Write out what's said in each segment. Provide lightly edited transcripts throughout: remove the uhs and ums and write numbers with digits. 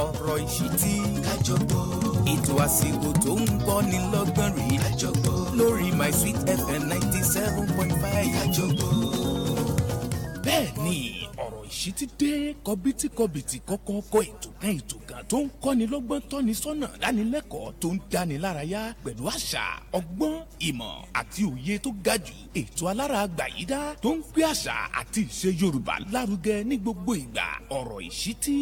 Ọ̀rọ̀ ìṣítí kájọgbọ́, ètò àsìkò tó ń kọ́ni lọ́gbọ́n rèé kájọgbọ́ lórí My Sweet FM 97.5 kájọgbọ́. Bẹ́ẹ̀ ni, ọ̀rọ̀ ìṣítí dé kọbítíkọbìtì kọ́kọ́kọ́, ètò kan, ètò kan tó ń kọ́ni lọ́gbọ́n, tọ́ni sọ́nà, dánilẹ́kọ̀ọ́ tó ń dáni lárayá pẹ̀lú àṣà, ọgbọ́n, ìmọ̀ àti òye tó ga jù. Ètò alára gbàyídá tó ń gbé àṣà àti ìṣe Yorùbá lárugẹ ní gbogbo ìgbà. Ọ̀rọ̀ ìṣítí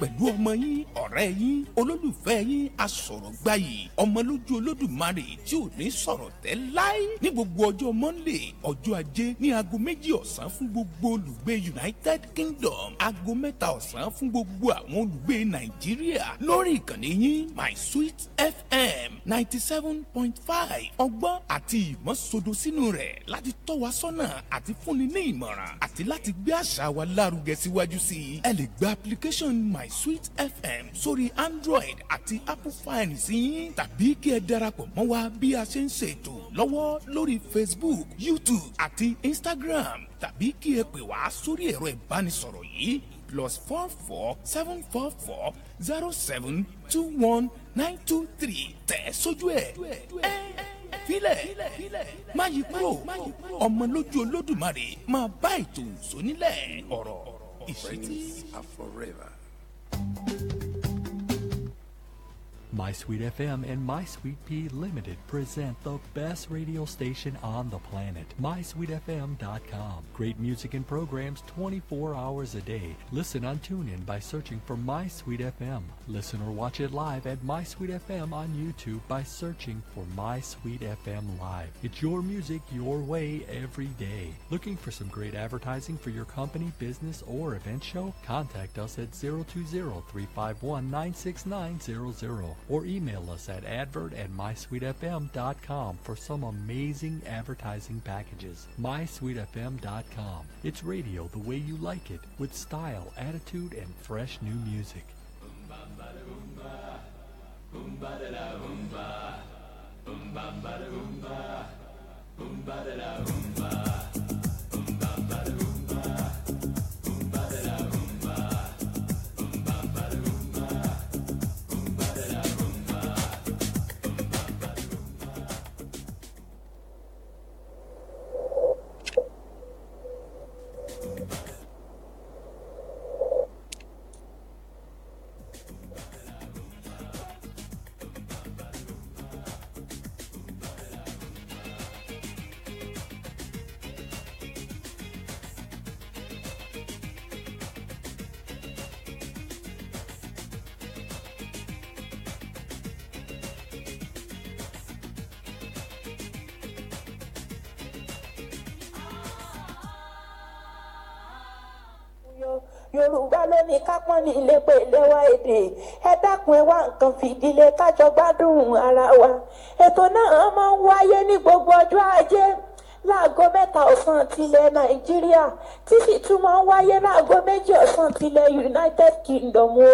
pẹ̀lú ọmọ yín, ọ̀rẹ́ yín, olólùfẹ́ yín, asọ̀rọ̀gbayì, ọmọlójú Olódùmarè tí ò ní sọ̀rọ̀ tẹ́ láí, ní gbogbo ọjọ́ Monday, ọjọ́ Ajé, ní aago 2 ọ̀sán fún gbogbo olùgbé United Kingdom, aago 3 ọ̀sán fún gbogbo àwọn olùgbé Nàìjíríà, lórí ìkànnì yín My Sweet FM 97.5. Ọgbọ́n àti ìmọ̀ sodo sínú rẹ̀ láti tọ́ wa sọ́nà àti fúnni ní ìmọ̀ràn àti láti gbé àṣà wa lárugẹ síwájú sí i. Ẹ lè gba application My Sweet FM sórí Android àti Apple phone sí yín, tàbí kí ẹ darapọ̀ mọ́ wa bí a ṣe ń ṣètò lọ́wọ́ lórí Facebook, YouTube àti Instagram, tàbí kí ẹ pè wá sórí ẹ̀rọ ìbánisọ̀rọ̀ yìí: +44 744 072 1923. Tẹ̀ sójú ẹ̀, filẹ̀, má yí kúrò. Ọmọ lójú Olódùmarè máa bá ètò sónílẹ̀ ọ̀rọ̀ ìṣítí. Friends are forever. My Sweet FM and My Sweet Pea Limited present the best radio station on the planet, MySweetFM.com. Great music and programs 24 hours a day. Listen on TuneIn by searching for My Sweet FM. Listen or watch it live at My Sweet FM on YouTube by searching for My Sweet FM Live. It's your music, your way, every day. Looking for some great advertising for your company, business, or event show? Contact us at 020-351-96900 or email us at advert@mysweetfm.com for some amazing advertising packages. MySweetFM.com. It's radio the way you like it, with style, attitude, and fresh new music. Yorùbá ló ní kápọ́n ní ilé pé lẹ́wà èdè. Ẹ dákun, ẹ wá nǹkan fìdílé kájọ gbádùn ara wa. Ètò náà máa ń wáyé ní gbogbo ọjọ́ Ajé láago 3 ọ̀sán tilẹ̀ Nàìjíríà, tí sì tún máa ń wáyé láago 2 ọ̀sán tilẹ̀ United Kingdom o,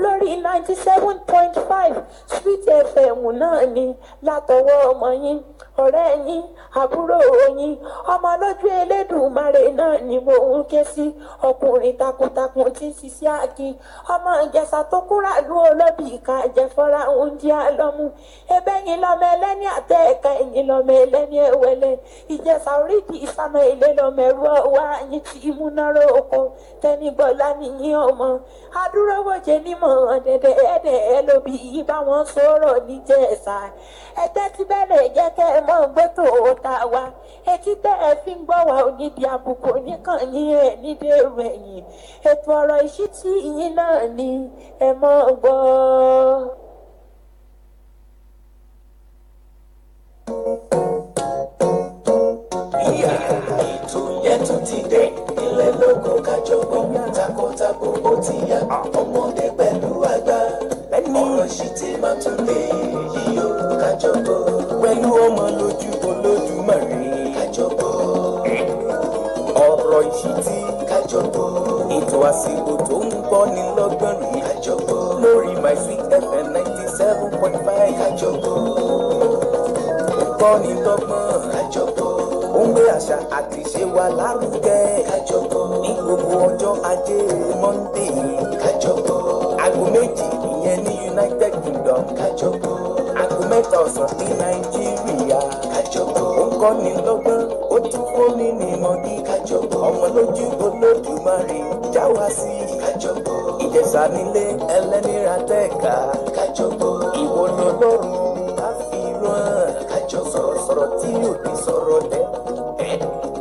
lórí 97.5 Sweet FM náà ni, látọwọ́ ọmọ yín, ọ̀rẹ́ yín, àbúrò yín, ọmọ lójú Elédùmarè náà ni mo ń ké sí, ọkùnrin takuntakun tí ń ṣiṣẹ́ akin, ọmọ Ìjẹ̀ṣà tó kúrà lú olóbì ìka àjẹfọ́ra oúnjẹ àlọ́mú ẹbẹ́yìn lọ́mọ ẹlẹ́ni àtẹ ẹ̀ka ẹ̀yìn lọ́mọ ẹlẹ́ni ẹ̀wẹ̀lẹ̀ Ìjẹ̀ṣà orídìí ìsàmọ̀ ilé lọ́mọ ẹ̀rú ọwọ́ àyìn tí ìmúnáró oko tẹnigbọ́lá nìyí ọmọ adúrówòjé nímọ̀ dẹ̀dẹ̀ ẹ̀dẹ̀ ẹ̀ lóbi yìí bá wọn sọ̀rọ̀ níjẹ̀ṣà. Ẹ̀tẹ́ ti bẹ̀rẹ̀ jẹ́ kẹ́ ẹ mọ́ gbẹ́tò òòtà wa, etí tẹ́ ẹ fi ń gbọ́ wa ò ní di àbùkù oníkànnì ẹ̀ ní dèrò ẹ̀yìn. Ètò ọ̀rọ̀ ìṣítí yín náà ni ẹ mọ́ gbọ́. Ètò yẹn tún ti dé ilé lóko kájọ gbọ́ takọtabo, ó ti yá, ọmọdé pẹ̀lú àgbà, ọ̀rọ̀ sì ti máa tún lé yíyó kájọ gbọ́ pẹ̀lú ọmọ lójú Olódùmarè kájọ gbọ́ ọ̀rọ̀ ìṣítí kájọ gbọ́ ètò àsìkò tó ń gbọ́ ní lọ́gbọ̀n rí kájọ gbọ́ lórí My Sweet FM 97.5 kájọ gbọ́ ó gbọ́ ní lọ́gbọ̀n kájọ gbọ́, ó ń gbé àṣà àti ìṣe wa lárugẹ kájọ gbọ́ ní gbogbo ọjọ́ Ajé Monday kájọ gbọ́ aago 2 ìyẹn ní United Kingdom kájọ gbọ́ aago 3 ọ̀sán ní Nàìjíríà kájọ gbọ́, ó ń kọ́ni lọ́gbọ́n, ó tún fúnni ní mọ́gí kájọ gbọ́, ọmọ lójú Olódùmarè já wa sí kájọ gbọ́, Ìjẹ̀ṣà nílé ẹlẹ́nira tẹ́ka kájọ gbọ́, ìwọ lọ́lọ́run ká fi rán kájọ sọ̀rọ̀sọ̀rọ̀ tí yóò di sọ̀rọ̀ dẹ́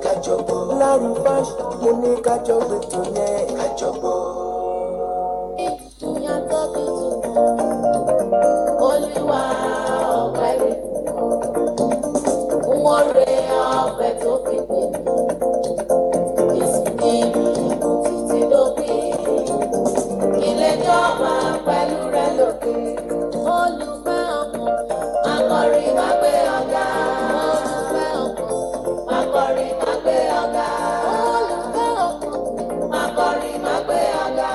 kájọ gbọ́ lárúbá mo ní kájọ gbẹ̀tọ̀ yẹn kájọ gbọ́. Ìyàtọ̀ tuntun, Olúwa ọ̀pẹ mi, wọ́n rẹ ọ̀pẹ tó fi pè mí, Jésù ní mi títí dópin, ilé jọba pẹ̀lú rẹ lókè. Olùfẹ́ ọkàn, akọrin máa gbé ọ̀gá. Olùfẹ́ ọkàn, akọrin máa gbé ọ̀gá. Olùfẹ́ ọkàn, akọrin máa gbé ọ̀gá.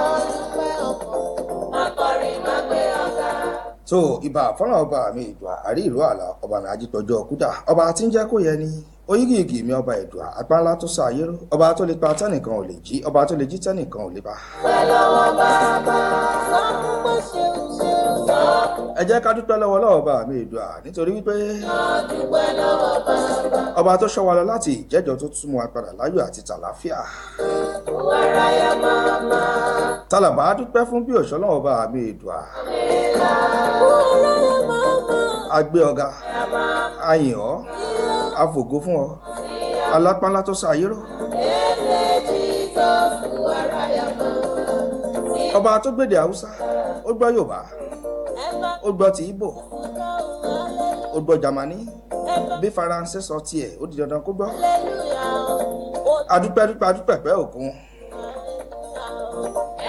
Olùfẹ́ ọkàn, akọrin máa gbé ọ̀gá. Tó ibà fọ́nrán ọba mi Ìdùà àrí ìlú àlà, ọba mi ajípọ̀jọ́ kúdà, ọba tí ń jẹ́ kó yẹ ni oyígìgì mi, ọba Ìdùà apá ńlá tó sáayéró, ọba tó lè pa tẹ́nìkan ò lè jí, ọba tó lè jí tẹ́nìkan ò lè pa. Pẹ̀lú ọwọ́ bàbá, sọ fún bó ṣe ń ṣe sọ. Ẹ jẹ́ ká dúpẹ́ lọ́wọ́ lọ́wọ́ ọba mi Ìdùà nítorí wípé Dúpẹ́ lọ́wọ́ bàbá. ọba tó ṣọ́ wa lọ láti ìjẹ́jọ́ tó tún mú wa padà láyọ̀ àti tàlàáfíà. Wàrà ya màmá. Tálàbà dúpẹ́ fún bí òṣọ́lọ́ ọba mi Ìdùà. Wàrà ya màmá. A gbé ọ̀gá, a yìn ọ́, a fògo fún ọ, alápánlá tó sáayéró. Èlé Jesus, wàrà ya màmá. Ọba tó gbèdè Haúsá, ó gbọ́ Yorùbá, ó gbọ́ ti Ìgbò, ó gbọ́ Jámánì, bí Faransé sọ tiẹ̀, ó di dandan kó gbọ́. Adúpẹ́ dúpẹ́ adúpẹ́ pẹ́ òkun.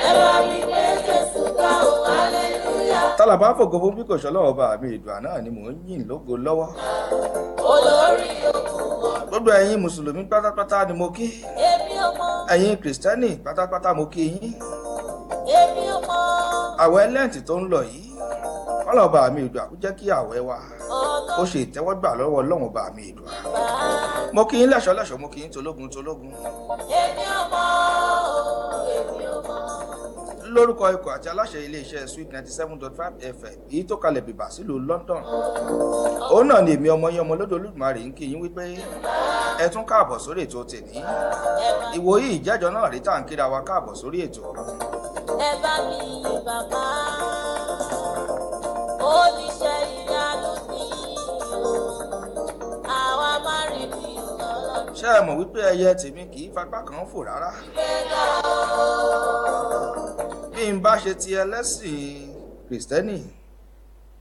Ẹ bá mi pé Jésù ká o, hallelujah. Tálàbà fògo fún bí kò ṣọlọ́ ọba mi Ìdùà náà ni mò ń yìn lógo lọ́wọ́. Olórí òkú ọ̀run. Gbogbo ẹ̀yin mùsùlùmí pátápátá ni mo kí. Èmi ò mọ̀, Ẹ̀yin kìrìsìtẹ́nì pátápátá mo kí yín. èmi ò mọ̀. Àwẹ̀ Lẹ́ǹtì tó ń lọ yìí, ọlọ́ọ̀bà mi Ìdùà kó jẹ́ kí àwẹ̀ wa ó ṣe ìtẹ́wọ́gbà lọ́wọ́ Ọlọ́run ọba mi Ìdùà. Mo kí yín lẹ́ṣọ̀ lẹ́ṣọ̀, mo kí yín tológun tológun. Èmi ò mọ̀, èmi ò mọ̀. Lórúkọ ikọ̀ àti aláṣẹ iléeṣẹ́ Sweet 97.5 FM èyí tó kalẹ̀ bìbà sílùú London, òun náà ni èmi ọmọ yín, ọmọ lódò Olódùmarè ń kí yín wípé ẹ tún káàbọ̀ sórí ètò tèmi. Ìwòyí ìjẹ́jọ́ náà rí tá à ń kíra wa káàbọ̀ sórí ètò. Ẹ bá mi yìn bàbá, oníṣẹ́ ìyanu ni o, àwa máa rí bí Ọlọ́run. Ṣé ẹ mọ̀ wípé ẹyẹ tèmi kì í fagbá kan fò rárá? Bí n bá ṣe ti ẹlẹ́sìn kìrìsìtẹ́nì,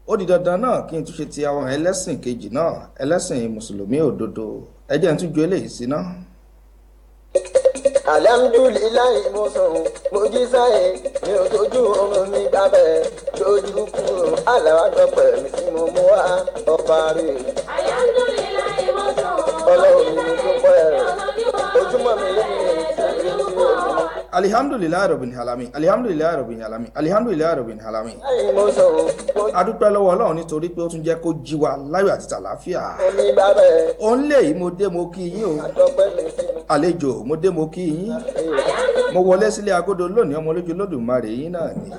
ó di dandan náà kí n tún ṣe ti àwọn ẹlẹ́sìn kejì náà, ẹlẹ́sìn mùsùlùmí òdodo. Ẹ jẹ́ n tún ju eléyìí sí náà. Alhamdulilayi mo sùn mo jí sáyé mi ò tójú oorun mi gbábẹ́ lójú kúrò aláwàdọ́pẹ̀ mi tí mo mú wá ọba rè. Alhamdulilayi mo sùn Ọlọ́run mi dúpẹ́ ojúmọ́ mi lónìí ìtìrí tí o mú. Alihamdulilayi rabbil alamin, alihamdulilayi rabbil alamin, alihamdulilayi rabbil alamin. Láyé mo sùn mo A dúpẹ́ lọ́wọ́ Ọlọ́run nítorí pé ó tún jẹ́ kó jí wa láyọ̀ àti tàlàáfíà. jí mi gbábẹ́ Òun lè yí mo dé mo kí yín o. àdọ́pẹ́ mi tí mo Àlejò mo dé mo kí yín. Mo wọlé sílé agodo lónìí, ọmọ olójú Olódùmarè yín náà ni.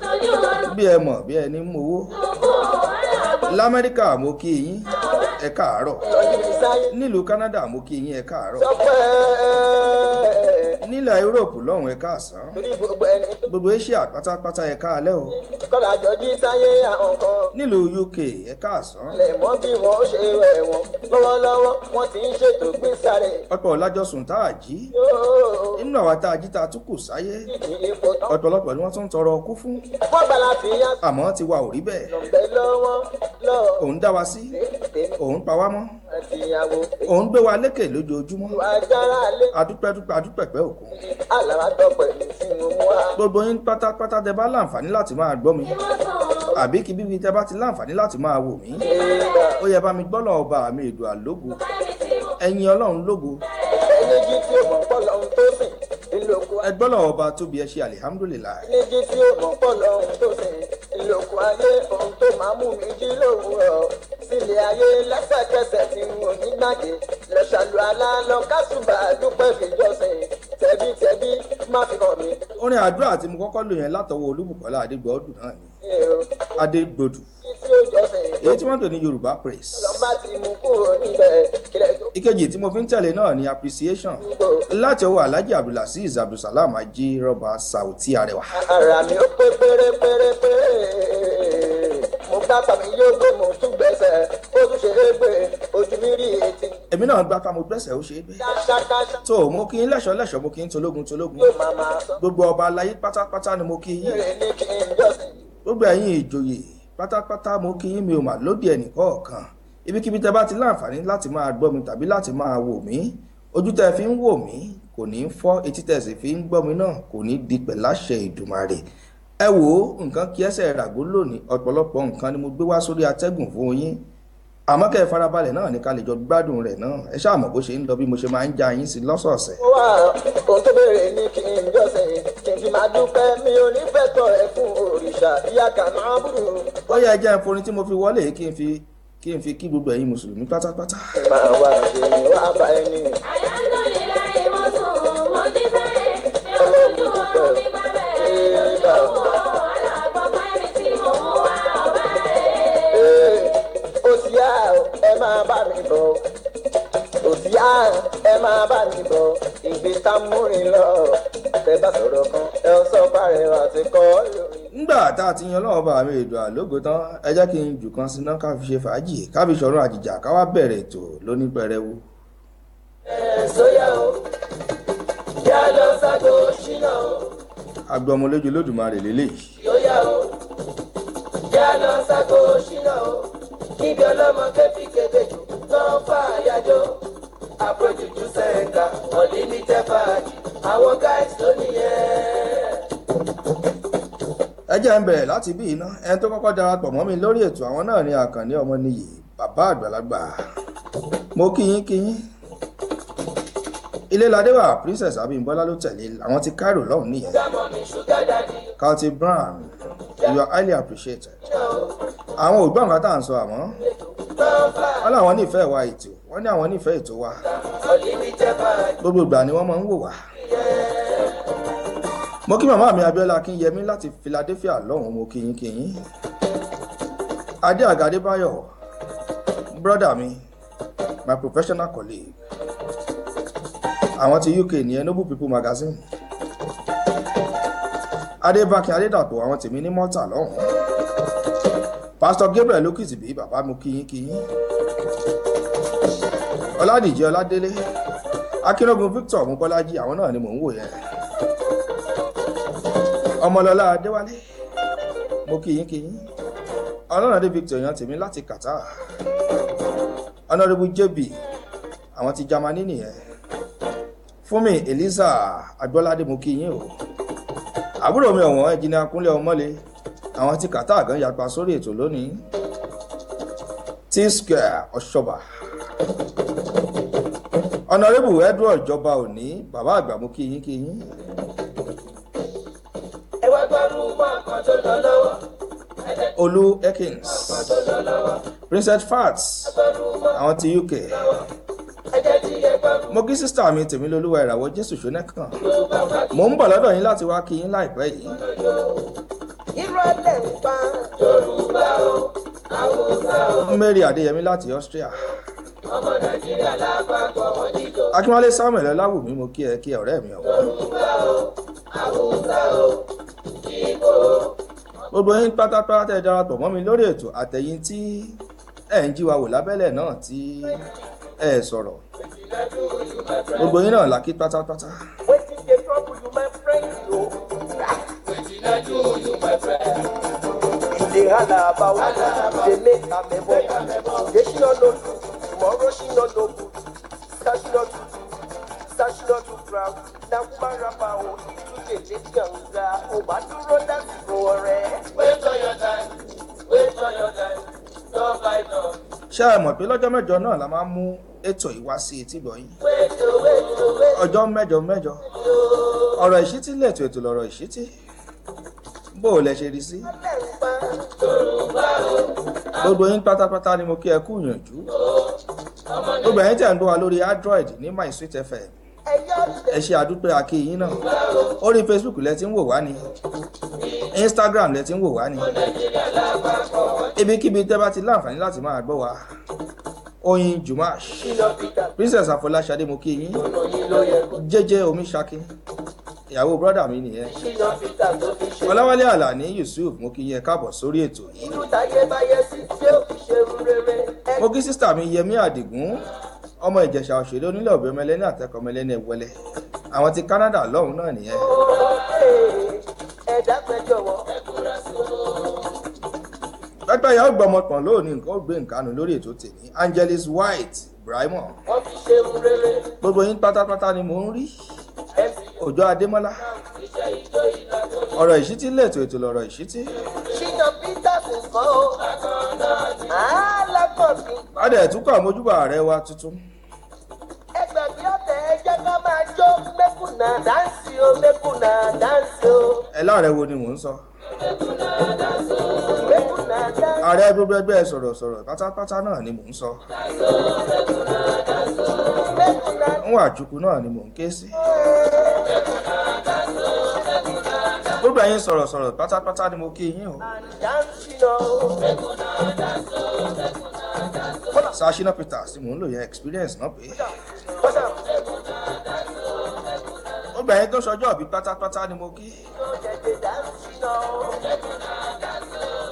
Bí ẹ mọ̀ bí ẹni mú owó. Lamẹ́ríkà mo kí yín, ẹ káàárọ̀. tọ́jú mi sáyé Nílùú Canada mo kí yín, ẹ káàárọ̀. sọpẹ́ Nílẹ̀ Yúróòpù lọ́hùn, ẹ káàsán. torí gbogbo ẹni tó Gbogbo Asia pátápátá, ẹ káalẹ́ o. kọ́lá jọ jí sáyé àwọn kan Nílùú UK, ẹ káàsán. lè mọ bí wọ́n ṣe wẹ̀ wọ́n lọ́wọ́lọ́wọ́ wọ́n ti ń ṣètò gbé sáré Ọ̀pọ̀ lájọsùn tá a jí. yóò Nínú àwa tá a jí tá a tún kù sáyé. ipò tán Ọ̀pọ̀lọpọ̀ ni wọ́n tún ń tọrọ ọkú fún. wọ́n gbà láti yá Àmọ́ ti wa ò rí bẹ́ẹ̀. lọ́nbẹ́ lọ́wọ́ lọ́wọ́ Òun dá wa sí. tèmi Òun pa wá mọ́. àti ìyàwó Òun gbé wa lékè lójoojúmọ́. agbára lé Adúpẹ́ dúpẹ́ adúpẹ̀pẹ́ òkun. aláwàdọ́pẹ̀ mi tí mo mú wá. Gbogbo yín pátápátá tẹ bá láǹfààní láti máa gbọ́ mi. Àbí kí bíbí tẹ bá ti láǹfààní láti máa wò mí. Ó yẹ bá mi gbọ́lọ̀ ọba mi èdò àlógo. Ẹ̀yin Ọlọ́run lógo. Ẹni jí tí ó mọ̀ pọ̀ lọ́hún tó sìn ìlòkù Ẹ gbọ́lọ̀ ọba tóbi, ẹ ṣe alihamudulilayi. ẹni jí tí ó mọ̀ pọ̀ lọ́hún tó sìn ìlòkù ayé ohun tó máa mú mi jí lówùúrọ̀ sílé ayé lẹ́sẹ̀kẹsẹ̀ tí n ò ní gbàgbé lọ ṣàlù alá lọ kásùbà dúpẹ́ fìjọsìn tẹ̀bítẹ̀bí má fi kàn mí. Orin àdúrà tí mo kọ́kọ́ lò yẹn látọwọ́ Olúbùkọ́lá Adégbòdù náà ni. Adégbòdù. Jí tí ó jọsìn Èyí tí wọ́n pè ní Yorùbá praise. lọ́ba ti mú kúrò níbẹ̀ kílẹ̀ tó Ìkejì tí mo fi ń tẹ̀lé náà ni appreciation láti ọwọ́ Alhaji Abdulazeez Abdulsalam Ajírọ́bà Sauti Arẹwà. Ara mi ó pé pérépérépéré, mo gbá pàmì yóò gbé, mo tún gbẹ́sẹ̀ ó tún ṣe é gbé, ojú mi rí etí Èmi náà gbá ká mo gbẹ́sẹ̀ ó ṣe é gbé. ṣáṣáṣá Tó o, mo kí yín lẹ́ṣọ̀ lẹ́ṣọ̀, mo kí yín tológun tológun. yóò máa máa sọ Gbogbo ọba aláyé pátápátá ni mo kí yín. ire ní kí n jọ́sìn. Gbogbo ẹ̀yin ìjòyè pátápátá mo kí yín, mi ò mà lóde ẹnì kọ̀ọ̀kan. Ibikíbi tẹ bá ti láǹfààní láti máa gbọ́ mi tàbí láti máa wò mí, ojú tẹ fi ń wò mí kò ní í fọ́, etí tẹ sì fi ń gbọ́ mi náà kò ní di pẹ̀láṣẹ Ìdùmarè. Ẹ wò ó, nǹkan kí ẹsẹ̀ ràgó lónìí, ọ̀pọ̀lọpọ̀ nǹkan ni mo gbé wá sórí atẹ́gùn fún yín, àmọ́ kẹ́ ẹ farabalẹ̀ náà ní ká lè jọ gbádùn rẹ̀ náà. Ẹ ṣáà mọ̀ bó ṣe ń lọ bí mo ṣe máa ń já yín sí lọ́sọ̀ọ̀sẹ̀. Ó wà ohun tó béèrè ní kí n jọ́sìn kí n fi máa dúpẹ́, mi ò ní fẹ́ tọ́ ẹ fún òrìṣà ìyá kan máa búrú. Ó yẹ ẹ jẹ́ n forin tí mo fi wọlé yìí kí n fi kí gbogbo ẹ̀yin mùsùlùmí pátápátá. Máa wà èmi wá bá ẹni. Alhamdulilayi mo sùn mo jí sáyé mi ò Ọlọ́run tójú dúpẹ́ oorun mi gbábẹ́ lójú kú alágbọ̀pẹ́ mi tí mo mú wá ọba rẹ̀. Ee, ó ti yá o, ẹ máa bá mi bọ̀, ó ti yá ẹ máa bá mi bọ̀, ìgbé tá a múrin lọ tẹ bá sọ̀rọ̀ kan ẹ ó sọ bàrẹ̀ wá ti kọ́ lórí. Nígbà tá a ti yan Ọlọ́run bá mi èdò àlógo tán, ẹ jẹ́ kí n jù kan síná ká fi ṣe fàájì, ká fi ṣọ̀run àjìjà, ká wá bẹ̀rẹ̀ ètò lónípẹrẹwu. Ẹ sóyá o, yá lọ ságo ṣínà o, Agbo ọmọ lójú Olódùmarè lélẹ́yìí. yóyá o, yá lọ ságo ṣínà o, níbi ọlọ́mọ kéfìkéfè jù tán fà yájọ́ àpòjùjú sẹ́ńtà unlimited fàájì àwọn guys ló nìyẹn. Ẹ jẹ́ ń bẹ̀rẹ̀ láti bí iná. Ẹni tó kọ́kọ́ darapọ̀ mọ́ mi lórí ètò àwọn náà ni Àkànní Ọmọnìyí, bàbá àgbàlagbà. Mo kí yín kí yín. Iléladéwà Princess Abímbọ́lá ló tẹ̀lé, àwọn ti Cairo lọ́hùn nìyẹn. Carlton Brown, you are highly appreciated. Àwọn ò gbọ́ nǹkan tá à ń sọ, àmọ́ wọ́n láwọn nífẹ̀ẹ́ wa ètò, wọ́n ní àwọn nífẹ̀ẹ́ ètò wa. Gbogbo ìgbà ni wọ́n máa ń wò wá. Mo kí màmá mi Abíọ́lá Akínyẹmí láti Philadelphia lọ́hùn, mo kí yín kí yín. Adé Àgàdébáyọ̀, brọ́dà mi, my professional colleague, àwọn ti UK ní Noble People Magazine. Adébákin Adédàpọ̀, àwọn tèmi ní Malta lọ́hùn. Pastor Gabriel Lókìtìbí, bàbá, mo kí yín kí yín. Ọládìjẹ Ọládélé, Akínrógun Victor Mubọ́lájí, àwọn náà ni mò ń wò yẹn. Ọmọlọlá Adéwálé, mo kí yín kí yín. Ọlọ́rundé Victor, èèyàn tèmi láti Qatar. Honourable JB, àwọn ti Germany nìyẹn. Fúnmi Eliza Agbọ́ládé, mo kí yín o. Àbúrò mi ọ̀wọ́n ẹ̀jìnà Kúnlé Ọmọ́lé, àwọn tí kàtá àgán yapa sórí ètò lónìí. T Square Ọ̀ṣọ́bà, Ọ̀nàrẹ́bù Edward Jọba òní, bàbá àgbà, mo kí yín kí yín. Ẹ wá gbọ́rú mọ́ nǹkan tó lọ lọ́wọ́. Olú Ekins, Princess Fats, àwọn ti UK. Ẹ jẹ́ tí ẹ gbọ́. Mo kí sísítà mi Tèmilolúwa Ìràwọ̀ Jésù Ṣónẹ́kàn. Mò ń bọ̀ lọ́dọ̀ yín láti wá kí yín láìpẹ́ yìí. Irọ́ lẹ̀ ń pa. Yorùbá o, Haúsá o. Mary Adéyẹmí láti Austria. Ọmọ Nàìjíríà lápapọ̀ wọn jíjó. Akínwálé Samuel Ọláwùmí, mo kí ẹ kí ọ̀rẹ́ mi ọ̀wọ́. Yorùbá o, Haúsá o, Ìgbò o. Gbogbo yín pátápátá tẹ́ ẹ darapọ̀ mọ́ mi lórí ètò, àtẹ̀yìn tí ẹ̀ ń jí wa wò lábẹ́lẹ̀ náà tí ẹ sọ̀rọ̀, gbogbo yín náà la kí pátápátá. Wetin dey trouble you, my friend o? Wetin I do you, my friend? You dey hala about, you dey make amebo. Today she no know do, tomorrow she no know good. Sashi no too do, Sashi no too proud. Na woman rapper o, tún dey make yanga. O bá dúró lásìkò ọ̀rẹ́. Wait for your time, wait for your time, don't fight on. Ṣé ẹ mọ̀ pé lọ́jọ́ 8 náà la máa ń mú ètò yìí wá sí etí gbọ̀nyìn? Wait o, wait o, wait. Ọjọ́ 8 mẹ́jọ. Ọ̀rọ̀ ìṣítí lètò, ètò lọ̀rọ̀ ìṣítí. Bó o lẹ ṣe rí sí? Gbogbo yín pátápátá ni mo kí ẹ kú ìyànjú. Gbogbo ẹ̀yin tẹ̀ ń gbọ́ wa lórí Android ní My Sweet FM, ẹ ṣe àdúpẹ́, akí yín náà. Orí Facebook lẹ ti ń wò wá ni, Instagram lẹ ti ń wò wá ni, ibikíbi tẹ́ bá ti láǹfààní láti máa gbọ́ wa. Oyin Jumash, Princess Afọláṣadé, mo kí yín. Jẹ́jẹ́ Omiṣakin, ìyàwó brọ́dà mi nìyẹn. Ọláwálé Àlàní Yusuf, mo kí yín, ẹ káàbọ̀ sórí ètò yìí. Mo kí sísítà mi Yẹmí Àdìgún, ọmọ Ìjẹ̀ṣà òṣèré onílẹ̀ òbí, ọmọ ẹlẹ́ni àtẹ́kọ̀, ọmọ ẹlẹ́ni ẹ̀wẹ́lẹ́, àwọn ti Canada lọ́hùn náà nìyẹn. Pẹ́pẹ́ yà ó gbọmọ pọ̀n lónìí, nǹkan ó gbé nǹkan nù lórí ètò tèmi. Angelis White Brahimo, gbogbo yín pátápátá ni mò ń rí. Òjò Adémọ́lá, ọ̀rọ̀ ìṣítí lẹ́tọ̀, ètò lọ̀rọ̀ ìṣítí. Ṣínà Peters nǹkan o. Alákọ̀ọ́bí. Adẹ̀ túkọ̀ àmójúbà ààrẹ wa tuntun. Ẹgbẹ̀bí ọ̀tẹ̀, ẹ jẹ́ ká máa jó mẹ́kùnà dáǹsì o, mẹ́kùnà dáǹsì o. Ẹ láàrẹ wo ni mò ń sọ? Mẹ́kùnà dáǹsì. Ààrẹ gbogbo ẹgbẹ́ sọ̀rọ̀sọ̀rọ̀ pátápátá náà ni mò ń sọ. Mẹ́kùnà. Ń wà jùkú náà ni mò ń ké sí. Gbogbo ẹ̀yin sọ̀rọ̀sọ̀rọ̀ pátápátá ni mo kí yín o. Dáǹsì lọ. Sashina Peters ni mò ń lò yẹn, experience náà pé. Gbogbo ẹ̀yin tó ṣọjọ́ òbí pátápátá ni mo kí.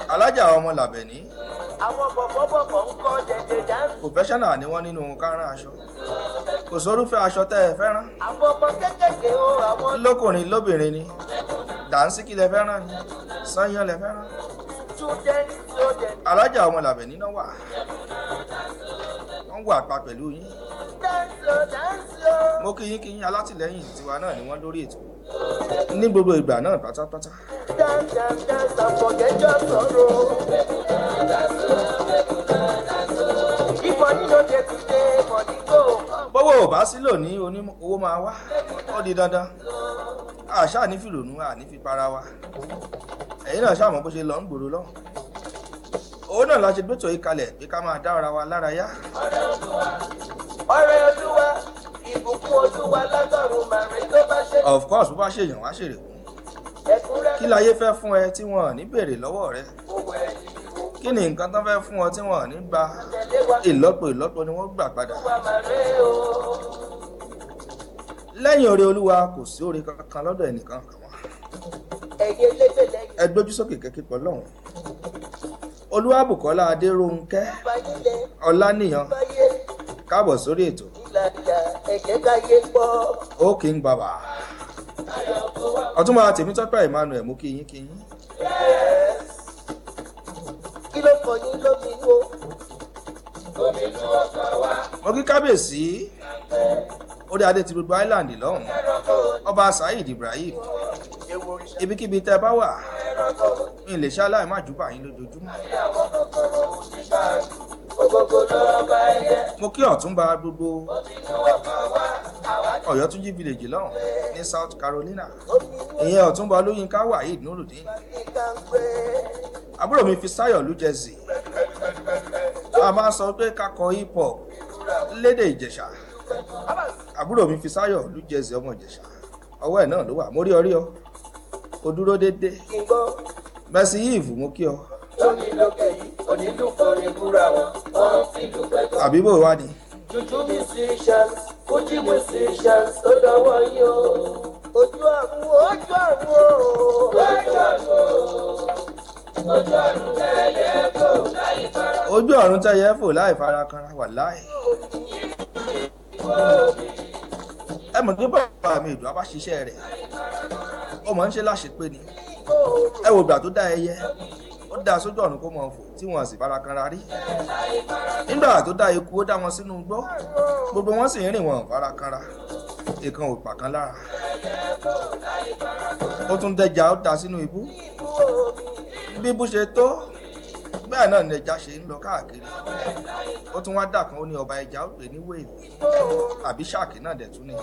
Alájà ọmọ Làbẹ̀ní. Àwọn bọ̀bọ̀bọ̀bọ̀ ń kọ́ jẹjẹ dáǹsì. Professional ni wọ́n nínú kárán aṣọ. Kò sórúfẹ́ aṣọ tẹ́ ẹ fẹ́ràn. Àwọn ọmọ kékèké o, àwọn. Lókùnrin lóbìnrin ni. Dànsíkí lẹ fẹ́ràn ni. Sányán lẹ fẹ́ràn. Student, student. Alájà ọmọ Làbẹ̀ní náà wà. Wọ́n wà pa pẹ̀lú yín. Dáǹsì o, dáǹsì o. Mo kí yín kí yín, alátìlẹ́yìn tiwa náà ni wọ́n lórí ètò. Ní gbogbo ìgbà náà pátápátá. Dance, dance, dance and forget your sorrow. If money no dey today, money go. Bọ́wọ́ ò bá sí lónìí, oní owó máa wá. Ó di dandan. Àṣà ní fìrònú, àní fi para wa. Ẹ̀yin náà ṣàmọ́ bó ṣe lọ ń gbòòrò lọ́hùn. Owó náà la ṣe gbétò yìí kalẹ̀ pé ká máa dá ara wa lára yá. Ọrẹ Olúwa, ìbùkún Olúwa látọ̀run màrí tó bá ṣe. Of course, bó bá ṣèyàn wá ṣèrè kún. Ẹ̀kúnrẹ́rẹ́. Kí láyé fẹ́ fún ẹ tí wọn ò ní béèrè lọ́wọ́ rẹ? Owó ẹ̀yìn ìwò. Kí ni nǹkan tán fẹ́ fún ọ tí wọn ò ní gba? Tẹ̀lé wa. Ìlọ́po ìlọ́po ni wọ́n gbà padà. Olúwa màrí o. Lẹ́yìn oore Olúwa, kò sí oore kankan lọ́dọ̀ ẹnìkan kan wá. Ẹ̀yin elégbè lẹ́yìn. Ẹ gbójú sókè kẹ́kẹ́ pọ̀ lọ́hùn. Olúwàbùkọ́lá Adérónkẹ́ Báyé Ọláníyan, báyé káàbọ̀ sórí ètò. ìlàjà ẹ̀jẹ̀ káyé gbọ́. Ó kì í bàbà. Ọ̀túnba Tèmítọ́pẹ́ Emmanuel, mú kí yín kí yín. Kí ló kọ yín lómi wo? Mo kí kábíyèsí. Orí adé ti gbogbo island lọ́hùn ọba Saheed Ibrahim, ibikíbi tẹ́ bá wà mi lè ṣe aláì má júbà yín lójoojúmọ́. Mo kí ọ̀túnba gbogbo Ọ̀yọ́túnjí village lọ́hùn ní South Carolina, ìyẹn ọ̀túnba Olóyinka Waheed Nurudeen. Àbúrò mi fi Sáyọ̀ Lújẹsì, a máa sọ pé kakọ hip hop lédè Ìjẹ̀ṣà. Àbúrò mi fi Sáyọ̀ Lújẹsì ọmọ Ìjẹ̀ṣà, ọwọ́ ẹ̀ náà ló wà. Mo rí ọ rí ọ, o dúró dédé. Mercy Eve, mo kí ọ. Àbí bò wá ni. Juju musicians, Fuji musicians, ó dọwọ́ yín o. Ojú ọ̀run, ojú ọ̀run o. Ojú ọ̀run o. Ojú ọ̀run tẹ́yẹ fò láì fara. Ojú ọ̀run tẹ́yẹ fò láì fara kanra, wà láì. Ẹ mọ̀ tó bàbá mi ìdùn abá ṣiṣẹ́ rẹ̀, ó mọ̀ ń ṣe láṣepé ni. Ẹ wò gbà tó dá ẹyẹ, ó dá sójú ọ̀run kó mọ̀ fò tí wọ́n sì fara kanra rí. Nígbà tó dá eku, ó dá wọn sínú igbó, gbogbo wọn sì ń rìn wọn fara kanra, ìkan ò pàkan lára. Ó tún dẹja, ó dá sínú ibú, bí ibú ṣe tó bẹ́ẹ̀ náà ni ẹja ṣe ń lọ káàkiri. Ó tún wá dà kan, ó ní ọba ẹja, ó pè ní wéèlì àbí ṣáàkì náà dẹ̀ tún ni.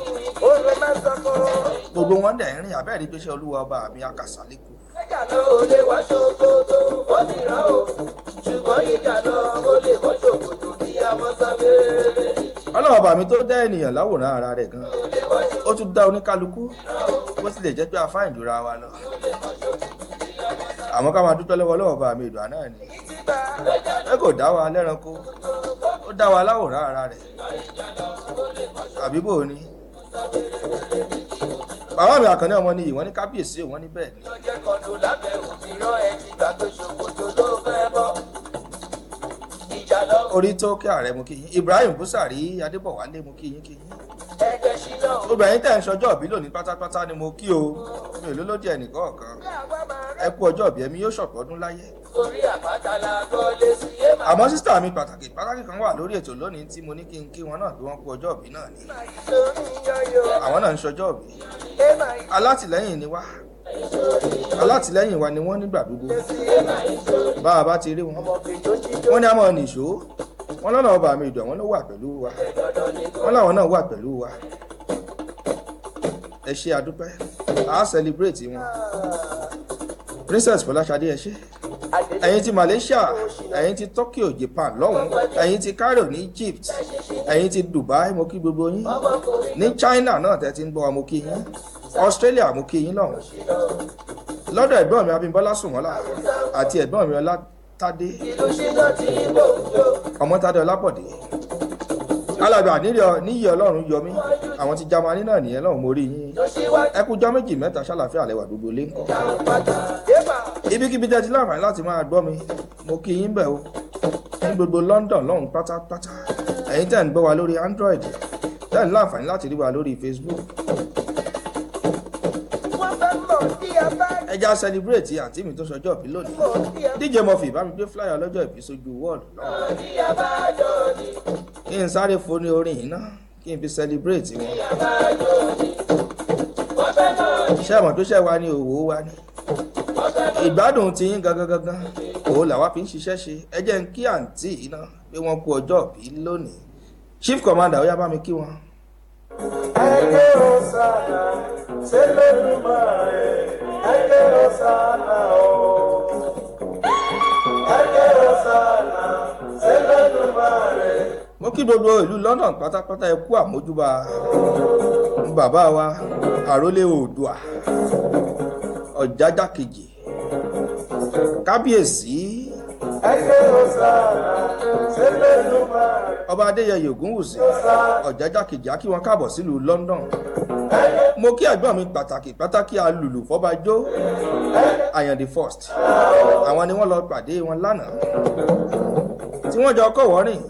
Gbogbo wọn dẹ̀ ń rìn abẹ́rẹ́ ìgbésẹ̀ olúwa ọba mi akàsálẹ́kù. Ìjà lọ ò lè wá ṣòkòtò, ó sì rán o. Ṣùgbọ́n ìjà lọ ò lè wọ́ ṣòkòtò kí a mọ́ sábẹ́rẹ́. Ọlọ́run ọba mi tó dá ènìyàn láwòrán ara rẹ̀ gan, ó tún dá oníkálukú bó sì lè jẹ́ pé a fáìn jura wa lọ. Àmọ́ ká máa dúpẹ́ lọ́wọ́ ọlọ́run ọba mi ìdùnnú náà ni ẹ kò dá wa lẹ́ranko, ó dá wa láwòrán ara rẹ̀ àbí bò ni. Bàbá mi àkànní ọmọ ni ìwọ́n ní kábíyèsí, òun ní bẹ́ẹ̀ ni. Jẹ́ kọ́dù lábẹ́ òmíràn ẹ̀ ti gbà pé ṣòkòtò ló fẹ́ bọ́. Ìjà lọ Orí tó kí ààrẹ, mú kí yín. Ibrahim Busari Adébọ̀wálé, mú kí yín kí yín. Ẹgbẹ́ ṣíná o. Gbogbo ẹ̀yin tẹ̀ ń ṣọjọ́ ìbí lónìí pátápátá ni mo kí o, mi ò lólódì ẹnìkọ̀ọ̀kan. Ẹ kú ọjọ́ ìbí, ẹ̀mí yóò ṣọ̀pọ̀ ọdún láyé. Orí àpáta la kọ́lé sí yé máa. Àmọ́ sísítà mi pàtàkì pàtàkì kan wà lórí ètò lónìí tí mo ní kí n kí wọn náà bí wọ́n kú ọjọ́ ìbí náà ni. Àwọn náà ń ṣọjọ́ ìbí. Alátìlẹ́yìn ni wá, alátìlẹ́yìn wa ni wọ́n nígbà gbogbo. Bá a bá ti rí wọn, wọ́n ní àmọ́ nìṣó wọn lọ́nà ọba mi ìdọ̀ wọn ló wà pẹ̀lú wa, wọn láwọn náà wà pẹ̀lú wa. Ẹ ṣé àdúpẹ́, à á celebrate wọn. Princess Fọláṣadé, ẹ ṣé. Ẹ̀yin ti Malaysia, ẹ̀yin ti Tokyo Japan lọ́hùn, ẹ̀yin ti Cairo ní Egypt, ẹ̀yin ti Dubai, mo kí gbogbo yín. Ní China náà tẹ́ ti ń gbọ́ wa, mo kí yín. Australia, mo kí yín lọ́hùn. Lọ́dọ̀ ẹ̀gbọ́n mi Abímbọ́lá Sùnmọ́lá àti ẹ̀gbọ́n mi Ọlátádé Ọmọtádé Ọlábọ̀dé, alàgbà níyì Ọlọ́run yọmí, àwọn ti Jámánì náà nìyẹn lọ́hùn, mo rí yín. Ẹ kú jọ́ méjì mẹ́ta, ṣàlàfíà lẹ́wà gbogbo lé ńkọ́. Ibikíbi tẹ́ ti láǹfààní láti máa gbọ́ mi, mo kí yín bẹ̀ o. Ní gbogbo London lọ́hùn pátápátá, ẹ̀yin tẹ́ ń gbọ́ wa lórí Android, tẹ́ ń láǹfààní láti rí wa lórí Facebook, Wọ́n fẹ́ mọ̀ bí a bá ẹ já celebrate àǹtí mi tó ṣọjọ́ ìbí lónìí. DJ Murphy, bá mi gbé flyer lọ́jọ́ ìbí sójú wọ́ọ̀lù lọ́wọ́ bí a bá jọ ní. kí n sáré foni orin yìí náà kí n fi celebrate wọn. Wọ́n fẹ́ mọ̀ Ṣé mọ̀ tó ṣe wa ní òwò wa ní ìgbádùn ti yín gangan gangan òun làwa fi ń ṣiṣẹ́ ṣe. Ẹ jẹ́ n kí àǹtí yìí náà pé wọ́n kú ọjọ́ ìbí lónìí. Chief Commander, ó yá, bá mi kí wọn. Ẹgbẹ́ Hosanna, ṣe lódùmarè, ẹgbẹ́ Hosanna o. Ẹgbẹ́ Hosanna, ṣe lódùmarè. Mo kí gbogbo ìlú London pátápátá, ẹ kú àmójúbà bàbá wa àrólé Oòduà Ọ̀jájá kejì, kábíyèsí. Ẹgbẹ́ Hosanna, ṣe lódùmarè. Ọba Adéyẹyè Ògúnwùsì Ọ̀jájá kejì, á kí wọn káàbọ̀ sílùú London. Mo kí ẹ̀gbọ́n mi pàtàkì pàtàkì, alùlù fọ́bajó Àyàndí first. Àwọn ni wọ́n lọ pàdé wọn lánàá tí wọ́n jọ kọ̀wọ́ rìn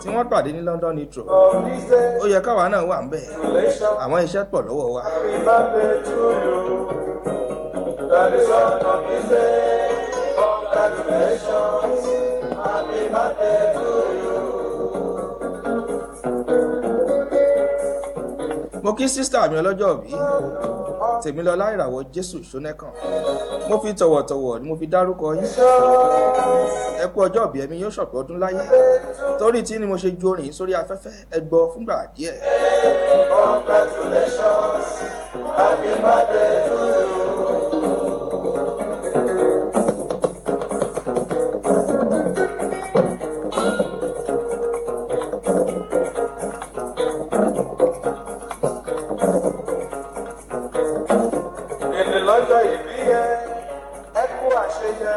tí wọ́n pàdé ní London Heathrow. Ó yẹ káwa náà wà ń bẹ̀, àwọn iṣẹ́ pọ̀ lọ́wọ́ wa. Happy birthday to you. That is all of me say. Congratulations. Happy birthday to you. Mo kí sísítà mi ọlọ́jọ́ bí Tèmilọ́lá Ìràwọ̀ Jésù Ṣónẹ́kàn. Mo fi tọ̀wọ̀tọ̀wọ̀ ni mo fi dárúkọ yín. Ẹ kú ọjọ́ ìbí, ẹ̀mí yóò ṣọ̀pọ̀ ọdún láyé. Torí tí ni mo ṣe ju orin yìí sórí afẹ́fẹ́, ẹ gbọ́ fúngbà díẹ̀. Congratulations, happy birthday to you. Èdè lọ́jọ́ ìbí yẹ, ẹ kú àṣeyẹ,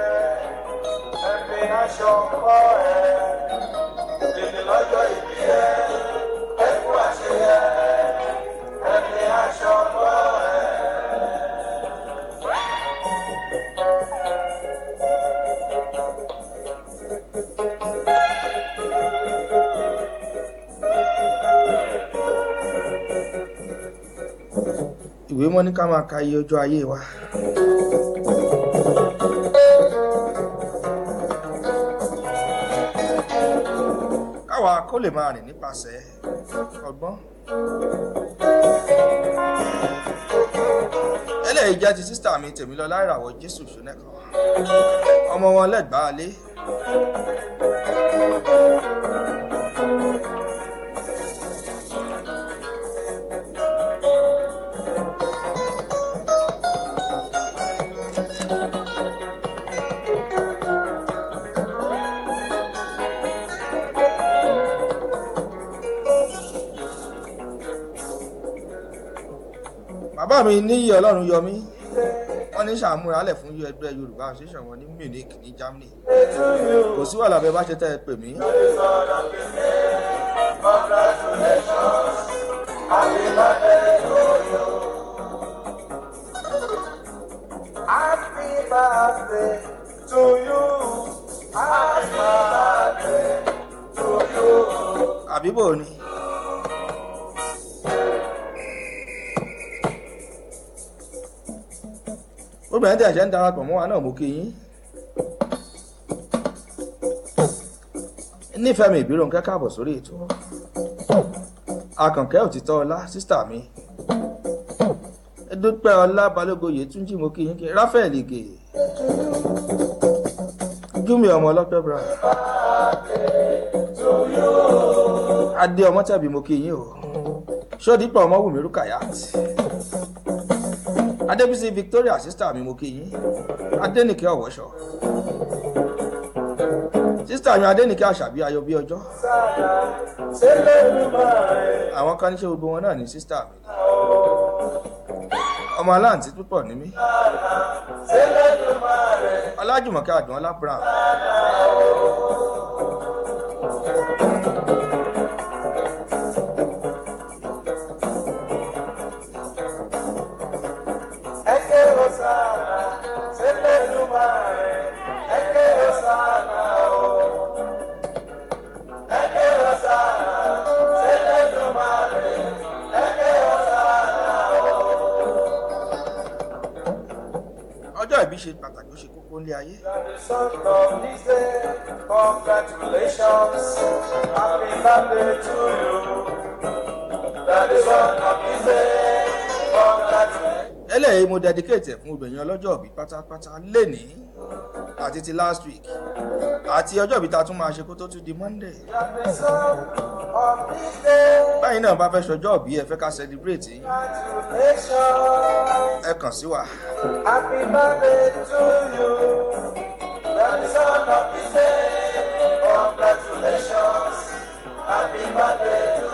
ẹ̀mí aṣọ kọ́ ẹ. Èdè lọ́jọ́ ìbí yẹ, ẹ kú àṣeyẹ, ẹ̀mí aṣọ kọ́ ẹ. Ìwé mọ́ ní ká máa ka iye ọjọ́ ayé wa. Káwa kó lè máa rìn nípasẹ̀ ọgbọ́n. Eléyìí jẹ́ ti sísítà mi Tèmilọ́lá Ìràwọ̀ Jésù Ṣónẹ́kàn. Ọmọ wọn lẹ́gbàá lé. Bàbá mi níyì Ọlọ́run yọ mí. Wọ́n ní ṣàmúralẹ̀ fún ẹgbẹ́ Yorùbá Association wọn ní Munich ní Germany. Kò sí wàhálà bẹ́ẹ̀ bá ṣe tẹ́ ẹ pè mí. Congratulations, happy birthday to you. Happy birthday to you. Happy birthday to you. Àbí bò ni? Obìnrin tí ẹ̀ṣẹ̀ ń darapọ̀ mọ́ wa náà, mo kí yín. Nífẹ̀ẹ́ mi Ìbírónkẹ́, káàbọ̀ sórí ètò. Akànkẹ́ Òtítọ́ Ọlá, sísítà mi. Dúpẹ́ Ọlá Balógoyè Túnjí, mo kí yín kí Ráfẹ́ẹ̀lì Gè. Júmi ọmọ ọlọ́pẹ́ bra. Adé ọmọ tàbí, mo kí yín o. Ṣódípọ̀ Ọmọwùmí Rúkàyàt. Adébísí Victoria, sísítà mi, mo kí yín. Adénìkẹ́ Ọ̀wọ́ṣọ. Sísítà mi Adénìkẹ́ Àṣàbí Ayọ̀ bí ọjọ́. Àwọn kan ní ṣe gbogbo wọn náà ní sísítà mi ni. Ọmọ aláǹtí púpọ̀ ní mí. Ọlájùmọ̀kẹ́ Àdùnọ́lá Brown. Eke Hosanna, Sẹlẹ̀dùmarè, Eke Hosanna o. Eke Hosanna, Sẹlẹ̀dùmarè, Eke Hosanna o. Ọjọ́ ìbí ṣe pàtàkì, ó ṣe kókó nílé ayé. The son of this day, congratulations, happy birthday to you. The son of this day, congratulations. Eléyìí mo dedicate ẹ̀ fún obìnrin ọlọ́jọ́ ìbí pátápátá lénìí àti ti last week àti ọjọ́ ìbí ta tún máa ṣe kó tó tún di Monday. The son of this day, Báyìí náà bá fẹ́ ṣọjọ́ ìbí, ẹ fẹ́ ká celebrate yín, congratulations. ẹ kàn sí wa. Happy birthday to you. The son of this day, congratulations. Happy birthday to you.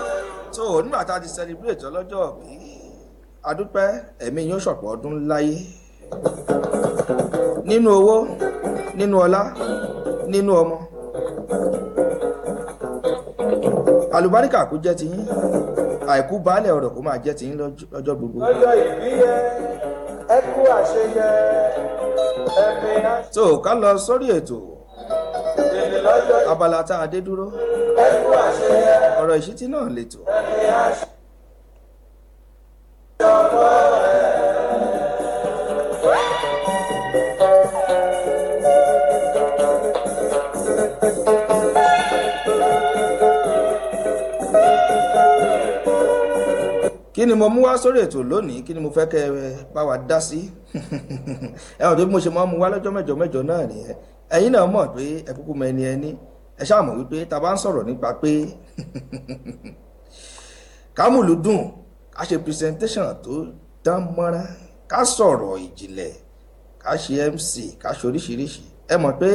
So nígbà tá a ti celebrate ọlọ́jọ́ ìbí, adúpẹ́, ẹ̀mí yóò ṣọ̀pọ̀ ọdún láyé nínú owó, nínú ọlá, nínú ọmọ, àlùbáríkà kó jẹ́ tiyín, àìkú baálẹ̀ ọ̀rọ̀ kó máa jẹ́ tiyín lọ́jọ́ gbogbo. Lọ́jọ́ ìbí yẹ, ẹ kú àṣeyẹ, ẹ̀mí á So ká lọ sórí ètò, ṣèlè lọ́jọ́ abala tá a dé dúró, ẹ kú àṣeyẹ, ọ̀rọ̀ ìṣítí náà lètò. ẹ̀mí á ṣe. Ọmọ ẹ̀. Kí Kí ni mo mú wá sórí ètò lónìí? Kí ni mo fẹ́ kẹ́ ẹ bá wa dá sí? Ẹ hàn tó bí mo ṣe máa ń mú wá lọ́jọ́ mẹ́jọ mẹ́jọ náà nìyẹn. Ẹ̀yin náà mọ̀ pé ẹ kúkú mọ ẹni ẹni. Ẹ ṣáà mọ̀ wípé ta bá ń sọ̀rọ̀ nípa pé kámùlù dùn, ká ṣe presentation tó dán mọ́ra, ká sọ̀rọ̀ ìjìnlẹ̀, ká ṣe MC, ká ṣe oríṣiríṣi. Ẹ mọ̀ pé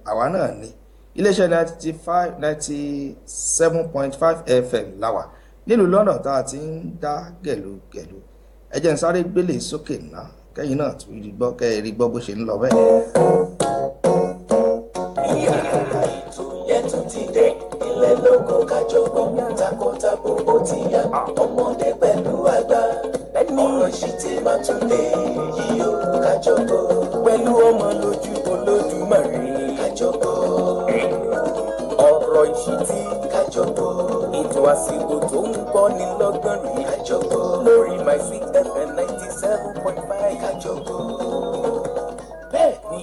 àwa náà ni iléeṣẹ́ 97.5 FM láwà nílùú London tá a ti ń dá gẹ̀lúgẹ̀lú. Ẹ jẹ́ n sáré gbélé sókè ná, kẹ́yìn náà tún rí gbọ́, kẹ́ ẹ rí gbọ́ bó ṣe ń lọ bẹ́ẹ̀. Ètò yẹn tún ti dé, ilé lóko kájọ gbọ́, takọtabo ó ti yá, ọmọdé pẹ̀lú àgbà. Ọ̀rọ̀ yìí ti máa tún lé yìí ó, kájọ gbọ́. Pẹ̀lú ọmọ lójú Olódùmarè, kájọ gbọ́. Ọ̀rọ̀ ìṣítí, kájọ gbọ́. Ètò àsìkò tó ń kọ́ni lọ́gbọ́n rí, kájọ gbọ́. Lórí My Sweet FM 97.5, kájọ gbọ́. Bẹ́ẹ̀ ni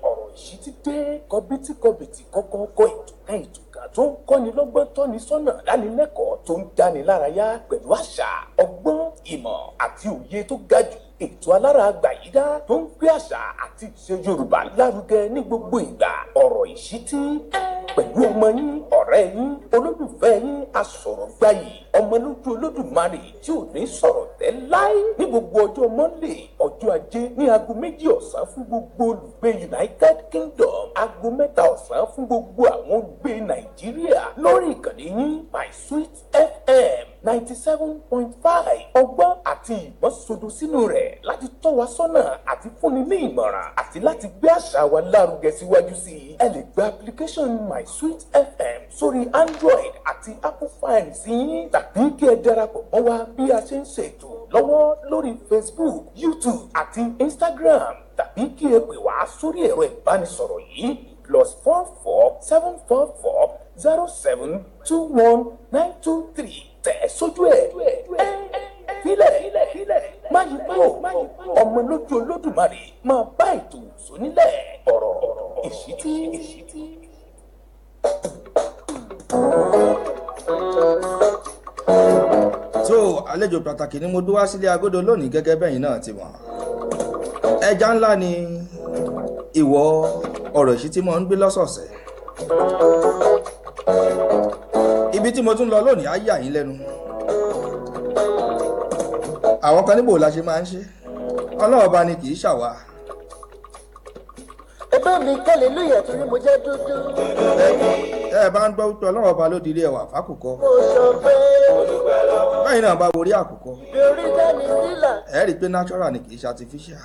ọ̀rọ̀ ìṣítí dé, kọbítíkọbìtì kọ́kọ́kọ́, ètò kan ètò kan tó ń kọ́ni lọ́gbọ́n, tọ́ni sọ́nà, dánilẹ́kọ̀ọ́ tó ń dáni lárayá pẹ̀lú àṣà, ọgbọ́n, ìmọ̀ àti òye tó ga jù. Ètò alára àgbàyídá tó ń gbé àṣà àti ìṣe Yorùbá lárugẹ ní gbogbo ìgbà. Ọ̀rọ̀ ìṣítí pẹ̀lú ọmọ yín, ọ̀rẹ́ yín, olólùfẹ́ yín, asọ̀rọ̀gbayì, ọmọ lójú Olódùmarè tí ò ní sọ̀rọ̀ tẹ́ láé, ní gbogbo ọjọ́ Monday, ọjọ́ Ajé, ní aago 2 ọ̀sán fún gbogbo olùgbé United Kingdom, aago 3 ọ̀sán fún gbogbo àwọn olùgbé Nàìjíríà, lórí ìkànnì yín My Sweet FM 97.5. Ọgbọ́n àti ìmọ̀ sodo sínú rẹ̀ láti tọ́ wa sọ́nà àti fúnni ní ìmọ̀ràn àti láti gbé àṣà wa lárugẹ síwájú sí i. Ẹ lè gba application My Sweet FM sórí Android àti Apple phone sí yín, tàbí kí ẹ darapọ̀ mọ́ wa bí a ṣe ń ṣètò lọ́wọ́ lórí Facebook, YouTube àti Instagram, tàbí kí ẹ pè wá sórí ẹ̀rọ ìbánisọ̀rọ̀ yìí: +44 744 072 1923. Tẹ̀ sójú ẹ̀ sílẹ̀, má yí kúrò. Ọmọ lójú Olódùmarè máa bá ètò sónílẹ̀ ọ̀rọ̀ ìṣítí. Tó àlejò pàtàkì ni mo dúwá sílé agodo lónìí. Gẹ́gẹ́ bẹ́yìn náà ti mọ̀, ẹja ńlá ni ìwọ ọ̀rọ̀ ìṣítí mo ń gbé lọ́sọ̀ọ̀sẹ̀. Ibi tí mo tún lọ lónìí á yà yín lẹ́nu. Àwọn kan níbo la ṣe máa ń ṣe, Ọlọ́run bá ní kì í ṣàwà. Ẹgbẹ́ mi kẹ́lẹ́ lóye torí mo jẹ́ dúdú. Tẹ́ ẹ bá ń gbọ́ wípé Ọlọ́run ọba ló dirí ẹwà fákùkọ, Mo sọ pé báyìí náà bá worí àkùkọ, bí orí dání sílà. Ẹ rí i pé natural ni, kì í ṣe artificial.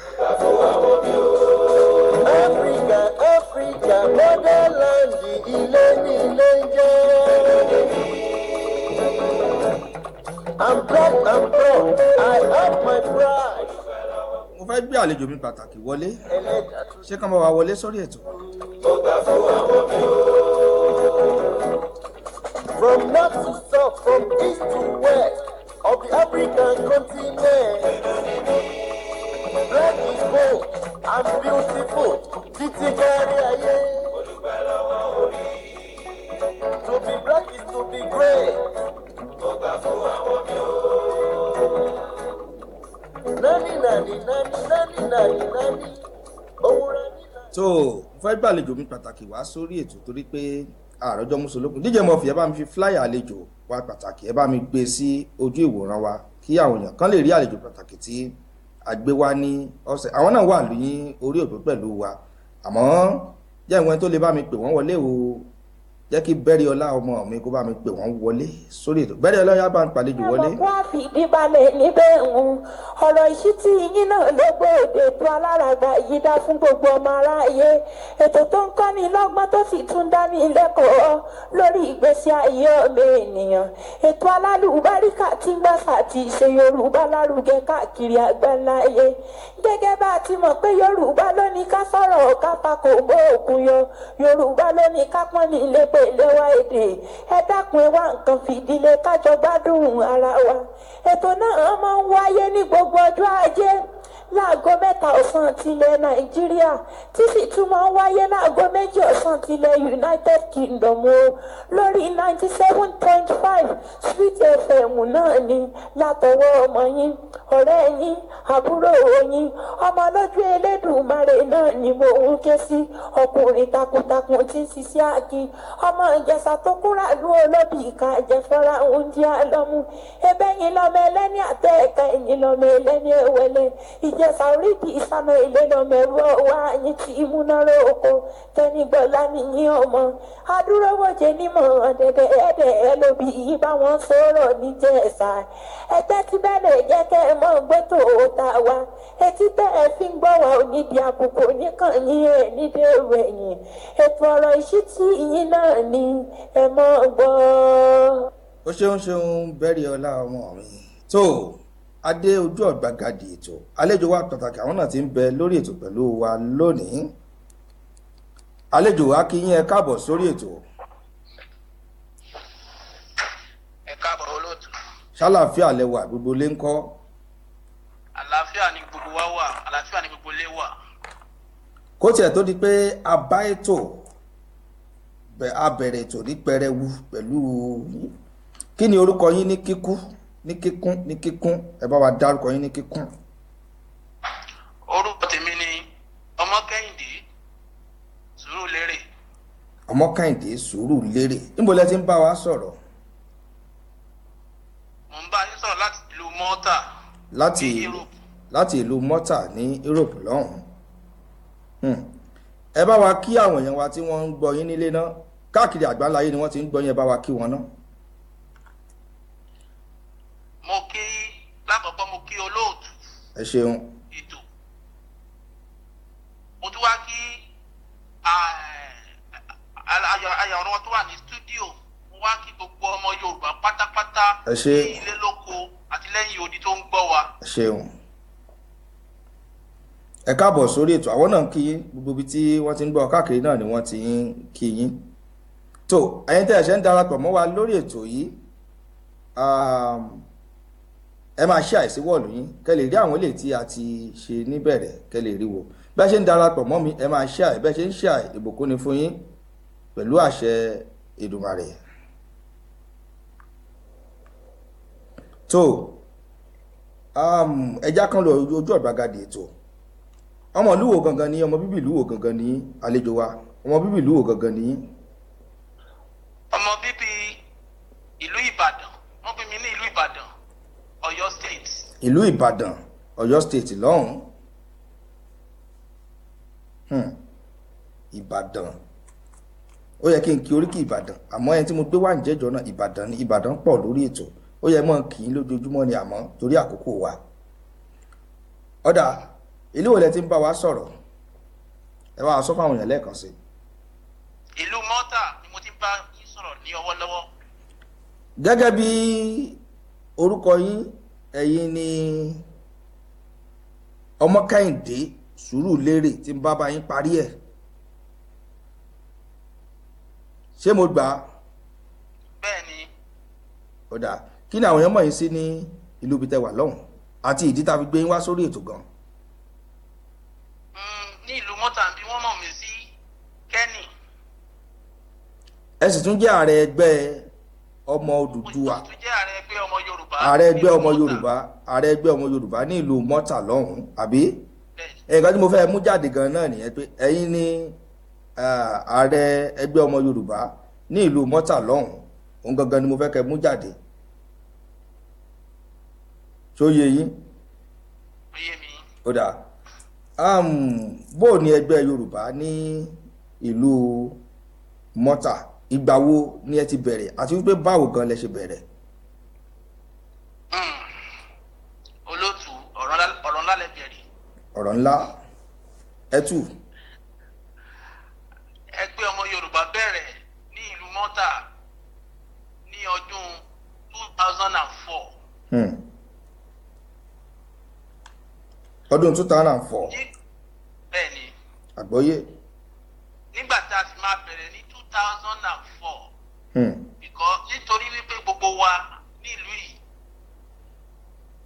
Áfíríkà, Áfíríkà, motherland, ilé ní ilé ń jẹ́. I'm black, I'm proud, I have my pride. Mo fẹ́ gbé àlejò mi pàtàkì wọlé. Ẹlẹ́dàá tún Ṣé kán bá wa wọlé sórí ètò? From north to south, from east to west of the African continent. Black is bold and beautiful, títí kárí ayé. To be black is to be great. Nani nani nani nani nani nani. Òwúrọ̀ ní nani. Tó mo fẹ́ gbé àlejò mi pàtàkì wá sórí ètò torí pé àròjọ mùsùlùkùn. DJ Murphy, ẹ bá mi fi flyer àlejò wa pàtàkì, ẹ bá mi gbé sí ojú ìwòran wa kí àwọn èèyàn kan lè rí àlejò pàtàkì tí a gbé wá ní ọ̀sẹ̀. Àwọn náà wà ní orí òpó pẹ̀lú wa, àmọ́ jẹ́ ìwọ̀n tó lè bá mi pè wọ́n wọlé o. Jẹ́ kí Bẹ́rí Ọlá ọmọ mi kó bá mi pè wọ́n wọlé sórí ètò. Bẹ́rí Ọlá, yá bá ń palejò wọlé. Kó àfìdíbalẹ̀ níbẹ̀ ń ọ̀rọ̀ ìṣítí yín náà ló gbé òde ètò aláràgbà yìí dá fún gbogbo ọmọ aráyé, ètò tó ń kọ́ni lọ́gbọ́n tó sì tún dání lẹ́kọ̀ọ́ lórí ìgbésí ayé ọmọ ènìyàn, ètò alálùbáríkà tí ń gbàsà àti ìṣe Yorùbá lárugẹ káàkiri àgbáláyé. Gẹ́gẹ́ bá a ti mọ̀ pé Yorùbá ló ní ká sọ̀rọ̀ ká fakò bó òkun yọ, Yorùbá ló ní ká pọ́n ní ilé pé léwá èdè. Ẹ dákun, ẹ wá nǹkan fìdílé, kájọ gbádùn ara wa. Ètò náà máa ń wáyé ní gbogbo ọjọ́ Ajé. Láago 3 ọ̀sán tilẹ̀ Nàìjíríà, tí sì tún máa ń wáyé láago 2 ọ̀sán tilẹ̀ United Kingdom o, lórí 97.5 Sweet FM náà ni, látọwọ́ ọmọ yín, ọ̀rẹ́ yín, àbúrò yín, ọmọ lójú Elédùmarè náà ni mo ń ké sí, ọkùnrin takuntakun tí ń ṣiṣẹ́ akin, ọmọ Ìjẹ̀ṣà tó kúrà lú olóbì ìka àjẹfọ́ra oúnjẹ alọ́mú, ẹbẹ́ yín lọ́mọ ẹlẹ́ni àtẹ ẹ̀ka, ẹ̀yìn lọ́mọ ẹlẹ́ni ẹ̀wẹ̀lẹ̀, Ìjẹ̀ṣà orídìí ìsànà ilé lọ́mọ ẹ̀rú ọwọ́ àyín tí ìmúnáró oko tẹnigbọ́lá nìyí, ọmọ adúrówòjé nímọ̀ dẹ̀dẹ̀ ẹ̀dẹ̀ ẹ̀ lóbi yìí bá wọn sọ̀rọ̀ níjẹ̀ṣà. Ẹgbẹ́ tí bẹ́ẹ̀ lè jẹ́ kẹ́ ẹ mọ́ gbẹ́tò ta wa, etí tẹ́ ẹ fi ń gbọ́ wa ò ní di àbùkù oníkànnì ẹ̀ ní dèrò ẹ̀yìn. Ètò ọ̀rọ̀ ìṣítí yín náà ni ẹ mọ́ gbọ́. Ó ṣeun ṣeun, bẹ́ẹ̀rì ọlá ọmọ mi. Tó adé ojú ọ̀gbagadì ètò, àlejò wa pàtàkì àwọn náà ti ń bẹ lórí ètò pẹ̀lú wa lónìí. Àlejò wa, kí yín, ẹ káàbọ̀ sórí ètò. Ẹ káàbọ̀, olóòtú. Ṣàlàáfíà lẹwà? Gbogbo lé ń kọ́? Àlàáfíà ni gbogbo wa wà, àlàáfíà ni gbogbo ilé wà. Kó tiẹ̀ tó di pé a bá ètò a bẹ̀rẹ̀ ètò ní pẹrẹwu pẹ̀lú, kí ni orúkọ yín ní kíkú, ní kíkún, ní kíkún? Ẹ bá wa dárúkọ yín ní kíkún. Orúkọ tèmi ni Ọmọkẹ́hìndé Sùúrùlérè. Ọmọkẹ́hìndé Sùúrùlérè. Níbo lẹ ti ń bá wa sọ̀rọ̀? Mò ń bá yín sọ̀rọ̀ láti ìlú Malta. Láti ní Europe. Láti ìlú Malta ní Europe lọ́hùn-ún. Ẹ bá wa kí àwọn èèyàn wa tí wọ́n ń gbọ́ yín nílé náà, káàkiri àgbáńláyé ni wọ́n ti ń gbọ́ yín. Ẹ bá wa kí wọn náà. Mo kí, lákọ̀ọ́kọ́ mo kí olóòtú Ẹ ṣeun. ètò. Mo tún wá kí ayọ̀rọ̀ tó wà ní stúdíò. Mo wá kí gbogbo ọmọ Yorùbá pátápátá Ẹ ṣé. ní ilé lóko àti lẹ́yìn odi tó ń gbọ́ wa. Ẹ ṣeun, ẹ káàbọ̀ sórí ètò. Àwọn náà ń kí yín, gbogbo ibi tí wọ́n ti ń gbọ́ káàkiri náà ni wọ́n ti ń kí yín. Tó ẹ̀yin tẹ́ ẹ ṣe ń darapọ̀ mọ́ wa lórí ètò yìí, ẹ máa ṣe àìsí wọ́ọ̀lù yín kẹ́ lè rí àwọn eléyìí tí a ti ṣe níbẹ̀rẹ̀, kẹ́ lè rí wò. Bẹ́ẹ̀ ṣe ń darapọ̀ mọ́ mi, ẹ máa ṣe àì bẹ́ẹ̀ ṣe ń ṣe àì, ìbùkún ni fún yín pẹ̀lú àṣẹ Èdùmàrè. Tó ẹja kan lọ ojú ọ̀gbagadè ètò. Ọmọ ìlú wo gangan ni, ọmọ bíbí ìlú wo gangan ni àlejò wa? Ọmọ bíbí ìlú wo gangan ni? Ọmọ bíbí ìlú Ìbàdàn, wọ́n bí mi ní ìlú Ìbàdàn, Ọ̀yọ́ State. Ìlú Ìbàdàn, Ọ̀yọ́ State lọ́hùn. Ìbàdàn, ó yẹ kí n kí oríkì Ìbàdàn, àmọ́ ẹni tí mo gbé wá ń jẹ́jọ́ náà, Ìbàdàn ni. Ìbàdàn pọ̀ lórí ètò, ó yẹ mọ́ kì í lójoojúmọ́ ni, àmọ́ torí àkókò wa. Ọ̀dà, ìlú wo lẹ ti ń bá wa sọ̀rọ̀? Ẹ bá wa sọ fáwọn èèyàn lẹ́ẹ̀kan sí i. Ìlú Malta ni mo ti ń bá yín sọ̀rọ̀ ní ọwọ́lọ́wọ́. Gẹ́gẹ́ bí orúkọ yín, ẹ̀yin ni Ọmọkẹ́hìndé Sùúrùlérè tí ń bá bá yín parí ẹ̀. Ṣé mo gbà á? Bẹ́ẹ̀ ni. Ó dáa. Kí ni àwọn èèyàn mọ̀ yín sí ní ìlú ibi tẹ́ wà lọ́hùn, àti ìdí tá a fi gbé yín wá sórí ètò gan? Ní ìlú Malta bí wọ́n mọ̀ mí sí Kenny. Ẹ sì tún jẹ́ ààrẹ ẹgbẹ́ ọmọ Mo sì Odùduwà. tún jẹ́ ààrẹ ẹgbẹ́ ọmọ Yorùbá Ààrẹ ẹgbẹ́ nílùú ọmọ Malta. Yorùbá, ààrẹ ẹgbẹ́ ọmọ Yorùbá ní ìlú Malta lọ́hùn, àbí? Bẹ́ẹ̀ ni. Nǹkan tí mo fẹ́ mú jáde gan náà nìyẹn, pé ẹ̀yin ni ààrẹ ẹgbẹ́ ọmọ Yorùbá ní ìlú Malta lọ́hùn. Òun gangan ni mo fẹ́ kẹ́ mú jáde. Ṣó yé yín? Ó yé mi. Ó dáa. Bó o ní ẹgbẹ́ Yorùbá ní ìlú Malta, ìgbà wo ni ẹ ti bẹ̀rẹ̀, àti wípé báwo gan lẹ ṣe bẹ̀rẹ̀? Olóòtú, ọ̀rọ̀ ńlá lẹ bẹ̀rẹ̀. Ọ̀rọ̀ ńlá, ẹ tù. Ẹgbẹ́ ọmọ Yorùbá bẹ̀rẹ̀ ní ìlú Malta ní ọdún 2004. Ọdún 2004? Bẹ́ẹ̀ ni. Àgbọ́yé. Nígbà tá a sì máa bẹ̀rẹ̀ ní 2004, because nítorí wípé gbogbo wa ní ìlú yìí,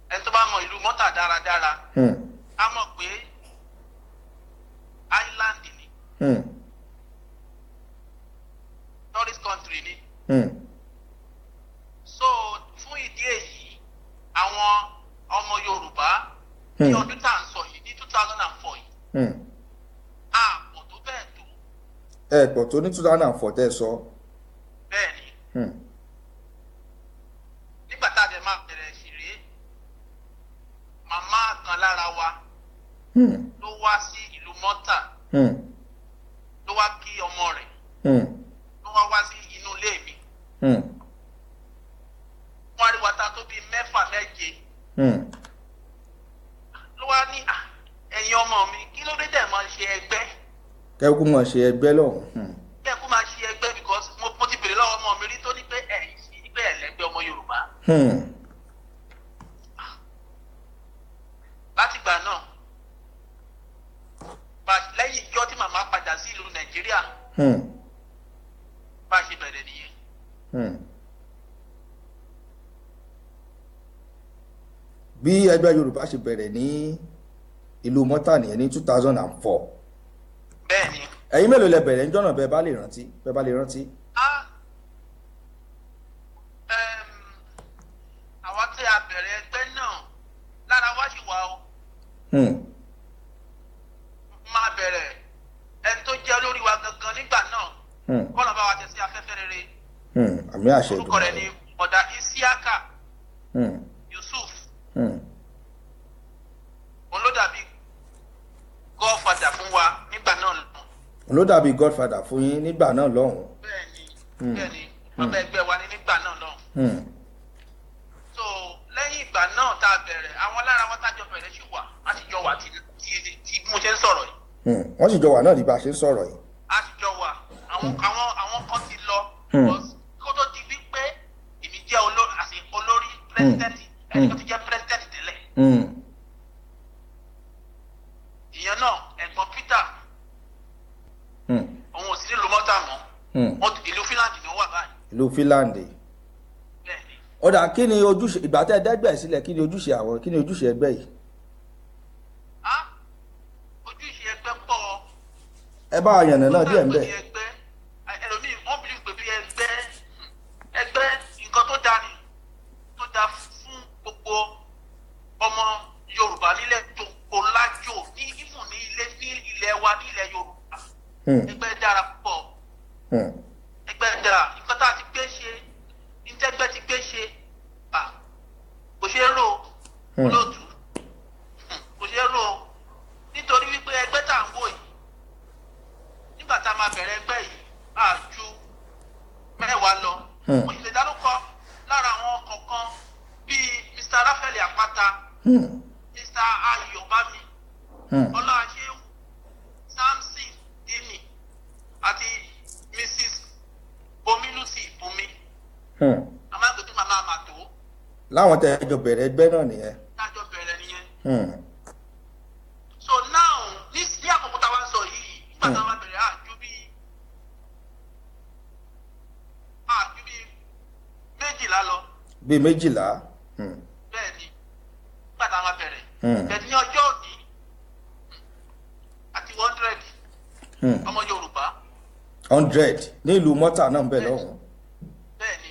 ẹni tó bá mọ ìlú Malta dáradára, A mọ̀ pé island ni, tourist country ni. So fún ìdí èyí, àwọn ọmọ Yorùbá ní ọdún tá à ń sọ yìí, ní 2004 yìí, a pọ̀ tó bẹ́ẹ̀ tó. Ẹ pọ̀ tó ní 2004 tẹ́ ẹ sọ. Bẹ́ẹ̀ ni. Nígbà tá a dẹ̀ máa bẹ̀rẹ̀ sí rèé, màmá kan lára wa ló wá sí ìlú Mọ́tà, ló wá kí ọmọ rẹ̀, ló wá wá sí inú ilé mi. Wọ́n á rí wa ta tó bíi mẹ́fà méje. Ló wá ní, "Ah, ẹ̀yin ọmọ mi, kí ló dé tẹ̀ máa ń ṣe ẹgbẹ́?" Kẹ́kú mọ̀ ṣe ẹgbẹ́ lọ́hùn. Kẹ́ kó máa ṣe ẹgbẹ́, because mo ti bèrè lọ́wọ́ ọmọ mi rí tó ní pé ẹ̀yin sí pé ẹ̀lẹ́gbẹ́ ọmọ Yorùbá. Látìgbà náà, lẹ́yìn ìjọ tí màmá padà sí ìlú Nàìjíríà, bá a ṣe bẹ̀rẹ̀ nìyẹn. Bí ẹgbẹ́ Yorùbá ṣe bẹ̀rẹ̀ ní ìlú Mọ́tà nìyẹn ní 2004. Bẹ́ẹ̀ ni. Ẹ̀yin mélòó lẹ bẹ̀rẹ̀ níjọ́ náà, bẹ́ẹ̀ bá lè rántí, bẹ́ẹ̀ bá lè rántí? Àwa tí a bẹ̀rẹ̀ ẹgbẹ́ náà, lára wa sì wà o. Máa bẹ̀rẹ̀, ẹni tó jẹ́ olórí wa gangan nígbà náà, kọ́nà bá wa tẹ̀ sí afẹ́fẹ́ rere. Àmì àṣẹ. Orúkọ rẹ̀ ni Ọ̀dà Isiaka Yusuf. Òun ló dàbí godfather fún wa nígbà náà lọ. Ló dàbí godfather fún yín nígbà náà lọ́hùn. Bẹ́ẹ̀ni, bẹ́ẹ̀ni, bàbá ẹgbẹ́ wa ní nígbà náà lọ. So lẹ́yìn ìgbà náà tá a bẹ̀rẹ̀, àwọn lára wọn tá a jọ bẹ̀rẹ̀ sì wà, a sì jọ wà tí tí mo ṣe ń sọ̀rọ̀ yìí. Wọ́n sì jọ wà náà ní bá a ṣe ń sọ̀rọ̀ yìí. A sì jọ wà. Àwọn kan ti lọ. Kó tó di wípé èmi jẹ́ olórí president, ẹni tó ti jẹ́ president tẹ́lẹ̀. Ìyẹn náà, ẹ̀gbọ́n Peter, òun ò sí nílùú Mọ́tà mọ́. Ìlú Finland ni ó wà báyìí. Ìlú Finland. Bẹ́ẹ̀ni. Ó dà, kí ni ojúṣe ìgbà tẹ́ ẹ dẹ́gbẹ̀ sílẹ̀? Kí ni ojúṣe àwọn, kí ni ojúṣe ẹgbẹ́ yìí? Ojúṣe ẹgbẹ́ pọ̀. Ẹ bá yànnà náà díẹ̀ ń bẹ̀. Ẹgbẹ́, ẹlòmíì wọ́n bí pé bí ẹgbẹ́ nǹkan tó dáa ni, tó dáa fún gbogbo ọmọ Yorùbá nílẹ̀ tó kó lájò ní ìfún ní ilé, ní ilẹ̀ wa, ní ilẹ̀ Yorùbá. Ẹgbẹ́ dára púpọ̀. Ẹgbẹ́ dára. Nǹkan tá a ti gbé ṣe, ntẹ́gbẹ́ ti gbé ṣe, kò ṣeé rò, olóòtú, kò ṣeé rò, nítorí wípé ẹgbẹ́ tá à ń wò yìí, nígbà tá a máa bẹ̀rẹ̀ ẹgbẹ́ yìí, á ju 10 lọ. Mo sì lè dárúkọ lára àwọn kọ̀ọ̀kan bíi Mr. Raphael Apata, Mr. Ayọ̀bámi, Ọláṣẹ́wù Samson Dimi àti Mrs. Omilusi Bùnmi. A máa ń gbé màmá àmàtó. Láwọn tẹ́ ẹ jọ bẹ̀rẹ̀ ẹgbẹ́ náà nìyẹn. Tájọ bẹ̀rẹ̀ nìyẹn. So now, ní àkókò táwa ń sọ yìí, nígbà táwa bẹ̀rẹ̀, àjú bíi 12 lọ. Bíi 12. Bẹ́ẹ̀ ni, nígbà táwa bẹ̀rẹ̀. Bẹ́ẹ̀ ní ọjọ́ òní àti 100 ọmọ Yorùbá. 100 ní ìlú Mọ́tà náà ń bẹ̀ lọ́hùn. Bẹ́ẹ̀ ni,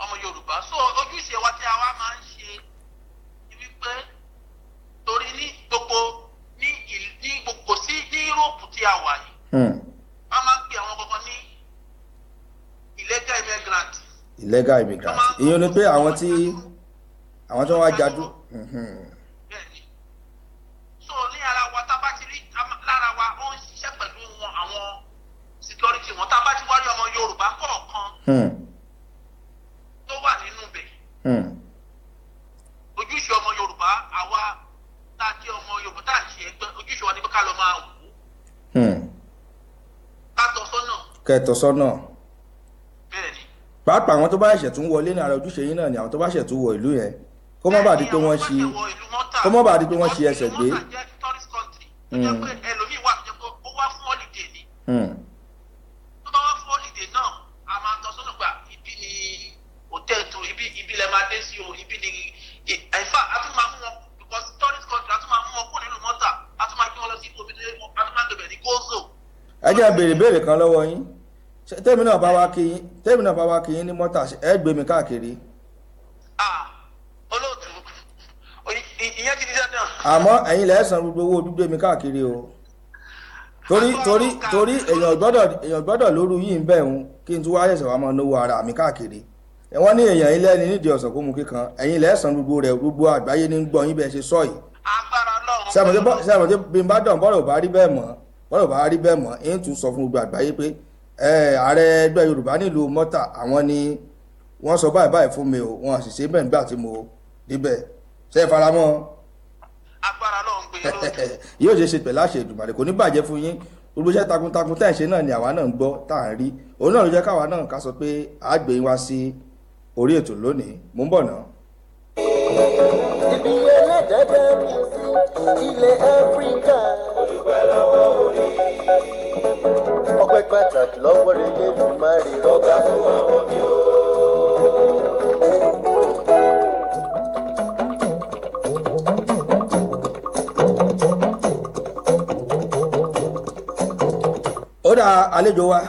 ọmọ Yorùbá. So ojúṣe wa tí a wá máa ń ṣe ni wípé, torí ní gbogbo ní ìlú, ní gbogbo sí ní Yúróòpù tí a wà yìí, wọ́n máa ń pè àwọn kankan ní illegal immigrant. Illegal immigrant, ìyẹn ni pé àwọn tí wọ́n wá jadú. Bẹ́ẹ̀ni. So ní ara wa, tá a bá ti rí lára wa, ó ń ṣiṣẹ́ pẹ̀lú wọn, àwọn security wọn, tá a bá ti wá rí ọmọ Yorùbá kọ̀ọ̀kan tó wà nínú ibẹ̀, ojúṣe ọmọ Yorùbá, àwa tá a jẹ́ ọmọ Yorùbá tá a ṣe ẹgbẹ́, ojúṣe wa ni pé ká lọ máa wò ó, ká tọ́ sọ́nà. Kẹtọ sọ́nà. Bẹ́ẹ̀ni. Pàápàá àwọn tó bá ṣẹ̀ tún wọlé ní ara ojúṣe yín náà ni àwọn tó bá ṣẹ̀ tún wọ ìlú yẹn, kó má bàa di pé wọ́n ṣi kó má bàa di pé wọ́n ṣi ẹsẹ̀ gbé. Ìlú Mọ́tà jẹ́ tourist country tó jẹ́ pé ẹlòmíì wà tó jẹ́ pé ó wá fún holiday ni. Tó bá wá fún holiday náà, a máa tọ́ sọ́nà pé ibi ni hòtẹ́ẹ̀lì tó ibi lẹ máa dé sí o, ibi ni ẹ̀fà a tún máa mú wọn. jẹ́ béèrè béèrè kan lọ́wọ́ yín. Ṣé tèmi náà bá wá kí yín, tèmi náà bá wá kí yín ní mọ́tà, ṣé ẹ gbé mi káàkiri? Ah, olóòtú, ìyẹn ti di dandan. Àmọ́ ẹ̀yin lẹ san gbogbo owó gbígbé mi káàkiri o, torí torí torí èèyàn gbọ́dọ̀ lóru yìí ń bẹ̀ ń kí n tún wá ṣẹ̀ṣẹ̀ wá máa náwó ara mi káàkiri. Wọ́n ní èèyàn ilé ẹni nídìí ọ̀sán kó mu kíkan. Ẹ̀yin lẹ san gbogbo rẹ̀. Gbogbo àgbáyé ní ń gbọ́ yín bẹ́ẹ̀ ṣe sọ yìí. Agbára Ọlọ́run. Sẹ́mi bí n bá dàn, bọ́rọ̀ ò bá rí bẹ́ẹ̀ mọ́, bọ́rọ̀ ò bá rí bẹ́ẹ̀ mọ́, èyí tún sọ fún gbogbo àgbáyé pé ààrẹ ẹgbẹ́ Yorùbá nílùú Mọ́tà, àwọn ni wọ́n sọ báyìí báyìí fún mi o, wọn sì ṣe bẹ́ẹ̀ nígbà tí mo débẹ̀. Ṣe é faramọ́? Agbára Ọlọ́run gbé, olóòtú. Yóò ṣe ṣe pẹ̀lú àṣẹ Èdùmàrè. Kò ní bàjẹ́ fún yín. Gbogbo iṣẹ́ takuntakun tẹ́ ẹ̀ ṣe náà ni àwa náà ń gbọ́ tá à ń rí. Òun náà ló jẹ́ káwa náà ká sọ pé a gbé yín wá sí orí ètò lónìí. Mò ń bọ̀ náà. Ibi ẹlẹ́dẹ̀ẹ́dẹ́ mi sí ilẹ̀ Áfíríkà. Ọpẹ́ pàtàkì lọ́wọ́ rẹ̀ lẹ́dùnmáre rọ́gà fún àwọn mi o. Ó dá, àlejò wa,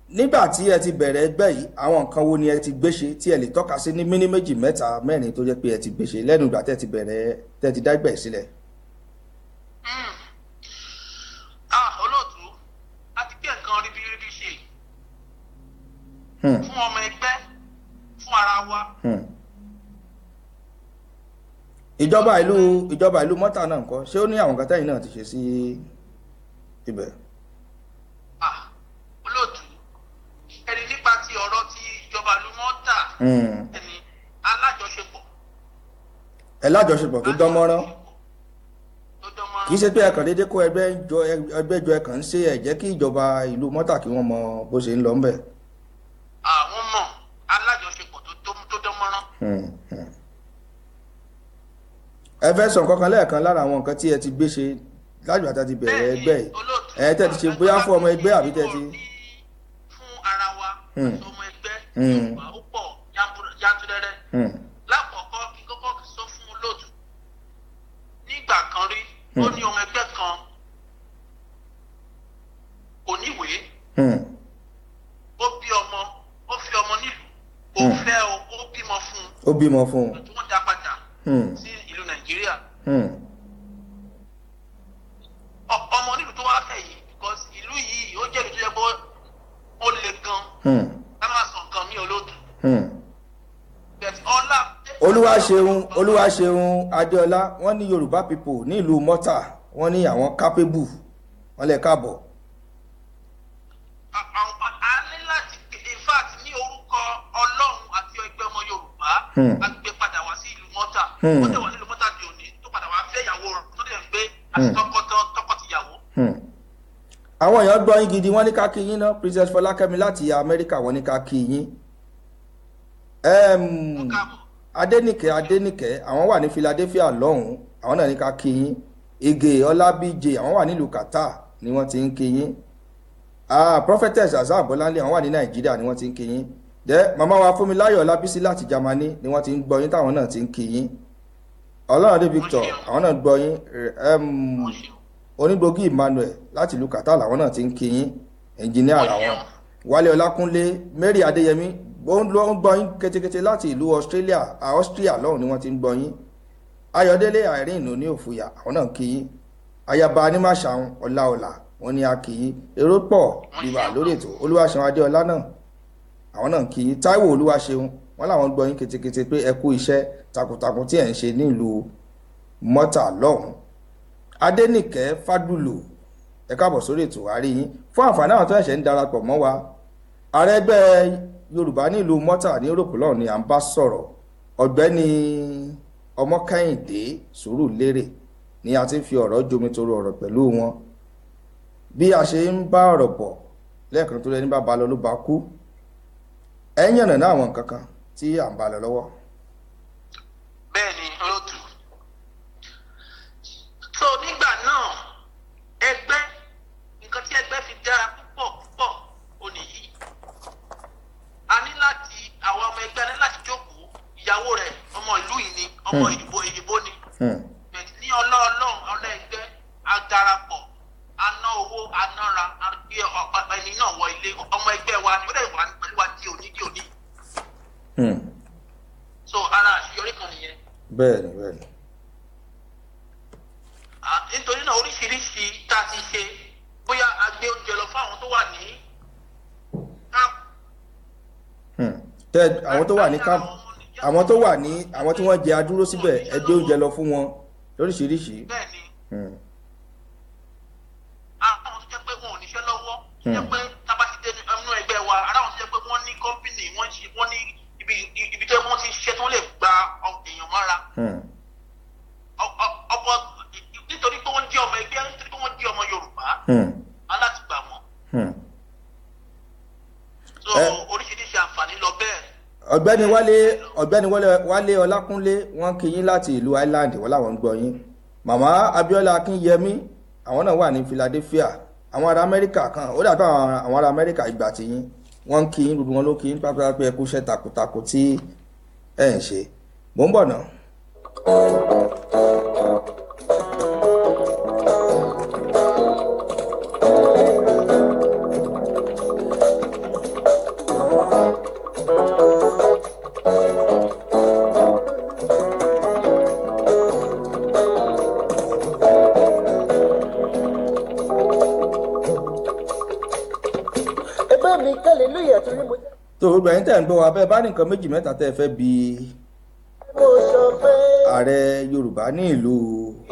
nígbà tí ẹ ti bẹ̀rẹ̀ ẹgbẹ́ yìí, àwọn nǹkan wo ni ẹ ti gbé ṣe tí ẹ lè tọ́ka sí ní míní, méjì, mẹ́ta, mẹ́rin, tó jẹ́ pé ẹ ti gbé ṣe lẹ́nu ìgbà tẹ́ ti bẹ̀rẹ̀, tẹ́ ti dágbẹ́ yìí sílẹ̀? Ah, olóòtú, a ti gbé nǹkan ribiribi ṣe fún ọmọ ẹgbẹ́, fún ara wa. Ìjọba ìlú Mọ́tà náà ńkọ́? Ṣé ó ní àwọn nǹkan tẹ́yìn náà ti ṣe sí ibẹ̀? Ah, olóòtú, ẹni nípa ti ọ̀rọ̀ ti ìjọba ìlú Mọ́tà, ẹni alájọṣepọ̀. Ẹ lájọṣepọ̀ tó dán mọ́rán. Tó dán mọ́rán. Kì í ṣe pé ẹ kàn déédéé kó ẹgbẹ́ jọ, ẹ kàn ń ṣe, ẹ jẹ́ kí ìjọba ìlú Mọ́tà kí wọ́n mọ bó ṣe ń lọ ńbẹ̀. Àwọn mọ̀ alájọṣepọ̀ tó dán mọ́rán. Ẹ fẹ́ sọ nǹkan kan lẹ́ẹ̀kan lára àwọn nǹkan tí ẹ ti gbé ṣe lájú àti bẹ̀rẹ̀ ẹgbẹ́ yìí, Olóòtú, ẹ tẹ́ ti ṣe bóyá fún ọmọ ẹgbẹ́ àbí tẹ́ ti. Fún ara wa àti ọmọ ẹgbẹ́ Yorùbá, ó pọ̀ janturẹrẹ. Lákọ̀ọ́kọ́, kí n kọ́kọ́ sọ fún olóòtú, nígbà kan rí, ó ní ọmọ ẹgbẹ́ kan kò níwèé. Ó bí ọmọ, ó fi ọmọ nílùú, kò fẹ́ o, ó bímọ fún Ó bímọ fún un. un tí wọ́n dá padà sí ìlú Nàìjíríà. Ọmọ nílùú tó wá fẹ́ yìí, because ìlú yìí, ó jẹ́ ìlú tó yẹ kó ó le gan. Ká má sọ nǹkan mí, olóòtú. But ọlá. Olúwaṣeun, Olúwaṣeun Adéọlá, wọ́n ní Yorùbá people ní ìlú Mọ́tà, wọ́n ní àwọn capable, wọ́n lè káàbọ̀. A ní láti, in fact, ní orúkọ Ọlọ́run àti ẹgbẹ́ ọmọ Yorùbá, a gbé padà wá sí ìlú Mọ́tà. Ó dẹ̀ wà nílùú Mọ́tà di òní, tó padà wá fẹ́ ìyàwó rẹ̀, tó dẹ̀ ń gbé àti tọkọtìyàwó. Àwọn èèyàn gbọ́ yín gidi. Wọ́n ní ká kí yín ná. Princess Fọlákẹ́mi láti Amẹ́ríkà, wọ́n ní ká kí yín. Káàbọ̀. Adénìkẹ́, Adénìkẹ́, àwọn wà ní Philadelphia lọ́hùn-ún, àwọn náà ní ká kí yín. Ige Ọlábíjẹ, àwọn wà nílùú Qatar ni wọ́n ti ń kí yín. Ah, Prophetess Azar Bọ́láńlé, àwọn wà ní Nàìjíríà ni wọ́n ti ń kí yín. Dẹ́ màmá wa Fúnmiláyọ̀ Ọlábísí láti Jámánì ni wọ́n ti ń gbọ́ yín, táwọn náà ti ń kí yín. Ọlọ́rundé Victor, àwọn náà gbọ́ yín. Wọ́n ṣeun. Onígbògì Emmanuel láti ìlú Qatar làwọn náà ti ń kí yín, ẹnjìníà làwọn. Wálé Ọlákúnlé, Mary Adéyẹmí, ó ń gbọ́ yín kétékété láti ìlú Australia, Austria lọ́hùn ni wọ́n ti ń gbọ́ yín. Ayọ̀délé Àìrìn ní Òfúyà, àwọn náà ń kí yín. Ayaba Animaṣàun Ọláọlà, wọ́n ní a kí yín. Èrò pọ̀ bíbà lórí ètò. Olúwaṣeun Adéọlá náà, àwọn náà ń kí yín. Táíwò Olúwaṣeun, wọ́n làwọn gbọ́ yín kétékété pé ẹ kú iṣẹ́ takuntakun tí ẹ̀ ń ṣe nílùú Mọ́tà lọ́hùn. Adénìkẹ́ Fádùlù, ẹ káàbọ̀ sórí ètò, àárí yín. Fún àǹfààní àwọn tó ṣẹ̀ṣẹ̀ ń darapọ̀ mọ́ wa, ààrẹ ẹgbẹ́ Yorùbá nílùú Mọ́tà ní Europe lọ́hùn ni à ń bá sọ̀rọ̀. Ọ̀gbẹ́ni Ọmọkẹ́hìndé Sùúrùlérè ni a ti ń fi ọ̀rọ̀ jomitoro ọ̀rọ̀ pẹ̀lú wọn. Bí a ṣe ń bá ọ̀rọ̀ bọ̀ lẹ́ẹ̀kan tó lẹ́ni bá ba lọ ló bá kú, ẹ ń yànnàná àwọn nǹkan kan tí à ń bá lọ lọ́wọ́. Bẹ́ẹ̀ ni, olóòtú. So nígbà náà, ẹgbẹ́, nǹkan tí ẹgbẹ́ fi dára púpọ̀ púpọ̀ ò nìyí. A ní láti, àwọn ọmọ ẹgbẹ́ ní láti jókòó. Ìyàwó rẹ̀, ọmọ ìlú yìí ni, ọmọ ìdìbò ìdìbò ni. But ní ọlọ́ọ̀lọ́ọ̀ ọlọ́ ẹgbẹ́, a darapọ̀, a ná owó, a nára, a gbé So ara àṣeyọrí kan nìyẹn. Bẹ́ẹ̀ni, bẹ́ẹ̀ni. Nítorí náà oríṣiríṣi tá a ti ṣe, bóyá a gbé oúnjẹ lọ fún àwọn tó wà ní camp. Tẹ àwọn tó wà ní camp, àwọn tó wà ní, àwọn tí wọ́n jẹ adúró síbẹ̀, ẹ gbé oúnjẹ lọ fún wọn lóríṣiríṣi. Bẹ́ẹ̀ni. Àwọn tó jẹ́ pé wọn ò níṣẹ́ lọ́wọ́, tó jẹ́ pé tá a bá ti dé inú ẹgbẹ́ wa, ara àwọn tó jẹ́ pé wọ́n ní kọ́mpìnì, wọ́n ṣe, wọ́n ní ibi tó yẹ wọ́n ti ṣiṣẹ́ tó lè gba èèyàn mọ́ra. Ọ̀pọ̀ nítorí pé wọ́n jẹ́ ọmọ ẹgbẹ́, nítorí pé wọ́n jẹ́ ọmọ Yorùbá, aláti gbà wọ́n. So oríṣiríṣi àǹfààní lọ bẹ́ẹ̀. Ọ̀gbẹ́ni Wálé Ọlákúnlé, wọ́n kí yín láti ìlú Ireland, wọ́n làwọn ń gbọ́ yín. Màmá Abíọ́lá Akínyẹmí, àwọn náà wà ní Philadelphia. Àwọn ará Amẹ́ríkà kan, ó dàbí àwọn ará Amẹ́ríkà ìgbà tí yín, wọ́n ń kí yín, gbogbo wọn ló kí yín pápá pé ẹ kú iṣẹ́ takuntakun tí ẹ̀ ń ṣe. Mò ń bọ̀ náà. Ẹgbẹ́ mi hallelujah torí mo jẹ́. Tó gbogbo ẹ̀yin tẹ̀ ń gbọ́ wa, bẹ́ẹ̀ bá ní nǹkan méjì mẹ́ta tẹ́ ẹ fẹ́ bi mo sọ pé ààrẹ Yorùbá ní ìlú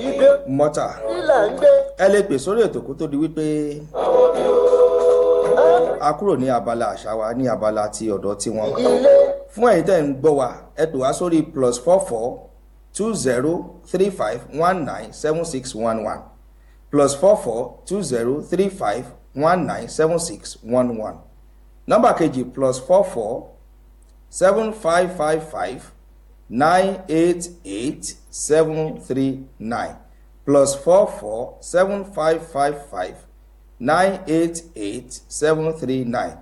ibi Mọ́tà, tí là ń gbé. Ẹ lè pè sórí ètò kó tó di wípé a kúrò ní abala àṣà wa, ní abala ti ọ̀dọ̀ tiwọn. Ilé. Fún ẹ̀yin tẹ́ ń gbọ́ wa, ẹ pè wá sórí +44 20 35 19 76 11, +44 20 35 19 76 11. Nọ́mbà kejì, +44 7555 988739, +44 7555 988739.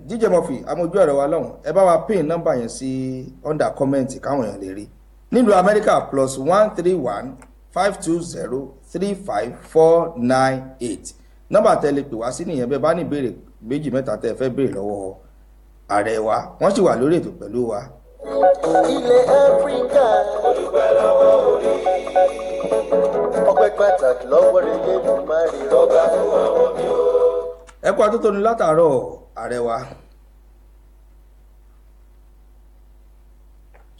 DJ Murphy, amójú ẹ̀rọ wa lọ́hùn, ẹ bá wa pin nọ́mbà yẹn sí under comment káwọn èèyàn lè rí. Nílùú Amẹ́ríkà, +1 315 203 5498. Nọ́mbà tẹ́ lè pè wá sí nìyẹn, bẹ́ẹ̀ bá ní ìbéèrè méjì mẹ́ta tẹ́ ẹ fẹ́ béèrè lọ́wọ́ ààrẹ wa. Wọ́n sì wà lórí ètò pẹ̀lú wa. Ilẹ̀ Áfíríkà. Ọpẹ́ pàtàkì lọ́wọ́ rẹ̀ lẹ́dùnmáre rọ́bà fún àwọn mi o. Ẹ kú atótónu látàárọ̀, ààrẹ wa.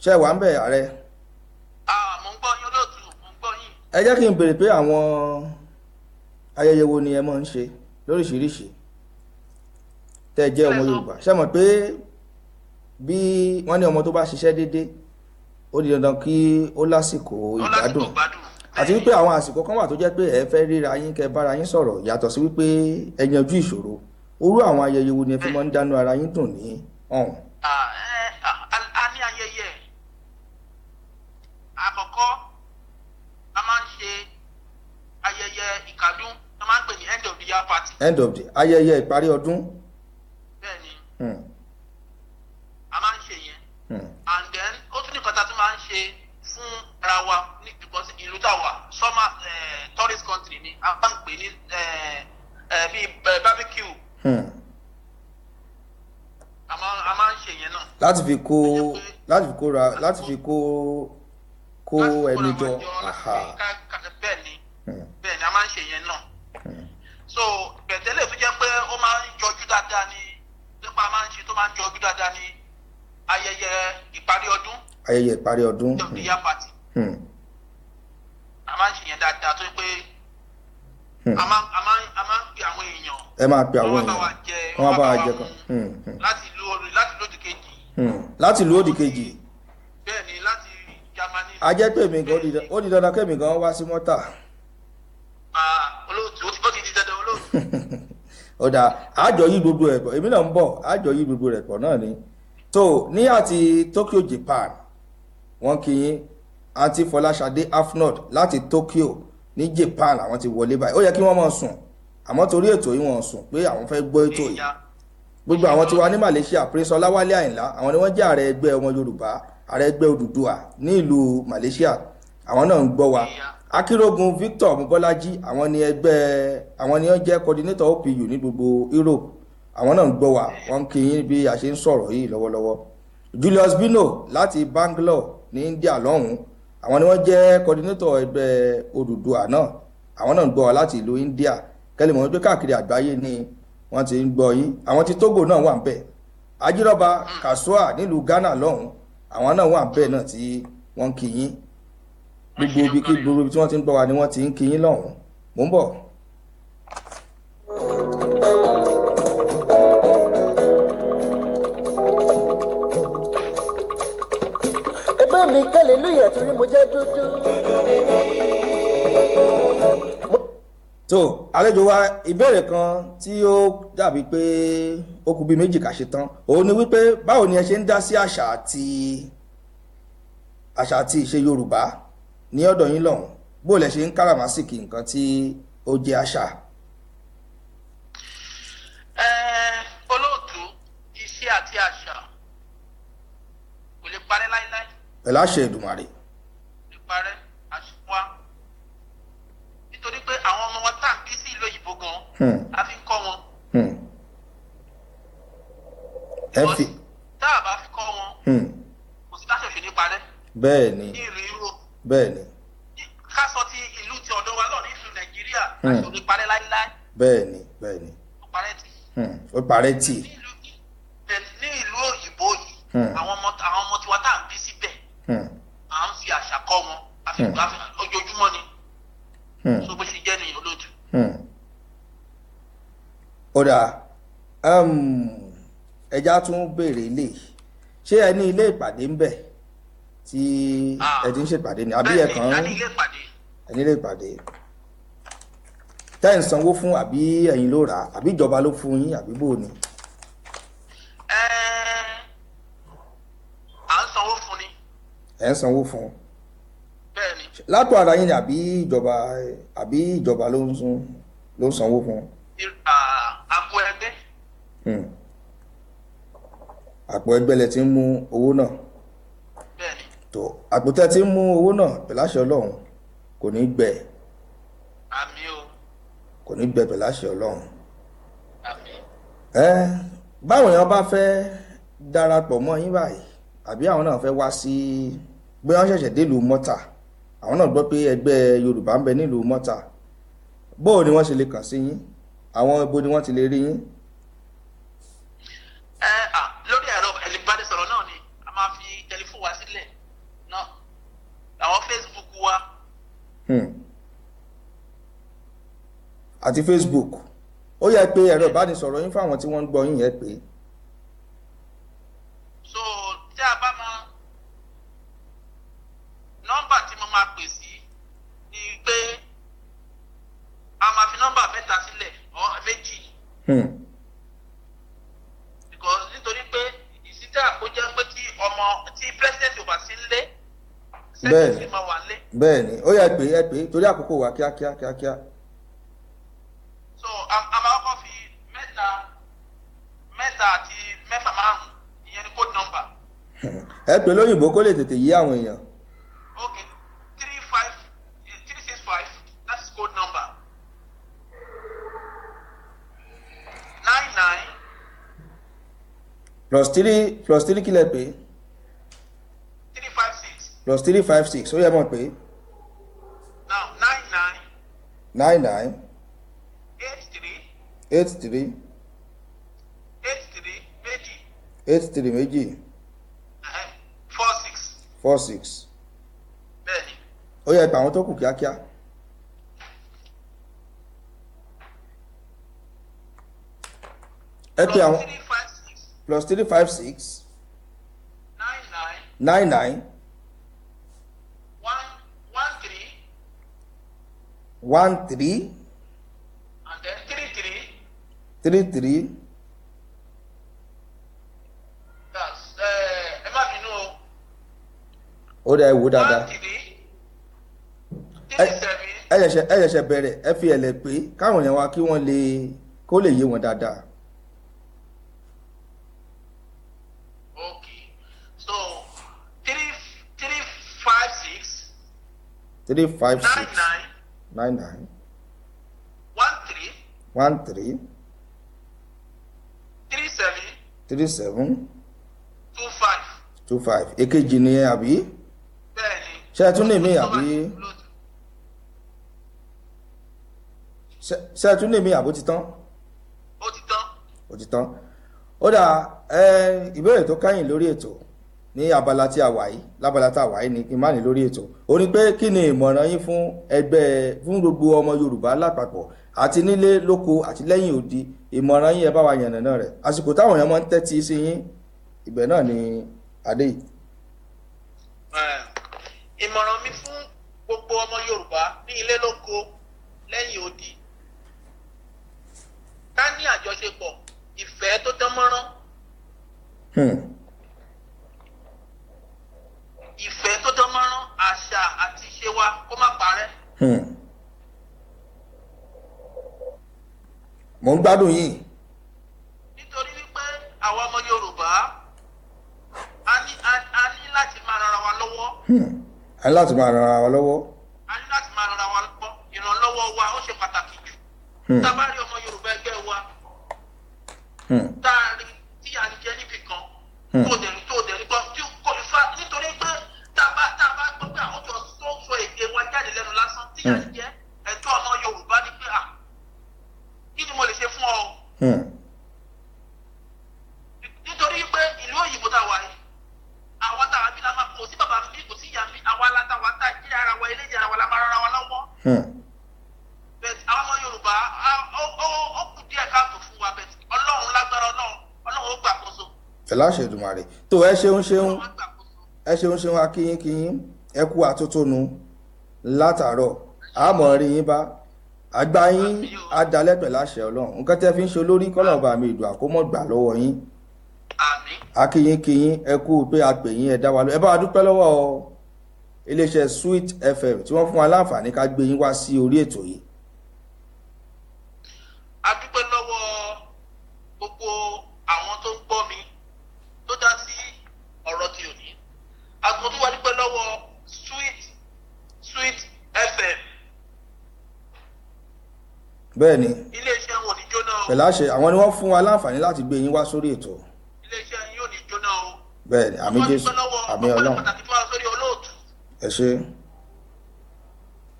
Ṣé wà ń bẹ̀, ààrẹ? Mò ń gbọ́ yín, olóòtú, mò ń gbọ́ yín. Ẹ jẹ́ kí n béèrè pé àwọn ayẹyẹ wo ni ẹ máa ń ṣe lóríṣiríṣi tẹ́ ẹ jẹ́ ọmọ Yorùbá? Ṣé mọ̀ pé bí wọ́n ní ọmọ tó bá ṣiṣẹ́ déédé, ó di dandan kí ó lásìkò ìgbádùn, àti wípé àwọn àsìkò kan wà tó jẹ́ pé ẹ fẹ́ ríra yín, kẹ́ bára yín sọ̀rọ̀, yàtọ̀ sí wípé ẹ yanjú ìṣòro. Orú àwọn ayẹyẹ wo ni ẹ fi máa ń dánú ara yín dùn ní ọ̀hún? A ní ayẹyẹ àkọ́kọ́, a máa ń ṣe ayẹyẹ ìkádùn a máa ń pè ní end of the year party. End of the ayẹyẹ ìparí ọdún. Bẹ́ẹ̀ni, a máa ń ṣe yẹn. And then ó tún ní nǹkan tá a tún máa ń ṣe fún ara wa ní, because ìlú tá a wà, summer tourist country ni, a máa ń pè ní bíi barbecue. A máa ń ṣe yẹn náà. Láti fi kó ẹni jọ. Bẹ́ẹ̀ni, bẹ́ẹ̀ni, a máa ń ṣe yẹn náà. So bẹ̀tẹ́lẹ̀ tó jẹ́ pé ó máa ń jọjú dáadáa ni, nípa máa ń ṣe tó máa ń jọjú dáadáa ni ayẹyẹ ìparí ọdún. Ayẹyẹ ìparí ọdún. End of the year party. A máa ń ṣe yẹn dáadáa tó yẹ pé a máa ń pe àwọn èèyàn. Ẹ máa pe àwọn èèyàn, wọ́n bá wa jẹ kan. Láti ìlú òdì kejì. Láti ìlú òdì kejì. Bẹ́ẹ̀ni, láti Germany. A jẹ́ pé èmi gan, ó di dandan kémi gan wá sí Mọ́tà. Olóòtú, ó ti di dandan, olóòtú. Ó dáa, àjọ yí gbogbo ẹ̀ pọ̀, èmi náà ń bọ̀, àjọ yí gbogbo rẹ̀ pọ̀ náà ni. Tó ní àti Tokyo, Japan, wọ́n kí yín. Àǹtí Fọláṣadé Afnod láti Tokyo ní Japan, àwọn ti wọlé báyìí. Ó yẹ kí wọ́n máa sùn, àmọ́ torí ètò yìí wọ́n sùn pé àwọn fẹ́ gbọ́ ètò yìí. Gbogbo àwọn tí wà ní Malaysia, Prince Ọláwálé Àyìnlá, àwọn ni wọ́n jẹ́ ààrẹ ẹgbẹ́ ọmọ Yorùbá, ààrẹ ẹgbẹ́ Odùduwà ní ìlú Malaysia, àwọn náà ń gbọ́ wa. Akírógun Victor Mobọ́lájí, àwọn ni ẹgbẹ́, àwọn ni wọ́n jẹ́ coordinator OPU ní gbogbo Europe, àwọn náà ń gbọ́ wa, wọ́n ń kí yín bí a ṣe ń sọ̀rọ̀ yìí lọ́wọ́lọ́wọ́. Julius Bino láti Bangalore ní India lọ́hùn-ún, àwọn ni wọ́n jẹ́ coordinator ẹgbẹ́ Odùduwà náà. Àwọn náà ń gbọ́ wa láti ìlú India. Kẹ́lẹ́ mọ̀ wípé káàkiri àgbáyé ni wọ́n ti ń gbọ́ yín. Àwọn ti Togo náà wà ń bẹ̀. Ajírọ́ba Kasua nílùú Ghana lọ́hùn-ún, àwọn náà wà ń bẹ̀ náà tí wọ́n ń kí yín. Gbogbo ibi kí gbogbo ibi tí wọ́n ti ń gbọ́ wa ni wọ́n ti ń kí yín lọ́hùn-ún. Mò ń bọ̀. Ẹgbẹ́ mi kẹ́lẹ́ lóye torí mo jẹ́ dúdú. Tó àlejò wa, ìbéèrè kan tí ó dàbí pé ó kù bí méjì ká ṣe tán òun ni wípé báwo ni ẹ ṣe ń dá sí àṣà àti ìṣe Yorùbá ní ọ̀dọ̀ yín lọ́hùn? Bó lẹ ṣe ń káràmásìkì nǹkan tí ó jẹ́ àṣà? Ẹ olóòtú, iṣẹ́ àti àṣà kò lè parẹ́ láíláí. Pẹ̀lú àṣẹ Èdùmàrè. Lè parẹ́ àṣà wa, nítorí pé àwọn ọmọ wa tá à ń bí sí ìlú òyìnbó gan, a fi ń kọ́ wọn. Ẹ fi Tá a bá fi kọ́ wọn, kò sí táṣà òṣèlú parẹ́ bẹ́ẹ̀ ni ní ìlú Europe. Bẹ́ẹ̀ ni. Ká sọ ti ìlú ti ọ̀dọ̀ wa lọ ní ìlú Nàìjíríà, àṣà ò lè parẹ́ láíláí. Bẹ́ẹ̀ ni, bẹ́ẹ̀ ni. Ó parẹ́ tì. Ó parẹ́ tì. Ní ìlú òyìnbó yìí, àwọn ọmọ tiwa tá à ń bí síbẹ̀, à ń fi àṣà kọ́ wọn, ojoojúmọ́ ni. So bó ṣe jẹ́ nìyẹn, olóòtú. Ó dáa, ẹja tún béèrè ilé. Ṣé ẹ ní ilé ìpàdé ń bẹ̀ tí ẹ ti ń ṣèpàdé ni, àbí ẹ Bẹ́ẹ̀ kàn ni, a ń ní ilé ìpàdé. Ẹ ní ilé ìpàdé tẹ́ ń sanwó fún, àbí ẹ̀yin ló rà á, àbí ìjọba ló fún yín, àbí bò ni? À ń sanwó fún ni. Ẹ̀ ń sanwó fún un? Bẹ́ẹ̀ ni. Látọ̀ ara yín ni, àbí ìjọba ló ń sanwó fún un? Àpò ẹgbẹ́. Àpò ẹgbẹ́ lẹ ti ń mú owó náà? Bẹ́ẹ̀ ni. Tó àpò tẹ́ ti ń mú owó náà, pẹ̀lú àṣẹ Ọlọ́run, kò ní gbẹ. Àmín o. Kò ní gbẹ pẹ̀lú àṣẹ Ọlọ́run. Àmín. Ẹ báwọn èèyàn bá fẹ́ darapọ̀ mọ́ yín báyìí, àbí àwọn náà fẹ́ wá sí, bóyá wọ́n ṣẹ̀ṣẹ̀ délùú Mọ́tà, àwọn náà gbọ́ pé ẹgbẹ́ Yorùbá ń bẹ nílùú Mọ́tà, bóò ni wọ́n ṣe lè kàn sí yín? Àwọn ibo ni wọ́n ti lè rí yín? Ẹ à lórí ẹ̀rọ ìbánisọ̀rọ̀ náà ni a máa fi tẹlifóònù wa sílẹ̀ náà, àwọn Facebook wa. Àti Facebook. Ó yẹ pé ẹ̀rọ ìbánisọ̀rọ̀ yín fáwọn tí wọ́n ń gbọ́ yín yẹn pé. So tí a bá mọ nọ́mbà tí mo máa pè sí ni pé a máa fi nọ́mbà mẹ́ta sílẹ̀ ọ méjì, because nítorí pé ìsítà kó jẹ́ pé tí ọmọ tí president ò bá sí nílé, secretary máa wà nílé. Bẹ́ẹ̀ ni, ó yẹ pé ẹ pé torí àkókò wa, kíákíá kíákíá. So a máa kọ́kọ́ fi mẹ́ta mẹ́ta àti mẹ́fà márùn-ún, ìyẹn ni code number. Ẹ pè lóyìnbó kó lè tètè yí àwọn èèyàn. Okay, 35 365, that is code number. 99. +3 +3, kí lẹ pé? 356. +356, ó yẹ mọ̀ pé. Now 99. 99. 83. 83. 83 méjì. 83 méjì. 46. 46. Bẹ́ẹ̀ni. Ó yẹ pé àwọn tó kù kíákíá. Ẹ pé àwọn. +356. +356. 99. 99. 1 13. 13. And then 33. 33. That's ẹ má bínú o. Ó dá, ẹ wò dáadáa. 13 37. Ẹ ṣẹ̀ṣẹ̀ bẹ̀rẹ̀, ẹ fi ẹ̀lẹ̀ pé káwọn èèyàn wa kí wọ́n lè kó lè yé wọn dáadáa. Okay, so 3 3 5 6. 3 5 9 6. 9. 99. 13. 13. 37. 37. 25. 25. Èkejì nìyẹn àbí? Bẹ́ẹ̀ ni. Ṣé ẹ tún ní mi àbí? Ṣé ẹ tún ní mi àbó ti tán? Ó ti tán. Ó ti tán. Ó dà, ẹ ìbéèrè tó kẹ́yìn lórí ètò ní abala tí a wà yìí, lábala tá a wà yìí ni kí n má ní lórí ètò. Ó ní pé kí ni ìmọ̀ràn yín fún ẹgbẹ́, fún gbogbo ọmọ Yorùbá lápapọ̀ àti nílé lóko àti lẹ́yìn odi, ìmọ̀ràn yín ẹ bá wa yànnàná rẹ̀. Àsìkò táwọn èèyàn máa ń tẹ́tí sí yín, ibẹ̀ náà ni adé yìí. Ìmọ̀ràn mi fún gbogbo ọmọ Yorùbá ní ilé lóko lẹ́yìn odi, ká ní àjọṣepọ̀ ìfẹ́ tó dán mọ́rán. Ìfẹ́ tó dán mọ́rán, àṣà àti ìṣe wa kó má parẹ́. Mò ń gbádùn yín. Nítorí wípé àwọn ọmọ Yorùbá a ní láti máa ran ara wa lọ́wọ́. A ní láti máa ran ara wa lọ́wọ́. A ní láti máa ran ara wa lọ́wọ́. Ìrànlọ́wọ́ wa ó ṣe pàtàkì jù. Tá a bá rí ọmọ Yorùbá ẹgbẹ́ wa, tá a rí tí à ń jẹ níbì kan, tó dẹ̀ ní gbọ́ tí kò ní fa, nítorí pé tá a bá gbọ́ pé àwọn tó sọ èdè wa jáde lẹ́nu lásán tí à ń jẹ, ẹ̀tọ́ ọmọ Yorùbá ni pé à, kí ni mo lè ṣe fún ọ? Nítorí pé ìlú òyìnbó tá a wà yìí, àwa tá a bí la máa, kò sí bàbá mi, kò sí ìyá mi, àwa látàwa tá a jẹ́ ara wa, eléyìí ara wa la máa rárá wa lọ́wọ́. Bẹ́ẹ̀ àwọn ọmọ Yorùbá ó kù díẹ̀ káàtó fún wa, bẹ́ẹ̀ Ọlọ́run lágbára, Ọlọ́run ó gbàkóso. Fẹláṣẹ Èdùmàrè tó ẹ ṣeun ṣeun, ẹ ṣeun ṣeun, akíyín kíyín, ẹ kú àtótónu látàárọ̀, àmọ́ rí yín bá àgbà yín adalẹ́ pẹ̀lú àṣẹ Ọlọ́run. Nǹkan tẹ́ fi ń ṣe olórí kọ́lọ̀ bá mi ìdùn àkómọ́ gbà lọ́wọ́ yín. Akíyín kíyín, ẹ kú pé a pè yín, ẹ dá wa lọ, ẹ bá wa dúpẹ́ lọ́wọ́ iléeṣẹ́ Sweet FM tí wọ́n fún wa láǹfààní ká gbé yín wá sí orí ètò yìí. A dúpẹ́ lọ́wọ́ gbogbo àwọn tó ń gbọ́ mi tó dá sí ọ̀rọ̀ tí ò ní. A tún wá dúpẹ́ lọ́wọ́ Sweet FM. Bẹ́ẹ̀ ni. Iléeṣẹ́ wọn ò ní jóná o. Pẹ̀lú àṣẹ àwọn ni wọ́n fún wa láǹfààní láti gbé yín wá sórí ètò. Iléeṣẹ́ yín ò ní jóná o. Bẹ́ẹ̀ ni, àmì Jésù, àmì Ọlọ́run. Pàtàkì tó wá sórí olóòtú. Ẹ ṣé.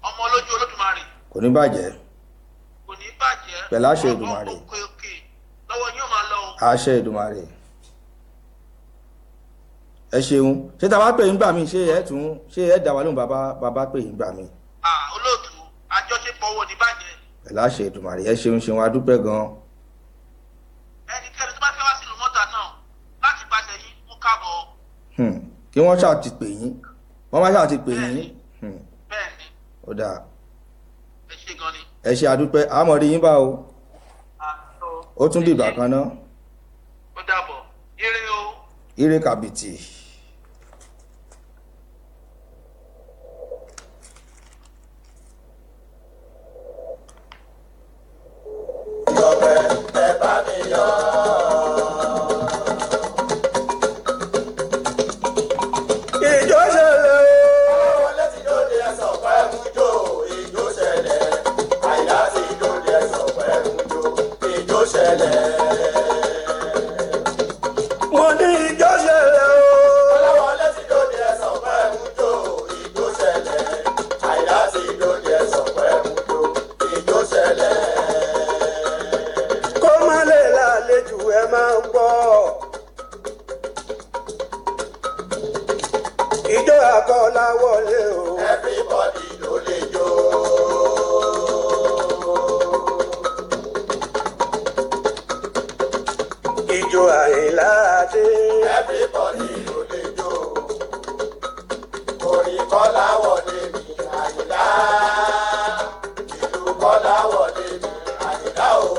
Ọmọ olójú Olódùmarè. Kò ní bàjẹ́. Kò ní bàjẹ́. Pẹ̀lú àṣẹ Èdùmàrè. Òkè lọ́wọ́ yóò máa lọ o. Àṣẹ Èdùmàrè. Ẹ ṣeun. Ṣé tá a bá pè yín gbà mí, ṣé ẹ tún ṣé ẹ dá wa lóhùn bàbá pè yín gbà mí? Olóòtú, àjọṣepọ̀ wo ní bàjẹ́. Pẹ̀lú àṣẹ Èdùmàrè, ẹ ṣeun ṣeun, a dúpẹ́ gan-an. Ẹnikẹ́ni tó bá fẹ́ wá sílùú mọ́tà náà láti pàṣẹ yín, mú káàbọ̀. Kí wọ́n ṣáà ti pè yín, wọ́n má ṣáà ti pè yín. Bẹ́ẹ̀ni. Ó dáa. Ẹ ṣé gan ni. Ẹ ṣé, a dúpẹ́, àmọ́ rí yín bá o. Ó tún dìgbà kan náà. Ó dàbọ̀, ire o. Ire kàbìtì. Ìjó ṣẹlẹ̀ o. Wọlé ti dóde ẹsọ̀ pẹ́ mú jó, ìjó ṣẹlẹ̀. Àyà ti dóde ẹsọ̀ pẹ́ mú jó, ìjó ṣẹlẹ̀. Mo ní ìjó ṣẹlẹ̀ o. Wọlé ti dóde ẹsọ̀ pẹ́ mú jó, ìjó ṣẹlẹ̀. Àyà ti dóde ẹsọ̀ pẹ́ mú jó, ìjó ṣẹlẹ̀. Kó má lè lálejò ẹ máa ń gbọ́. Ìjó àkọláwọlé o. Everybody ló lè jó. Ìjó Àyìnlá Adé. Everybody ló lè jó. Orin Kọ́lá wọlé mi Àyìnlá. Ìlú Kọ́lá wọlé mi Àyìnlá o.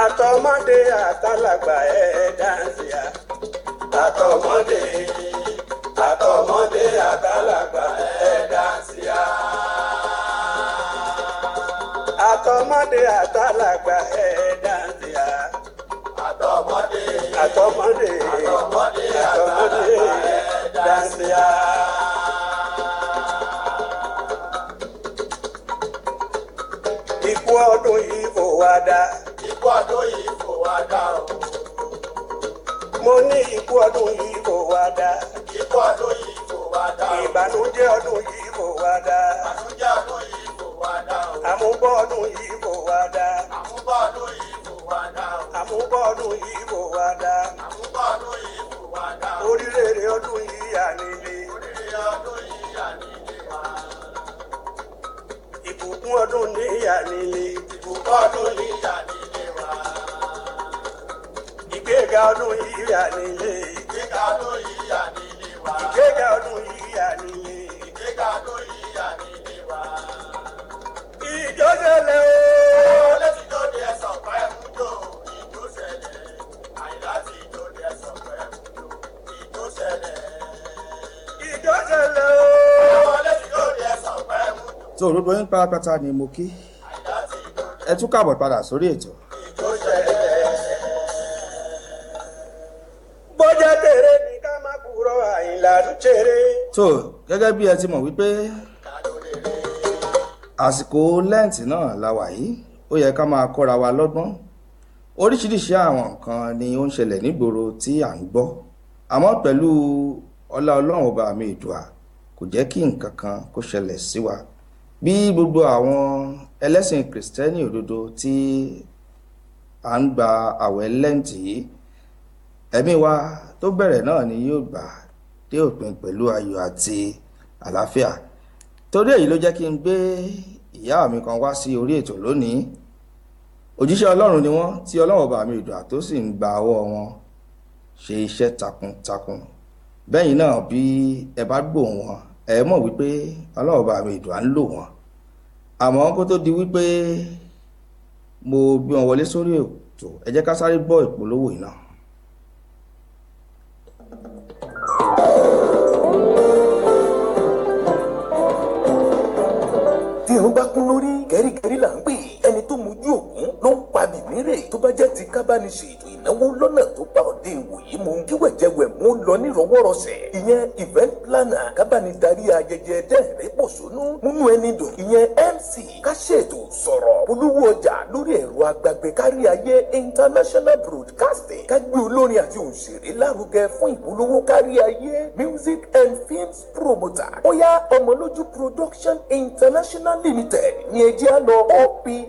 Àtọmọdé àtàlàgbà ẹ dáńsì á. Àtọmọdé àtọmọdé àtàlàgbà ẹ dáńsì á. Àtọmọdé àtàlàgbà ẹ dáńsì á. Àtọmọdé Àtọmọdé àtọmọdé àtọmọdé àtàlàgbà ẹ dáńsì á. Ikú ọdún yìí kò wá dá. Ikú ọdún yìí kò wá dá o. Mo ní ikú ọdún yìí kò wá dá. Ikú ọdún yìí kò wá dá o. Ìbànújẹ́ ọdún yìí kò wá dá. Ìbànújẹ́ ọdún yìí kò wá dá o. Àmúbọ̀ ọdún yìí kò wá dá. Àmúbọ̀ ọdún yìí kò wá dá o. Àmúbọ̀ ọdún yìí kò wá dá. Àmúbọ̀ ọdún yìí kò wá dá o. Orílẹ̀-èdè ọdún yìí yà nílé. Oríire ọdún yìí yà nílé wa. Ìbùkún ọdún ní yà nílé. Ìbùkún ọdún yìí yà nílé wa. Ìgbéga ọdún yìí yà nílé. Ìgbéga ọdún yìí yà nílé wa. Ìgbéga ọdún yìí yà nílé. Ìgbéga ọdún yìí yà nílé wa. Ìjọ́sẹ̀lẹ̀ o. Létí lóde ẹ̀sọ̀ pẹ́ ń jó, ìjó ṣẹlẹ̀. Àyìnlá ti lóde ẹ̀sọ̀ pẹ́ ń jó, ìjó ṣẹlẹ̀. Ìjọ́sẹ̀lẹ̀ o. Létí lóde ẹ̀sọ̀ pẹ́ ń jó, Tó gbogbo yín pátápátá ni mo kí. Àyìnlá ti lóde Ẹ tún káàbọ̀ padà sórí ètò. ìjó ṣẹlẹ̀. Bọ́jà tèrè ní ká má kúrò, Àyìnlá ń ṣeré. Tó gẹ́gẹ́ bí ẹ ti mọ̀ wípé àsìkò lẹ́ǹtì náà la wà yìí, ó yẹ ká máa kọ́ra wa lọ́gbọ́n. Oríṣiríṣi àwọn nǹkan ni ó ń ṣẹlẹ̀ nígboro tí à ń gbọ́, àmọ́ pẹ̀lú ọlá Ọlọ́run ọba mi ìdùà kò jẹ́ kí nǹkan kan kó ṣẹlẹ̀ sí wa. Bí gbogbo àwọn ẹlẹ́sìn kìrìsìtẹ́nì òdodo tí à ń gba àwẹ̀ lẹ́ǹtì yìí, ẹ̀mí wa tó bẹ̀rẹ̀ náà ni yóò gbà dé òpin pẹ̀lú ayọ̀ àti àlàáfíà. Torí èyí ló jẹ́ kí n gbé ìyá mi kan wá sí orí ètò lónìí. Òjíṣẹ́ Ọlọ́run ni wọ́n, tí Ọlọ́run ọba mi ìdùà tó sì ń gba ọwọ́ wọn ṣe iṣẹ́ takuntakun. Bẹ́yìn náà bí ẹ bá gbóhùn wọn, ẹ mọ̀ wípé Ọlọ́run ọba mi ìdùà ń lò wọ́n. Àmọ́ kó tó di wípé mo gbé wọn wọlé sórí ètò, ẹ jẹ́ ká sáré gbọ́ ìpolówó yìí náà. Tí irun bá kún lórí, gẹ́rígẹ́rí là ń pè é. Ẹni tó mojú ògún ló ń pa bìmírè. Tó bá jẹ́ ti kábàánì ṣe ètò ìnáwó lọ́nà tó bá òde ìwòyí mu, kí wẹ̀jẹwẹ̀ mú lọ nírọwọ́rọsẹ̀, ìyẹn event planner. Kábàánì darí ayẹyẹ dẹ́rẹ́ pòṣónú múnú ẹni dùn, ìyẹn MC. Ká ṣètò sọ̀rọ̀ polówó ọjà lórí ẹ̀rọ agbàgbé kárí ayé, international broadcasting. Ká gbé olórin àti òǹṣèré lárugẹ fún ìpolówó kárí ayé, music and films promoter. Ó yá, Ọmọlójú Production International Limited ní ẹjẹ́ á lọ. OPIL,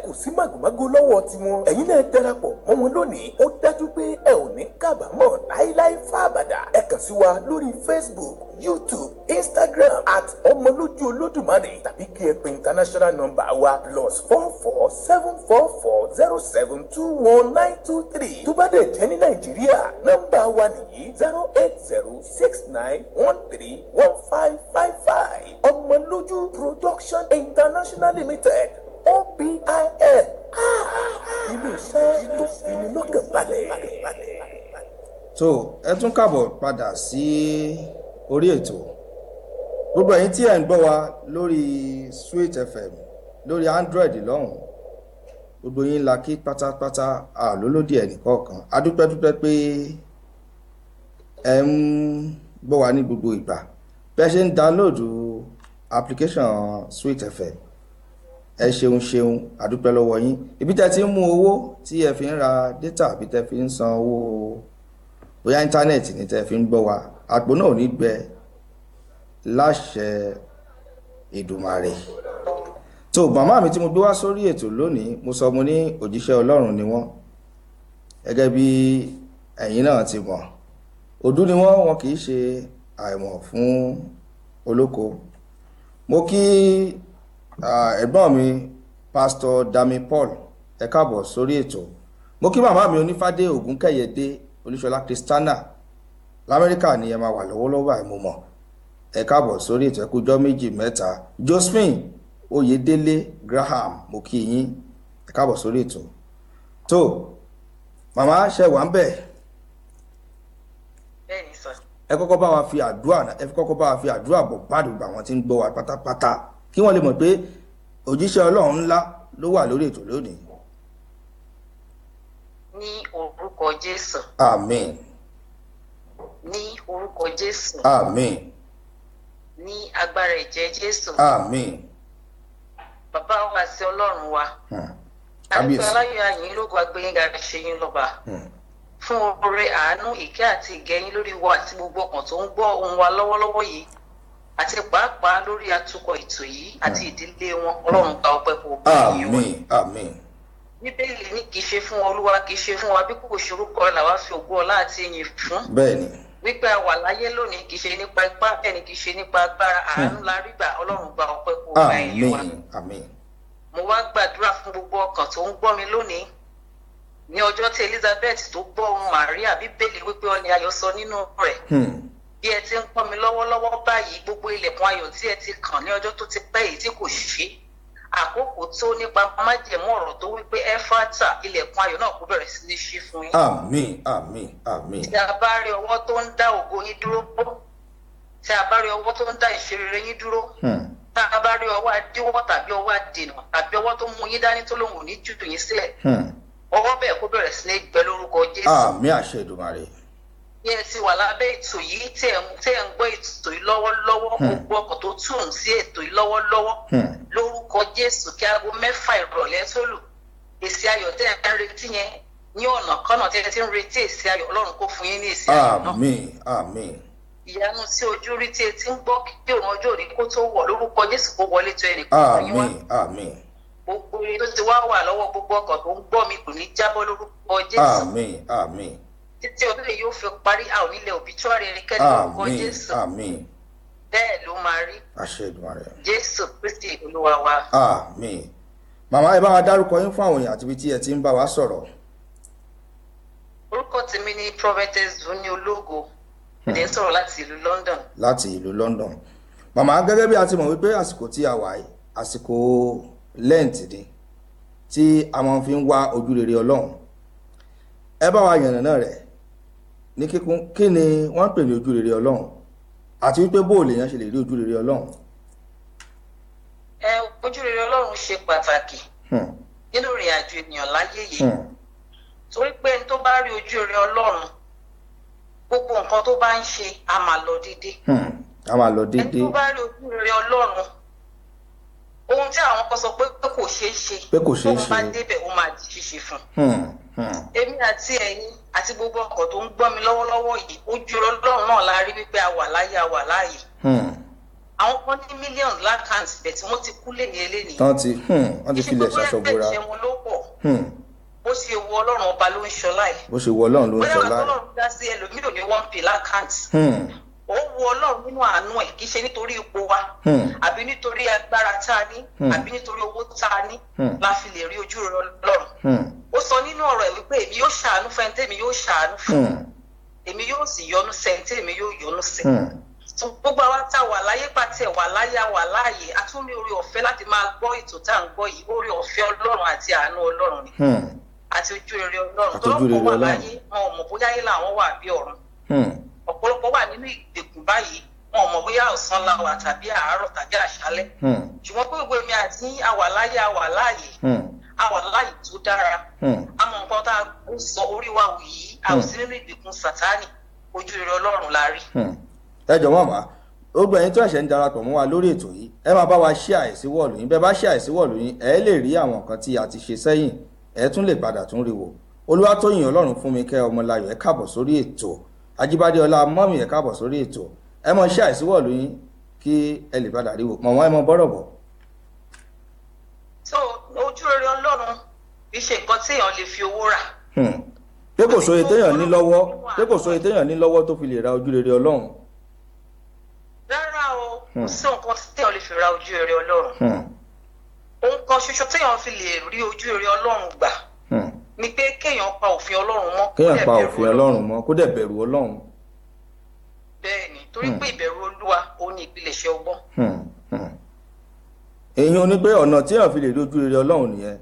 kò sí màgòmágó lọ́wọ́ tiwọn. Ẹ̀yin náà darapọ̀ mọ́ wọn lónìí, ó dájú pé ẹ ò ní kábàámọ̀ láíláí fábàdà. Ẹ kàn sí wa lórí Facebook, YouTube, Instagram at Ọmọlójú Olódùmarè, tàbí kí ẹ pè international number wa +44 7440721923. Tó bá dẹ̀ jẹ́ ní Nàìjíríà, nọ́mbà wa nìyí: 08069131555. Ọmọlójú Production International Limited, OPIL, ilé-iṣẹ́ tó fini lọ́kàn balẹ̀. Tó ẹ tún káàbọ̀ padà sí orí ètò. Gbogbo ẹ̀yin tí ẹ̀ ń gbọ́ wa lórí Sweet FM lórí Android lọ́hùn, gbogbo yín la kí pátápátá, àlólódì ẹnìkọ̀ọ̀kan. Adúpẹ́dúpẹ́ pé ẹ ń gbọ́ wa ní gbogbo ìgbà bẹ́ẹ̀ ṣe ń download application Sweet FM. Ẹ ṣeun ṣeun, àdúpẹ́ lọ́wọ́ yín. Ibi tẹ́ ti ń mú owó tí ẹ fi ń ra data àbí tẹ́ fi ń san owó, bóyá íńtánẹ́ẹ̀tì ni tẹ́ fi ń gbọ́ wa, àpò náà ò ní gbẹ láṣẹ Èdùmàrè. Tó màmá mi tí mo gbé wá sórí ètò lónìí, mo sọ, mo ní òjíṣẹ́ Ọlọ́run ni wọ́n. Gẹ́gẹ́ bí ẹ̀yin náà ti mọ̀, òdú ni wọ́n, wọn kì í ṣe àìmọ̀ fún olóko. Mo kí ẹ̀gbọ́n mi, Pásítọ̀ Dami Paul, ẹ káàbọ̀ sórí ètò. Mo kí màmá mi Onífádé Ògúnkẹ̀yẹdé Olúṣọlá Kristiana, lamẹ́ríkà ni ẹ máa wà lọ́wọ́lọ́wọ́ báyìí, mo mọ̀. Ẹ káàbọ̀ sórí ètò, ẹkújọ́ méjì mẹ́ta. Josephine Oyèdélé Graham, mo kí yín, ẹ káàbọ̀ sórí ètò. Tó màmá ṣe wà ń bẹ̀? Bẹ́ẹ̀ni sir. Ẹ kọ́kọ́ bá wa fi àdúrà, ẹ kọ́kọ́ bá wa fi àdúrà bọ̀ bàdùgbà àwọn tí ń gbọ́ wa pátápátá, kí wọ́n lè mọ̀ pé òjíṣẹ́ Ọlọ́run ńlá ló wà lórí ètò lónìí. Ní orúkọ Jésù. Àmín. Ní orúkọ Jésù. Àmín. Ní agbára ẹ̀jẹ̀ Jésù. Àmín. Bàbá wa sí Ọlọ́run wa. Kábíyèsí. Àdúgbò aláyọ̀, àyìn lógo, agbẹ́yìnga, ṣe yín lọ́ba. Fún oore àánú, ìkẹ́ àti ìgẹ̀yìn lórí wa àti gbogbo ọkàn tó ń gbọ́ ohùn wa lọ́wọ́lọ́wọ́ yìí, àti pàápàá lórí atukọ̀ ètò yìí àti ìdílé wọn. Ọlọ́run gba ọpẹ́ kó bá yìí wá. Àmín, àmín. Bíbélì ní kì í ṣe fún Olúwa, kì í ṣe fún wa, bí kò ṣe orúkọ rẹ̀ làwa fi ògo, ọlá àti ìyìn fún. Bẹ́ẹ̀ni. Wípé a wà láyé lónìí, kì í ṣe nípa ipá, bẹ́ẹ̀ ni kì í ṣe nípa agbára, àánú la rí gbà. Ọlọ́run gba ọpẹ́ kó bá yìí wá. Àmín, àmín. Mo wá gbàdúrà fún gbogbo ọkàn tó ń gbọ́ mi lónìí. Ní ọjọ́ tí Elizabeth tó gbọ́ ohùn Maria, Bíbélì wípé ọni ayọ̀ sọ nínú rẹ̀. Bí ẹ ti ń gbọ́ mi lọ́wọ́lọ́wọ́ báyìí, gbogbo ilẹ̀kùn ayọ̀ tí ẹ ti kàn ní ọjọ́ tó ti pẹ́ yìí tí kò ṣí, àkókò tó nípa májẹ̀mú ọ̀rọ̀ tó wípé Éfátà, ilẹ̀kùn ayọ̀ náà kó bẹ̀rẹ̀ sí ní ṣí fún yín. Àmín, àmín, àmín. Tí a bá rí ọwọ́ tó ń dá ògo yín dúró, tí a bá rí ọwọ́ tó ń dá ìṣerere yín dúró, tá a bá rí ọwọ́ adíwọ́ tàbí ọwọ́ adènà tàbí ọwọ́ tó mú yín dání tó lóun ò ní jù yín sílẹ̀, ọwọ́ bẹ́ẹ̀ kó bẹ̀rẹ̀ sí ní gbẹ lórúkọ Jésù. Àmín, àṣẹ Èdùmàrè. Bí ẹ ti wà lábẹ́ ètò yìí, tí ẹ ń gbọ́ ètò yìí lọ́wọ́lọ́wọ́, gbogbo ọkọ̀ tó tún sí ètò yìí lọ́wọ́lọ́wọ́, lórúkọ Jésù, kí aago 6 ìrọ̀lẹ́ tó lù, èsì ayọ̀ tẹ́ ẹ ń retí yẹn, ní ọ̀nà kọ́nà tí ẹ ti ń retí èsì ayọ̀, Ọlọ́run kó fún yín ní èsì ayọ̀ náà. Àmín, àmín. Ìyanu tí ojú rí, tí etí ń gbọ́, kí òun ọjọ́ òní kó tó wọ̀, lórúkọ Jésù, kó wọlé tó ẹnì kan yín wá. Àmín, àmín. Gbogbo eré tó ti wá wà lọ́wọ́ gbogbo ọkọ̀ tó ń gbọ́ mi kò ní jábọ́ lórúkọ Jésù. Àmín, àmín. Títí ọdún yìí yóò fi parí, a ò nílẹ̀ obituary ẹnikẹ́ni lórúkọ Àmín. Jésù. Àmín. Bẹ́ẹ̀ ló máa rí. Àṣẹ Èdùmàrè. Jésù Kristi Olúwa wa. Àmín. Màmá, ẹ bá wa dárúkọ yín fún àwọn èèyàn àti ibi tí ẹ ti ń bá wa sọ̀rọ̀. Orúkọ tèmi ni Prophetess Dúnní Ológo. Èdè ń sọ̀rọ̀ láti ìlú London. Láti ìlú London. Màmá, gẹ́gẹ́ bí a ti mọ̀ wípé àsìkò tí a wà yìí, àsìkò Lent ni, tí a máa fi ń wá ojú rere Ọlọ́run, ẹ bá wa yànnàná rẹ̀ ní kíkún. Kí ni wọ́n ń pè ní ojú rere Ọlọ́run, àti wípé bó lèèyàn ṣe lè rí ojú rere Ọlọ́run? Ẹ ojú rere Ọlọ́run ṣe pàtàkì nínú ìrìn àjò ènìyàn láyé yìí, torí pé ẹni tó bá rí ojú rere Ọlọ́run, gbogbo nǹkan tó bá ń ṣe á máa lọ déédéé. A máa lọ Ẹni déédéé. tó bá rí ojú rere Ọlọ́run, ohun tí àwọn kan sọ pé kò ṣeé ṣe, Pé kò ṣeé tóun bá ṣe. débẹ̀, ó máa di ṣíṣe fún un. Èmi àti ẹ̀yin àti gbogbo ọkọ̀ tó ń gbọ́ mi lọ́wọ́lọ́wọ́ yìí, ojú Ọlọ́run náà la rí wípé a wà láyé, a wà láàyè. Àwọn kan ní mílíọ̀nù lákàntì bẹ̀ tí wọ́n ti kú lé ní eléyìí. Tán ti wọ́n ti filẹ̀ ṣaṣọbora. Ṣe wọn ló pọ̀, bó ṣe wọ Ọlọ́run ọba ló ń ṣọlá ẹ̀. Bó ṣe wọ Ọlọ́run ló ń Bóyá ṣọlá ẹ̀. Ọlọ́run dá sí ẹlòmíì ò ní 1p lákàntì. Ó wu Ọlọ́run nínú àánú ẹ̀, kì í ṣe nítorí ipò wa àbí nítorí agbára tá a ní àbí nítorí owó tá a ní la fi lè rí ojú rere Ọlọ́run. Ó sọ nínú ọ̀rọ̀ ẹ̀ wípé èmi yóò ṣàánú fún ẹni tẹ́mi yóò ṣàánú fún, èmi yóò sì yọ́nú sí ẹni tẹ́mi yóò yọ́nú sí. So, gbogbo àwa tá a wà láyé, pàtẹ wà láyé, a wà láàyè, a tún ní oore ọ̀fẹ́ láti máa gbọ́ ètò tá à ń gbọ́ yìí. Oore ọ̀fẹ́ Ọlọ́run àti àánú Ọlọ́run ni, àti ojú rere Ọlọ́run. Àti ojú rere Tọ́lọ́pọ̀ wà Ọlọ́run. láyé, wọn ò mọ̀ bóyá ayé làwọn wà bí ọ̀run. Ọ̀pọ̀lọpọ̀ wà nínú ìgbèkùn báyìí, wọn ò mọ̀ bóyá ọ̀sán la wà tàbí àárọ̀ tàbí àṣálẹ́. Ṣùgbọ́n pé gbogbo èmi àti yín, a wà láyé, a wà láàyè, a wà láàyè tó dára, a mọ nǹkan tá a ń sọ, orí wa ò yí, a ò sí nínú ìgbèkùn Sátánì, ojú rere Ọlọ́run la rí. Ẹ jọ̀ọ́ màmá, gbogbo ẹ̀yin tó ẹ̀ṣẹ̀ ń darapọ̀ mọ́ wa lórí ètò yìí, ẹ máa bá wa share ẹ̀ sí wall yín. Bẹ́ẹ̀ bá share ẹ̀ sí wall yín, ẹ lè rí àwọn nǹkan tí a ti ṣe sẹ́yìn, ẹ tún lè padà tún rí wò. Olúwatóyìn Ọlọ́run fún mi kẹ́ Ọmọláyọ̀, ẹ káàbọ̀ sórí ètò. Ajíbádé Ọlá mọ́mì, ẹ káàbọ̀ sórí ètò. Ẹ mọ share ẹ̀ sí wall yín kí ẹ lè padà rí wò. Mọ̀mọ́, ẹ mọ bọ́rọ̀ bọ̀. So ojú rere Ọlọ́run kì í ṣe nǹkan tí èèyàn lè fi owó rà. Pé kò sóye téèyàn ní lọ́wọ́, pé kò sóye téèyàn ní lọ́wọ́ tó fi lè ra ojú rere Ọlọ́run. Rárá o, kò sí nǹkan tí èèyàn lè fi ra ojú rere Ọlọ́run. Ohun kan ṣoṣo téèyàn fi lè rí ojú rere Ọlọ́run gbà ni pé kéèyàn pa òfin Ọlọ́run mọ́, kó Kéèyàn dẹ̀ pa bẹ̀rù òfin Ọlọ́run mọ́, kó dẹ̀ bẹ̀rù Ọlọ́run. Bẹ́ẹ̀ ni, torí pé ìbẹ̀rù Olúwa òun ni ìpilẹ̀ṣẹ̀ ọgbọ́n. Èyí ní pé ọ̀nà tí èèyàn fi lè rí ojú rere Ọlọ́run nìyẹn.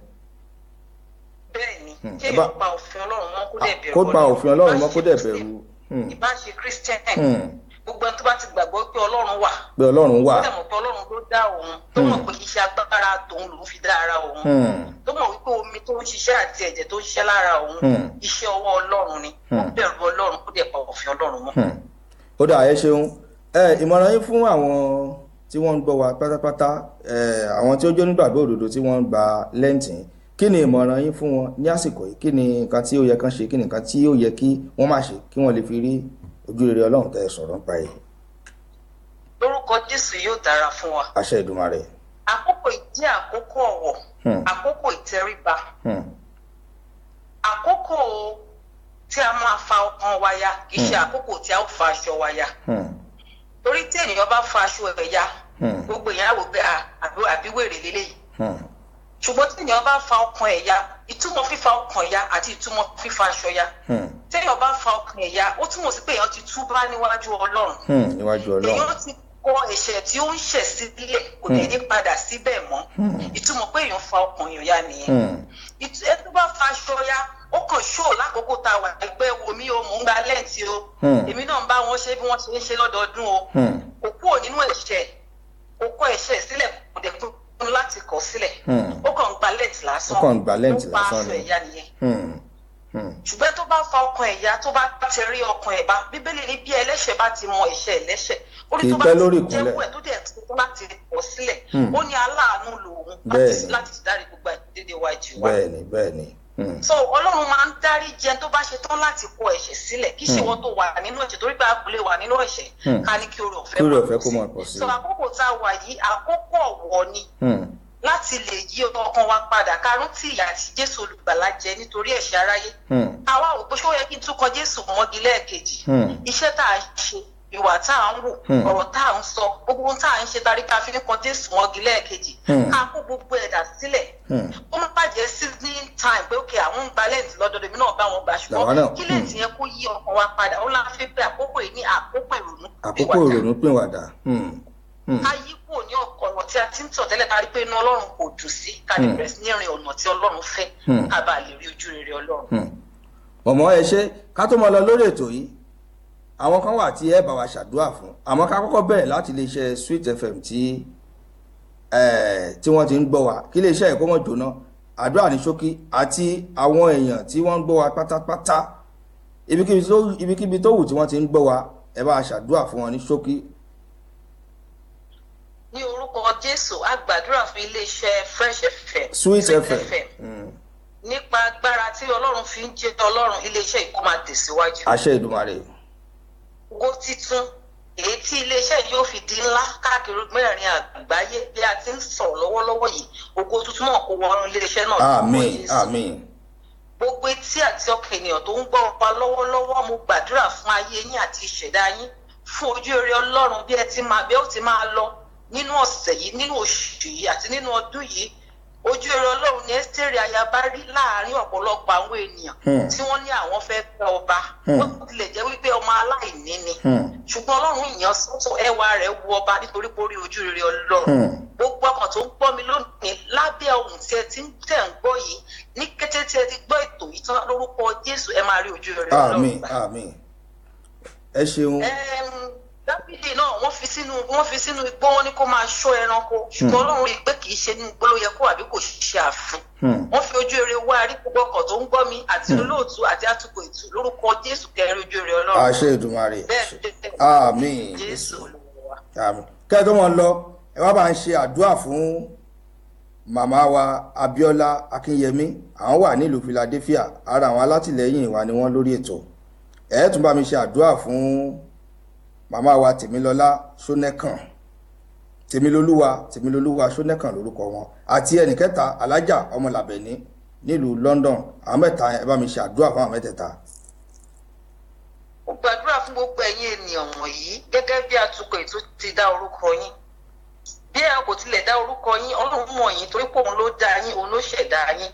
Bẹ́ẹ̀ ni, ẹ kéèyàn pa òfin Ọlọ́run mọ́, kó dẹ̀ bẹ̀rù Kó pa Ọlọ́run. òfin Ọlọ́run mọ́, kó dẹ̀ bẹ̀rù. Ìbá ṣe Christian, gbogbo ẹni tó bá ti gbàgbọ́ pé Ọlọ́run wà, Pé Ọlọ́run wà. tó dẹ̀ mọ̀ pé Ọlọ́run ló dá òun, tó mọ̀ pé iṣẹ́ agbára tòun lòún fi dá ara òun, tó mọ̀ wípé omi tó ń ṣiṣẹ́ àti ẹ̀jẹ̀ tó ń ṣiṣẹ́ lára òun, iṣẹ́ ọwọ́ Ọlọ́run ni, ó bẹ̀rù Ọlọ́run, kó dẹ̀ pa òfin Ọlọ́run mọ́. Ó dà, ẹ ṣeun. Ẹ ìmọ̀ràn yín fún àwọn tí wọ́n ń gbọ́ wa pátápátá, àwọn tí ó jẹ́ onígbàgbọ́ òdodo tí wọ́n ń gba lẹ́ǹtì, Kí ni ìmọ̀ràn yín fún wọn ní àsìkò yìí? Kí ni nǹkan tí ó yẹ kán ṣe? Kí ni nǹkan tí ó yẹ kí wọ́n má ṣe kí wọ́n lè fi rí ojú rere Ọlọ́run tẹ́ ẹ sọ̀rọ̀ nípa yìí? Lórúkọ Jésù, yóò dára fún wa. Àṣẹ Ìdùmarè. Àkókò yìí jẹ́ àkókò ọ̀wọ̀, àkókò ìtẹríba, àkókò tí a máa fa ọkàn wa ya, kì í ṣe àkókò tí a ó fa aṣọ wa ya. Torí tí ènìyàn bá fa aṣọ ẹ̀ ya, gbogbo èèyàn á wò pé, "Ah, àbí wèrè lélẹ́yìí?" Ṣùgbọ́n tí ènìyàn bá fa ọkàn ẹ̀ ya, ìtumọ̀ fífa ọkàn ya àti ìtumọ̀ fífa aṣọ ya, tí ènìyàn bá fa ọkàn ẹ̀ ya, ó túmọ̀ sí pé èèyàn ti túbá níwájú Ọlọ́run. Níwájú Ọlọ́run. Èèyàn ti kọ ẹ̀ṣẹ̀ tí ó ń ṣẹ̀ sílẹ̀, kò dẹ̀ ní padà síbẹ̀ mọ́. Ìtumọ̀ pé èèyàn fa ọkàn èèyàn ya nìyẹn. Ẹni tó bá fa aṣọ ya, ó kàn ṣó lákòókò tá a wà, ẹgbẹ́ wo mi o, mò ń gba lẹ́ǹtì o, èmi náà ń bá wọn ṣe bí wọ́n ṣe ń ṣe lọ́dọọdún o. Kò kúrò nínú ẹ̀ṣẹ̀, kò kọ ẹ̀ṣẹ̀ sílẹ̀, kò dẹ̀ pinnu láti kọ̀ sílẹ̀. Ó kàn ń gba lẹ́ǹtì lásán. Ó kàn ń gba lẹ́ǹtì Ó pa lásán aṣọ ni. ẹ̀yà nìyẹn. Ṣùgbọ́n tó bá fa ọkàn ẹ̀yà, tó bá ti rí ọkàn ẹ̀ bá, Bíbélì ní bí ẹlẹ́ṣẹ̀ bá ti mọ ẹ̀ṣẹ̀ ẹlẹ́ṣẹ̀, ó ní Kì í tó bá pẹ́ ti lórí ìkúnlẹ̀. jẹ́wọ́ ẹ̀, tó dẹ̀ tó láti kọ̀ sílẹ̀, ó ní aláàánú lòun láti dárí gbogbo àìṣedéédéé wa jì wá. Bẹ́ẹ̀ni, bẹ́ẹ̀ni. So Ọlọ́run máa ń dárí jẹ tó bá ṣe tán láti kọ ẹ̀ṣẹ̀ sílẹ̀, kì í ṣe wọn tó wà nínú ẹ̀ṣẹ̀, torí pé a kò lè wà nínú ẹ̀ṣẹ̀ ká ní kí oore ọ̀fẹ́ Kí oore máa ọ̀fẹ́ pọ̀ kó sí. máa pọ̀ sí. So àkókò tá a wà yìí, àkókò ọ̀wọ̀ ni láti lè yí ọkàn wa padà, ká rántí ìyà tí Jésù Olùgbàlà jẹ nítorí ẹ̀ṣẹ̀ aráyé. Àwa ò pé ṣó yẹ kí n tún kan Jésù mọ́gi lẹ́ẹ̀kejì? Iṣẹ́ tá a ń ṣe, ìwà tá à ń wù, ọ̀rọ̀ tá à ń sọ, gbogbo ohun tá à ń ṣe tarí ká fi ń kan Jésù mọ́gi lẹ́ẹ̀kejì, ká kó gbogbo ẹ̀dà sílẹ̀. Ó má bàjẹ́ season time pé ok, àwọn ń gba lẹ́ǹtì lọ́dọọdún, èmi náà bá wọn gbà, Làwa náà, ṣùgbọ́n kí lẹ́ǹtì yẹn kó yí ọkàn wa padà. Ó láń fi pé àkókò yìí ní àkókò ìrònú Àkókò ìrònú pìwàdà. Ká yí kúrò ní ọkọ̀ ọ̀nà tí a ti ń tọ̀ tẹ́lẹ̀, ká rí pé inú Ọlọ́run kò dùn sí, ká lè bẹ̀rẹ̀ sí ní rìn ọ̀nà tí Ọlọ́run fẹ́, ká bàa lè rí ojú rere Ọlọ́run. Mọ̀mọ́, ẹ ṣe. Ká tó máa lọ lórí ètò yìí, àwọn kan wà tí ẹ bá wa ṣàdúrà fún, àmọ́ ká kọ́kọ́ bẹ̀rẹ̀ láti iléeṣẹ́ Sweet FM tí wọ́n ti ń gbọ́ wa, kí iléeṣẹ́ ẹ̀ kó mọ̀ jóná. Àdúrà ní ṣókí, àti àwọn èèyàn tí wọ́n ń gbọ́ wa pátápátá, ibikíbi tó wù tí wọ́n ti ń gbọ́ wa, ẹ bá wa ṣàdúrà fún wọn ní ṣókí. Ní orúkọ Jésù, a gbàdúrà fún iléeṣẹ́ Fresh FM, Sweet FM. Nípa agbára tí Ọlọ́run fi ń jẹ́ Ọlọ́run, iléeṣẹ́ yìí kó máa tẹ̀síwájú. Àṣẹ Ìdùmarè. Ògo titun èyí tí iléeṣẹ́ yìí yóò fi di ńlá káàkiri mẹ́rin àgbáyé bí a ti ń sọ̀rọ̀ lọ́wọ́lọ́wọ́ yìí, ògo tuntun náà kó wọnú iléeṣẹ́ náà lórúkọ Àmín. Jésù. Àmín. Gbogbo etí àti ọkàn ènìyàn tó ń gbọ́ wa lọ́wọ́lọ́wọ́, mo gbàdúrà fún ayé yín àti ìṣẹ̀dá yín fún ojú rere Ọlọ́run bí ẹ ti máa bí ẹ ó ti máa lọ nínú ọ̀sẹ̀ yìí, nínú oṣù yìí àti nínú ọdún yìí. Ojú rere Ọlọ́run ní Ẹ́sítérì ayaba rí láàárín ọ̀pọ̀lọpọ̀ àwọn ènìyàn tí wọ́n ní àwọn fẹ́ fẹ́ ọba. Ó tilẹ̀ jẹ́ wípé ọmọ aláìní ni, ṣùgbọ́n Ọlọ́run yàn sọ́tọ̀, ẹwà rẹ̀ wu ọba nítorí pé ó rí ojú rere Ọlọ́run. Gbogbo ọkàn tó ń gbọ́ mi lónìí, lábẹ́ ohun tí ẹ ti ń tẹ̀ ń gbọ́ yìí, ní kété tí ẹ ti gbọ́ ètò yìí tán, lórúkọ Jésù, ẹ máa rí ojú rere Ọlọ́run Àmín. gbà. Àmín, ẹ ṣeun. Dáfídì náà, wọ́n fi sínú igbó, wọ́n ní kó máa ṣọ́ ẹranko, ṣùgbọ́n Ọlọ́run rí i pé kì í ṣe nínú igbó ló yẹ kó àbí kò ṣe ààfin. Wọ́n fi ojú rere wá rí. Gbogbo ọkàn tó ń gbọ́ mi àti olóòtú àti atukọ̀ ètò, lórúkọ Jésù, kẹrin ojú rere Ọlọ́run. Àṣẹ Ìdùmarè. Bẹ́ẹ̀. Àmín. Jésù Olúwa wa. Àmín. Kẹ́ ẹ tó wọn lọ, ẹ wá bá ń ṣe àdúrà fún màmá wa Abíọ́lá Akínyẹmí. Àwọn wà nílùú Philadelphia, ara àwọn alátìlẹyìn wa ni wọ́n lórí ètò. Ẹ tún bá mi ṣe àdúrà fún màmá wa Tèmilọlá Ṣónẹ́kàn, Tèmilolúwa, Tèmilolúwa Ṣónẹ́kàn lórúkọ wọn, àti ẹnìkẹta, Alájà Ọmọlàbẹ̀ní nílùú London. Àwọn mẹ́ta, ẹ bá mi ṣe àdúrà fún àwọn mẹ́tẹ̀ẹ̀ta. Mo gbàdúrà fún gbogbo ẹ̀yin ènìyàn wọ̀nyí gẹ́gẹ́ bí atukọ̀ ètò ti dá orúkọ yín. Bí ẹ kò tilẹ̀ dá orúkọ yín, Ọlọ́run mọ̀ yín, torí pé òun ló dá yín, òun ló ṣẹ̀dá yín.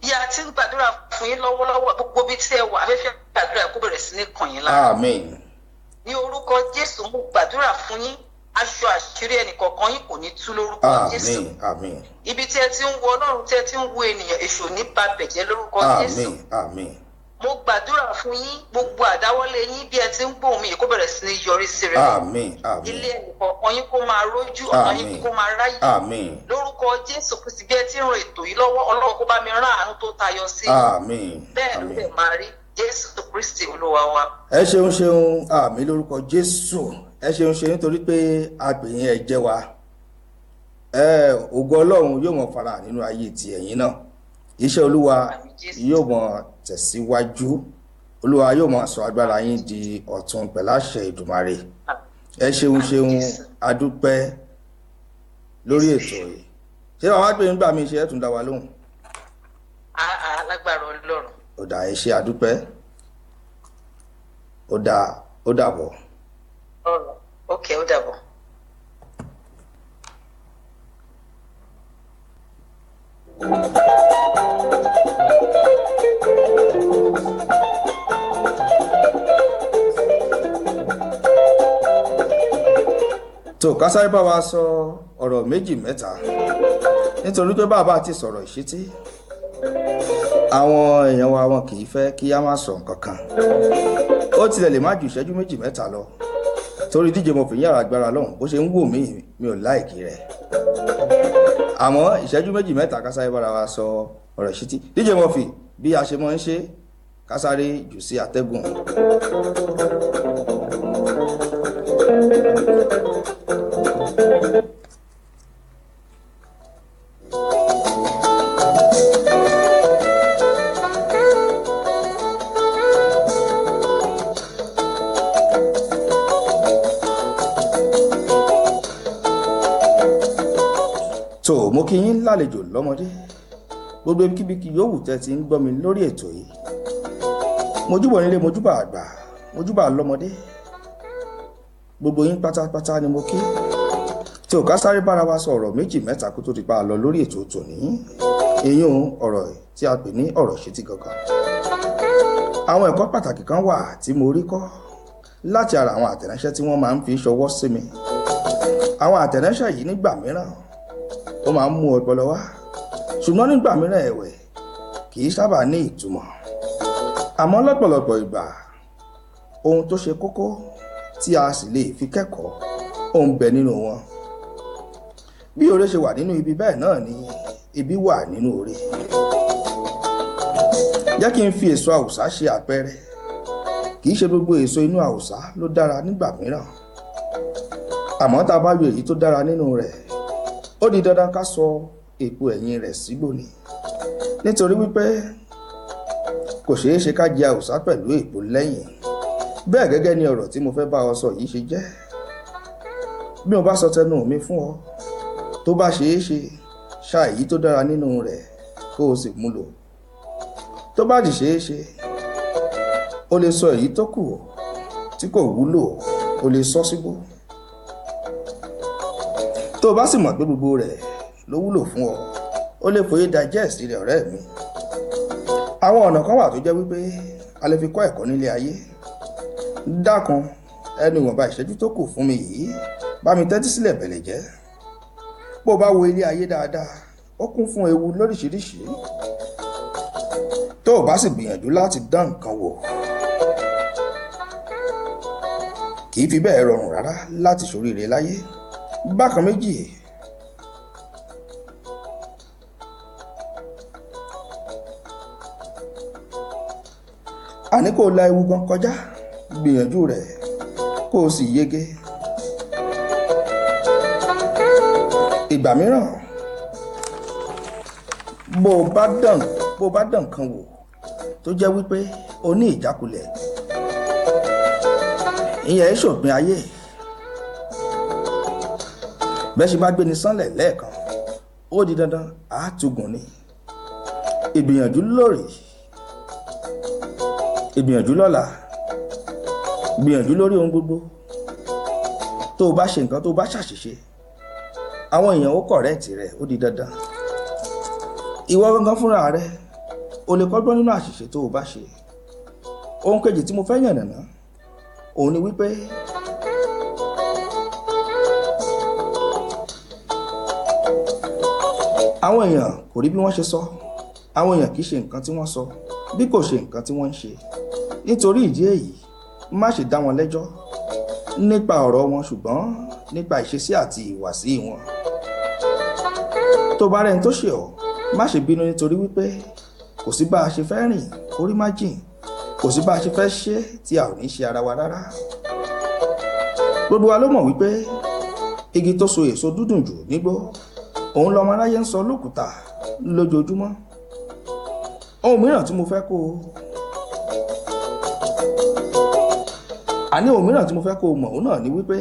Bí a ti ń gbàdúrà fún yín lọ́wọ́lọ́wọ́, gbogbo bí tí ẹ wà, afẹ́fẹ́ gbàdúrà kó bẹ̀rẹ̀ sí ní kàn yín lára. Àmín. Ní orúkọ Jésù, mo gbàdúrà fún yín, aṣọ àṣírí ẹnìkọ̀ọ̀kan yín kò ní tú lórúkọ Jésù. Àmín, àmín. Ibi tí ẹ ti ń wo Ọlọ́run, tí ẹ ti ń wo ènìyàn, èṣù ní ba bẹ̀jẹ́ lórúkọ Jésù. Àmín, àmín. Mo gbàdúrà fún yín, gbogbo àdáwọ́lé yín, bí ẹ ti ń gbóhùn mi yìí, kó bẹ̀rẹ̀ sí ní yọrí sí rere. Àmín, àmín. Ilé ẹnìkọ̀ọ̀kan yín kó máa rójú, ọ̀nà yín Àmín. kó máa ráyè Àmín. lórúkọ Jésù Kristi. Bí ẹ ti ń ran ètò yìí lọ́wọ́, Ọlọ́run kó bá mi rán àánú tó tayọ sí i. Àmín. Bẹ́ẹ̀ ló Àmín. dẹ̀ máa rí. Jésù Kristi Olúwa wa. Ẹ ṣeun ṣeun. Àmín lórúkọ Jésù. Ẹ ṣeun ṣe nítorí pé a pè yín, ẹ jẹ́ wa. Ẹ ògo Ọlọ́run yóò mọ̀ fara nínú ayé ti ẹ̀yin náà. Iṣẹ́ Olúwa yóò mọ tẹ̀síwájú, Olúwa yóò mọ sọ agbára yín di ọ̀tun pẹ̀lú àṣẹ Ìdùmarè. Ẹ ṣeun ṣeun, adúpẹ́ lórí ètò yìí. Ṣé wàá wá pé nígbà míì ṣe ẹ tún dá wa lóhùn? Alágbára Ọlọ́run. Ó dà, ẹ ṣe, àdúpẹ́. Ó dà, ó dàbọ̀. Ok, ó dàbọ̀. Tó kásáré bá wa sọ ọ̀rọ̀ méjì mẹ́ta, nítorí pé bàbá ti sọ̀rọ̀ ìṣítí, àwọn èèyàn wa wọn kì í fẹ́ kí á má sọ nǹkan kan. Ó tilẹ̀ lè má ju ìṣẹ́jú méjì mẹ́ta lọ, torí díje mo fi yàrá agbára lọ́hùn bó ṣe ń wò mí, mi ò láìkí rẹ̀. Àmọ́ ìṣẹ́jú méjì mẹ́ta, kásáré bára wa sọ ọ̀rọ̀ ìṣítí. Díje mo fi bí a ṣe máa ń ṣe, kásáré jù sí atẹ́gùn. Tó mo kí yín lálejò lọ́mọdé, gbogbo ibikíbi yòówù tẹ́ ti ń gbọ́ mi lórí ètò yìí. Mojúbọ̀ nílé, mojúbà àgbà, mojúbà lọ́mọdé, gbogbo yín pátápátá ni mo kí. Tí ò ká sáré bára wa sọ ọ̀rọ̀ méjì mẹ́ta kó tó di pa lọ lórí ètò tòní, ìyún ọ̀rọ̀ tí a pè ní ọ̀rọ̀ ṣítí gangan. Àwọn ẹ̀kọ́ pàtàkì kan wà tí mo rí kọ́ láti ara àwọn àtẹ̀ránṣẹ́ tí wọ́n máa ń fi ṣọwọ́ sí mi. Àwọn àtẹ̀ránṣẹ́ yìí nígbà mìíràn ó máa ń mú ọpọlọ wá, ṣùgbọ́n nígbà mìíràn ẹ̀wẹ̀ kì í sábà ní ìtumọ̀. Àmọ́ lọ́pọ̀lọpọ̀ ìgbà, ohun tó ṣe kókó tí a sì lè fi kẹ́kọ̀ọ́ ó ń bẹ nínú wọn. Bí oore ṣe wà nínú ibi, bẹ́ẹ̀ náà ni ibi wà nínú oore. Jẹ́ kí n fi èso àwùsá ṣe àpẹẹrẹ. Kì í ṣe gbogbo èso inú àwùsá ló dára nígbà mìíràn, àmọ́ tá a bá yọ èyí tó dára nínú rẹ̀, ó di dandan ká sọ èpo ẹ̀yìn rẹ̀ sígbó ni, nítorí wípé kò ṣeé ṣe ká jẹ àwùsá pẹ̀lú èpo lẹ́yìn. Bẹ́ẹ̀ gẹ́gẹ́ ni ọ̀rọ̀ tí mo fẹ́ bá ọ sọ yìí ṣe jẹ́. Bí mo bá sọ tẹnu mi fún ọ, tó bá ṣeé ṣe, ṣa èyí tó dára nínú rẹ̀ kó o sì mú lò. Tó bá sì ṣeé ṣe, o lè sọ èyí tó kù tí kò wúlò, o lè sọ sígbó. Tó o bá sì mọ̀ pé gbogbo rẹ̀ ló wúlò fún ọ, ó lè fòye digest rẹ̀. Ọ̀rẹ́ mi, àwọn ọ̀nà kan wà tó jẹ́ wípé a lè fi kọ́ ẹ̀kọ́ nílé ayé. Dákun, ẹnu ìwọ̀nba ìṣẹ́jú tó kù fún mi yìí, bá mi tẹ́tí sílẹ̀ bẹ̀lẹ̀ jẹ́. Bó o bá wo ilé ayé dáadáa, ó kún fún ewu lóríṣiríṣi. Tó o bá sì gbìyànjú láti dán nǹkan wò, kì í fi bẹ́ẹ̀ rọrùn rárá láti ṣoríire láyé. Bákan méjì, àní kó o la ewu gan kọjá, gbìyànjú rẹ̀ kó o sì yege. Ìgbà mìíràn, bó o bá dàn kan wò tó jẹ́ wípé o ní ìjákulẹ̀, ìyẹn ṣòpin ayé. Bẹ́ẹ̀ ṣe bá gbé ni sánlẹ̀ lẹ́ẹ̀kan, ó di dandan àátúgùn ni. Ìgbìyànjú lórí ìgbìyànjú lọ́la, gbìyànjú lórí ohun gbogbo. Tó o bá ṣe nǹkan, tó o bá ṣàṣìṣe, àwọn èèyàn ó correct rẹ̀, ó di dandan. Ìwọ gangan fúnra rẹ, o lè kọ́gbọ́n nínú àṣìṣe tó o bá ṣe. Ohun kejì tí mo fẹ́ yànnàná òun ni wípé àwọn èèyàn kò rí bí wọ́n ṣe sọ. Àwọn èèyàn kì í ṣe nǹkan tí wọ́n sọ bí kò ṣe nǹkan tí wọ́n ń ṣe. Nítorí ìdí èyí, má ṣe dá wọn lẹ́jọ́ nípa ọ̀rọ̀ wọn, ṣùgbọ́n nípa ìṣesí àti ìhùwàsí wọn. Tó bá rẹ́ni tó ṣe ọ́, má ṣe bínú, nítorí wípé kò sí bá a ṣe fẹ́ rìn kórí má jìn, kò sí bá a ṣe fẹ́ ṣe tí a ò ní ṣe ara wa rárá. Gbogbo wa ló mọ̀ wípé igi tó so èso dúdùn jù nígbó, òun lọmọ aráyé ń sọ lókùúta lójoojúmọ́. Ohun mìíràn tí mo fẹ́ kó o àní ohun mìíràn tí mo fẹ́ kó o mọ̀ òun náà ni wípé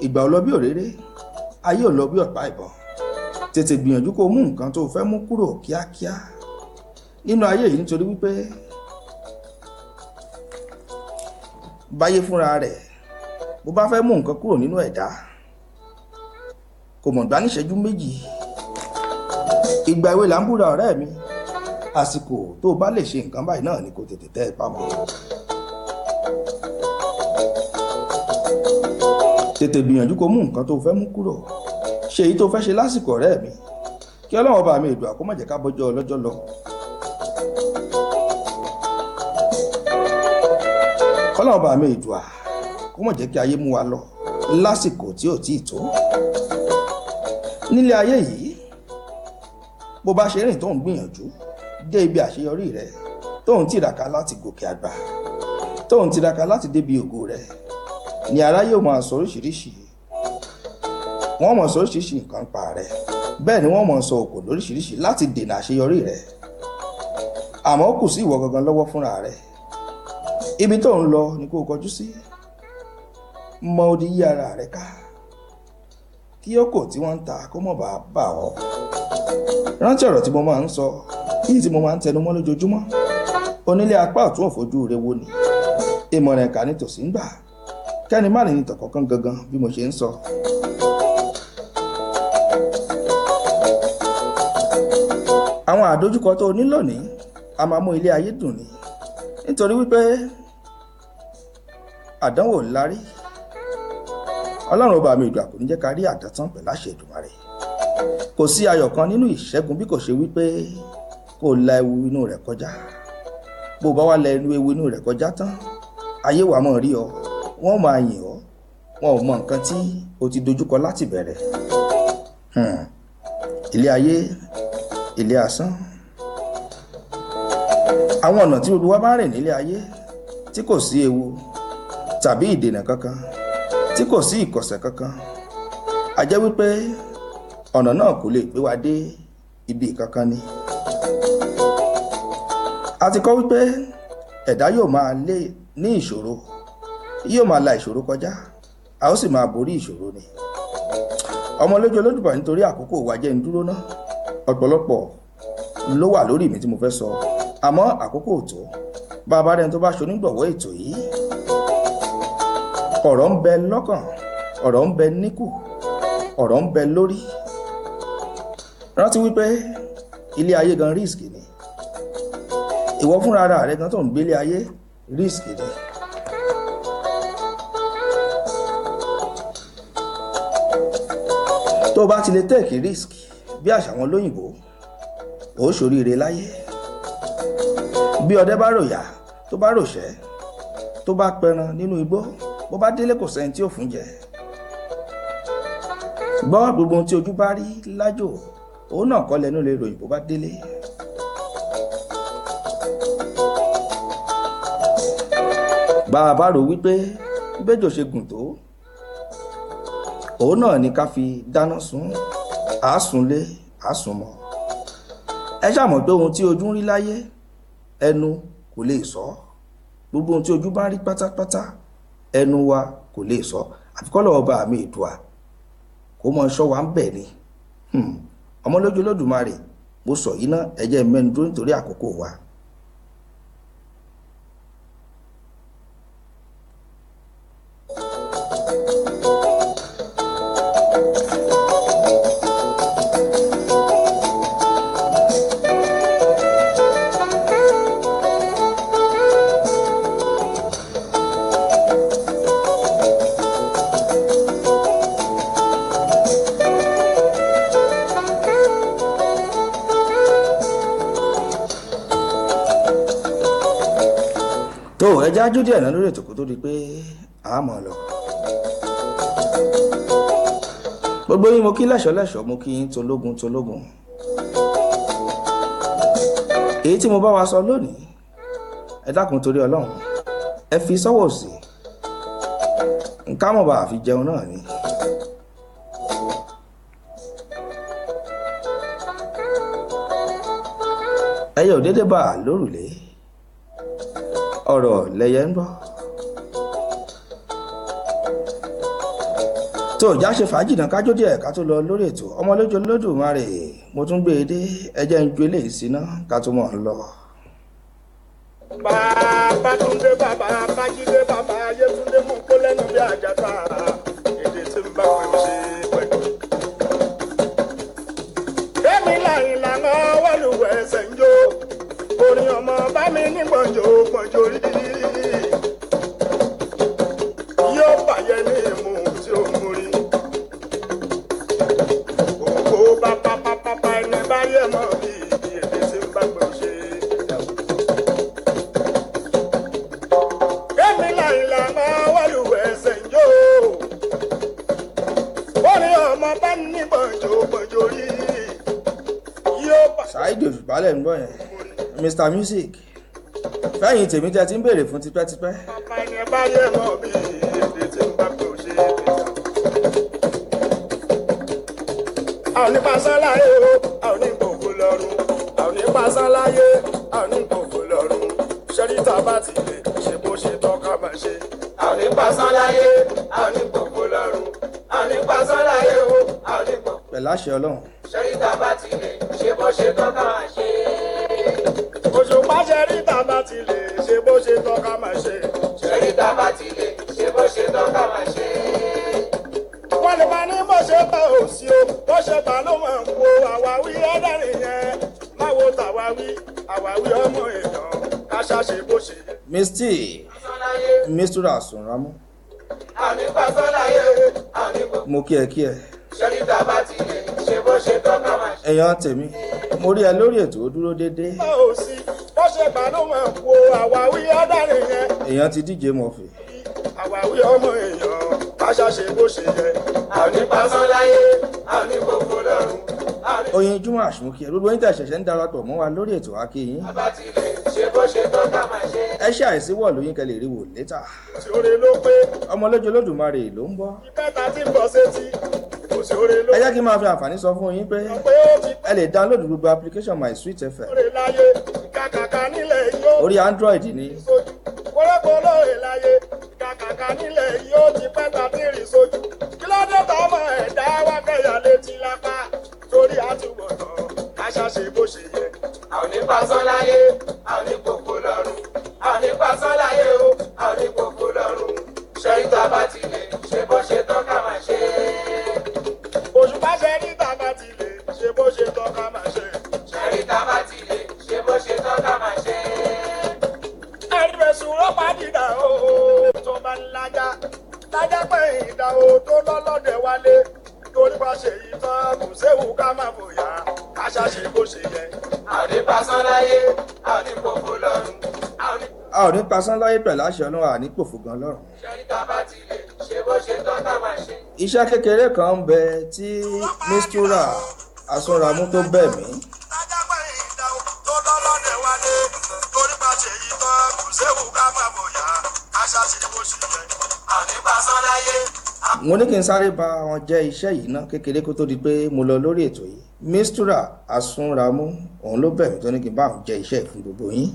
ìgbà ò lọ bí òréré, ayé ò lọ bí ọ̀pá ìbọn. Tètè gbìyànjú kó o mú nǹkan tó o fẹ́ mú kúrò kíákíá nínú ayé yìí, nítorí wípé báyé fúnra rẹ̀ bó bá fẹ́ mú nǹkan kúrò nínú ẹ̀dá, kò mọ̀ gbá níṣẹ́jú méjì. Ìgbà èwe là ń búra ọ̀rẹ́ mi, àsìkò tó o bá lè ṣe nǹkan báyìí náà ni kò tètè tẹ́ ẹ pamọ́. Tètè gbìyànjú kó mú nǹkan tó o fẹ́ mú kúrò, ṣe èyí tó o fẹ́ ṣe lásìkò ọ̀rẹ́ mi, kí Ọlọ́run bá mi èdò àkómọ̀jẹ̀ ká bọ́jọ́ ọlọ́jọ́ lọ. Kọ́lọ́run bá mi èdò àkómọ̀jẹ̀ kí ayé mú wa lọ lásìkò tí ò tíì tó. Nílé ayé yìí, bó bá ṣe rìn tó ń gbìyànjú dé ibi àṣeyọrí rẹ, tó ń tiraka láti gòkè àgbà, tó ń tiraka láti débi ògo rẹ, ni aráyé ò máa sọ oríṣiríṣi. Wọ́n máa sọ oríṣiríṣi nǹkan pa rẹ, bẹ́ẹ̀ ni wọ́n máa sọ òkò lóríṣiríṣi láti dènà àṣeyọrí rẹ. Àmọ́ ó kù sí ìwọ gangan lọ́wọ́ fúnra rẹ. Ibi tó ń lọ ni kó o kọjú sí. Mọ odi yí ara rẹ ká, kí ó kò tí wọ́n ń ta kó mọ̀ bá bà ọ́. Rántí ọ̀rọ̀ tí mo máa ń sọ, yìí tí mo máa ń tẹnu mọ́ lójoojúmọ́. Onílé apá ọ̀tún òfojú rẹ wo ni ìmọ̀ràn ẹ̀ka ní tòsí ń gbà, kẹ́ni má ní tọ̀kọ̀kan gangan bí mo ṣe ń sọ. Àwọn àdójúkọ tó o ní lónìí a máa mú ilé ayé dùn ni, nítorí wípé àdánwò ńlá rí. Ọlọ́run ọba mi ìgbà kò ní jẹ́ ká rí àdátán pẹ̀lú àṣẹ Èdùmàrè. Kò sí ayọ̀ kan nínú ìṣẹ́gun bí kò ṣe wípé kó o la ewu inú rẹ̀ kọjá. Bó o bá wá la ewu inú rẹ̀ kọjá tán, ayé wa máa rí ọ, wọ́n máa yìn ọ́, wọn ò mọ nǹkan tí o ti dojúkọ láti bẹ̀rẹ̀. Ilé ayé, ilé asán. Àwọn ọ̀nà tí gbogbo wa bá rìn nílé ayé tí kò sí ewu tàbí ìdènà kankan, tí kò sí ìkọ̀sẹ̀ kankan, a jẹ́ wípé ọ̀nà náà kò lè gbé wa dé ibi kankan ni. A ti kọ́ wípé ẹ̀dá yóò máa lé ní ìṣòro, yóò máa la ìṣòro kọjá, a ó sì máa borí ìṣòro ni. Ọmọ lójú Olódùmarè, nítorí àkókò wa jẹ́ ń dúró ná. Ọ̀pọ̀lọpọ̀ ló wà lórí mi tí mo fẹ́ sọ, àmọ́ àkókò ò tó. Bàbá rẹ̀ tó bá ṣonígbọ̀wọ́ ètò yìí, ọ̀rọ̀ ń bẹ lọ́kàn, ọ̀rọ̀ ń bẹ níkù, ọ̀rọ̀ ń bẹ lórí. Rántí wípé ilé ayé gan risk ni. Ìwọ fúnra ara rẹ gan tó ń gbélé ayé risk ni. Tó o bá ti lè take risk bí àṣà àwọn olóyìnbó, ó ṣoríire láyé. Bí ọdẹ bá ròyà, tó bá ròṣẹ́, tó bá pẹran nínú igbó, bó bá délé kò sẹ́ni tí ò fún jẹ. Gbọ́, gbogbo ohun tí ojú bá rí lájò, òun náà kọ́ lẹ́nu lè ròyìn bó bá délé. Bá a bá rò wípé bẹ́jọ́ ṣe gùn tó, òun náà ni ká fi dáná sun, àásùnlé, àásùnmọ̀. Ẹ ṣàmọ̀ pé ohun tí ojú ń rí láyé, ẹnu kò lè sọ. Gbogbo ohun tí ojú bá rí pátápátá, ẹnu wa kò lè sọ. Àfikọ́lọ̀ ọba mi Èdùà kó mọ ṣọ́ wa ń bẹ̀ ni. Ọmọ lójú Olódùmarè, mo sọ yìí ná, ẹ jẹ́ mẹ́nu dúró nítorí àkókò wa. Tó ẹja ajú díẹ̀ náà lórí ètò kó tó di pé a mọ̀ lọ. Gbogbo yín mo kí lẹ́ṣọ̀ọ́ lẹ́ṣọ̀ọ́, mo kí yín tológun tológun. Èyí tí mo bá wa sọ lónìí, ẹ dákun torí Ọlọ́run, ẹ fi sọ́wọ́ òsì, nǹkan mọ̀ bá fi jẹun náà ni. Ẹyẹ ò dédé bà lórùlé, ọ̀rọ̀ lẹyẹ ń gbọ́. Tó ìjà ṣe fàájì náà, kájó díẹ̀ ká tó lọ lórí ètò. Ọmọlójú Olódùmarè, mo tún gbé e dé. Ẹjẹ́ ń ju eléyìí síná ká tó mọ̀ ń lọ. Bàbá Túndé, bàbá Bájídé, bàbá Yétúndé, mú kó lẹ́nu bí àjàtà, èdè tí ń bá pè ṣe pẹ̀lú. Kémi láyìn lànà wọ́lùwẹ̀ ẹsẹ̀ ń jó, orin ọmọ bá mi ní gbọ̀njọ́ gbọ̀njọ́ rí. Yóò bàyẹ̀ ní ìmú tí ó mú rí. Òkú bá pápápápá ẹni bá yẹ mọ́ bí èdè tí ń bá pè ṣe pẹ̀lú. Kémi láyìn lànà wọ́lùwẹ̀ ẹsẹ̀ ń jó, orin ọmọ bá ní gbọ̀njọ́ gbọ̀njọ́ rí. Yóò bàyẹ̀. Saheed Òṣùpá lẹ̀ ń gbọ́ yẹn, Mr Music. Fẹ́yìn tèmi tẹ́ ti ń béèrè fún tipẹ́tipẹ́. Bàbá ẹni bá yẹ mọ́ bí èdè tí ń bá pè ó ṣe é pè. A ò ní pasán láyé o, a ò ní gbòòfò lọ́rùn. A ò ní pasán láyé, a ò ní gbòòfò lọ́rùn. Ṣẹ́ríta bá ti lè ṣe bó ṣe tọ́ ká máa ṣe. A ò ní pasán láyé, a ò ní gbòòfò lọ́rùn. A ò ní pasán láyé o, a ò ní gbòòfò. Pẹ̀lú àṣẹ Ọlọ́run. Ṣẹ́ríta bá ti lè ṣe bó ṣe tọ́ ká máa ṣe. Òṣùpá, ṣẹ́ríta bá ti lè ṣe bó ṣe tọ́ ká máa ṣe. Ṣẹ́ríta bá ti lè ṣe bó ṣe tọ́ ká máa ṣe. Wọ́n lè máa ní bó ṣe bá òsì o, bó ṣe bá ló máa ń wo àwáwí ọ̀dẹ́rìn yẹn. Má wo tàwáwí, àwáwí ọmọ èèyàn, ká ṣàṣe bó ṣe yẹ. Misty Pasán láyé, Mistura Sunramu, a ò ní pasán láyé, a ò ní gbòòfò. mo kí ẹ kí ẹ. Ṣẹ́ríta bá ti lè ṣe bó ṣe tọ́ ká máa ṣe. Èèyàn tèmi, mo rí ẹ lórí ètò, ó dúró déédéé. Bá òsì, bó ṣe bá ló máa ń wo àwáwí ọ̀dẹ́rìn yẹn. Èèyàn ti díje Murphy. Àwáwí ọmọ èèyàn, ká ṣàṣe bó ṣe yẹ. A ò ní pasán láyé, a ò ní gbòòfò lọ́rùn. A ò ní Oyin Júmọ̀ Àṣùnkí, gbogbo yín tẹ̀ ṣẹ̀ṣẹ̀ ń darapọ̀ mọ́ wa lórí ètò, akíyín. bá ti lè ṣe bó ṣe tọ́ ká máa ṣe. Ẹ ṣe àìsíwọ̀ lóyún kẹ́ lè rí wò létà. Kò sí oore ló pé. Ọmọlójú Olódùmarè ló ń bọ́. Ìkẹta tí ń bọ̀ sétí, kò sí oore ló Ẹ jẹ́ kí n máa fi àǹfààní sọ fún yín pé pé ó ti ẹ lè download gbogbo application My Sweet FM. kórè láyé, ìkàkàkà nílẹ̀ yóò Orí Android ni. sójú. Kórópó lóore láyé, ìkàkàkà nílẹ̀ yóò ti pẹ́ ta tí rì sójú. Kí ló dé tọmọ ẹ̀dá wá fẹ́yà létí lápá? Torí àtúbọ̀tán, ká ṣàṣe bó ṣe yẹ. A ò ní pasán láyé, a ò ní gbòòfò lọ́rùn. A ò ní pasán láyé o, a ò ní gbòòfò lọ́rùn. Ṣẹ́ríta bá ti lè ṣe bó ṣe tọ́ ká máa ṣe. Òṣùpá, ṣe rí tàbá ti lè ṣe bó ṣe tọ́ ká máa ṣe. Ṣẹ́ríta bá ti lè ṣe bó ṣe tọ́ ká máa ṣe. Àríwẹ̀sùn rọ́pàá dìdà o, tó bá ń lájà. Lájà pé ìdá o tó lọ́lọ́dẹ̀ wálé. Torí bá ṣe yìí tán, kò séwu ká má fòyà. Ká ṣàṣe bó ṣe yẹ. A ò ní pasán láyé, a ò ní gbòòfò lọ́rùn. A ò ní A ò ní pasán láyé pẹ̀lú àṣẹ Ọlọ́run, àní pòfò gan lọ́rùn. Ṣẹ́ríta bá ti lè ṣe bó ṣe tọ́ ká máa ṣe. Iṣẹ́ kékeré kan ń bẹ tí Mistura Asunramu tó bẹ̀ mí. Lájà pé ìdá o tó lọ́lọ́dẹ̀ wálé. Torí bá ṣe yìí tán, kò séwu ká má fòyà. Ká ṣàṣe bó ṣe yẹ. A ò ní pasán láyé. Mo ní kí n sáré bá wọn jẹ́ iṣẹ́ yìí ná kékeré kó tó di pé mo lọ lórí ètò yìí. Mistura Asunramu òun ló bẹ̀ mí tó ní kí n bá òun jẹ́ iṣẹ́ yìí fún gbogbo yín.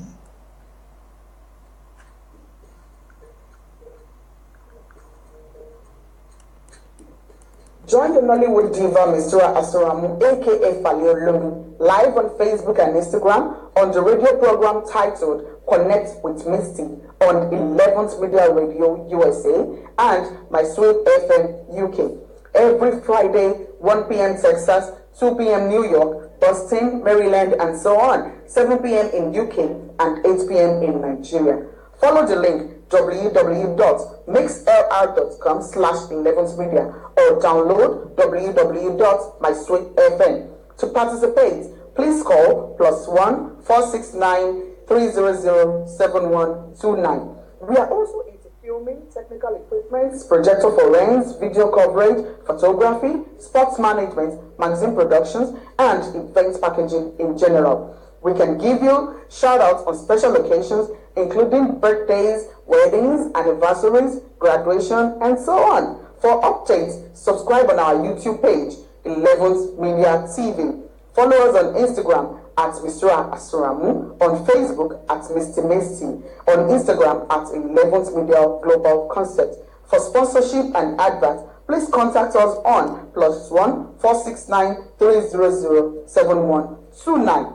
Join the Nollywood diva Mistura Asoramu, aka Faleolomi, live on Facebook and Instagram on the radio program titled Connect with Misty on 11th Media Radio USA and My Sweet FM UK. Every Friday, 1 p.m. Texas, 2 p.m. New York, Boston, Maryland, and so on, 7 p.m. in UK and 8 p.m. in Nigeria. Follow the link www.mixlr.com/11thmedia or download www.mysweetfm. To participate, please call +1 469 300 7129. We are also into filming, technical equipment, projector for rents, video coverage, photography, sports management, magazine productions, and event packaging in general. We can give you shout outs on special occasions, including birthdays, weddings, anniversaries, graduation, and so on. For updates, subscribe on our YouTube page, 11th Media TV. Follow us on Instagram at Mistura Asuramu, on Facebook at Mr. Misty, on Instagram at 11th Media Global Concept. For sponsorship and advert, please contact us on +1 469 300 7129.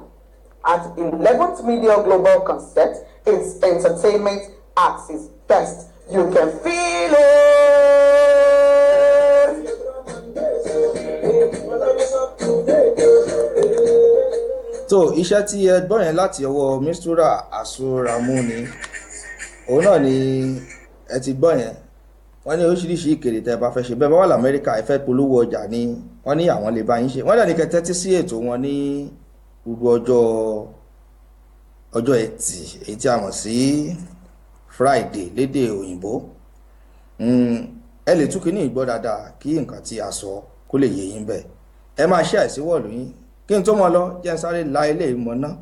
At 11th Media Global Concept, it's entertainment at its best. You can feel it. Tó iṣẹ́ tí ẹ gbọ́ yẹn láti ọwọ́ Mistura Asuramu ni, òun náà ni ẹ ti gbọ́ yẹn. Wọ́n ní oríṣiríṣi ìkéde tẹ́ ẹ bá fẹ́ ṣe, bẹ́ẹ̀ bá wà lamẹ́ríkà, ẹ fẹ́ polówó ọjà ni, wọ́n ní àwọn lè bá yín ṣe. Wọ́n dẹ̀ ní kẹ́ tẹ́tí sí ètò wọn ní gbogbo ọjọ́ Ẹtì, èyí tí a mọ̀ sí Friday lédè òyìnbó. Ẹ lè tún kíní ìgbọ́ dáadáa kí nǹkan tí a sọ kó lè yé yín bẹ́ẹ̀. Ẹ máa ṣe àìsíwọ̀lù yín. Kí n tó mọ lọ, jẹ́ n sáré la ilé ìmọ̀ náà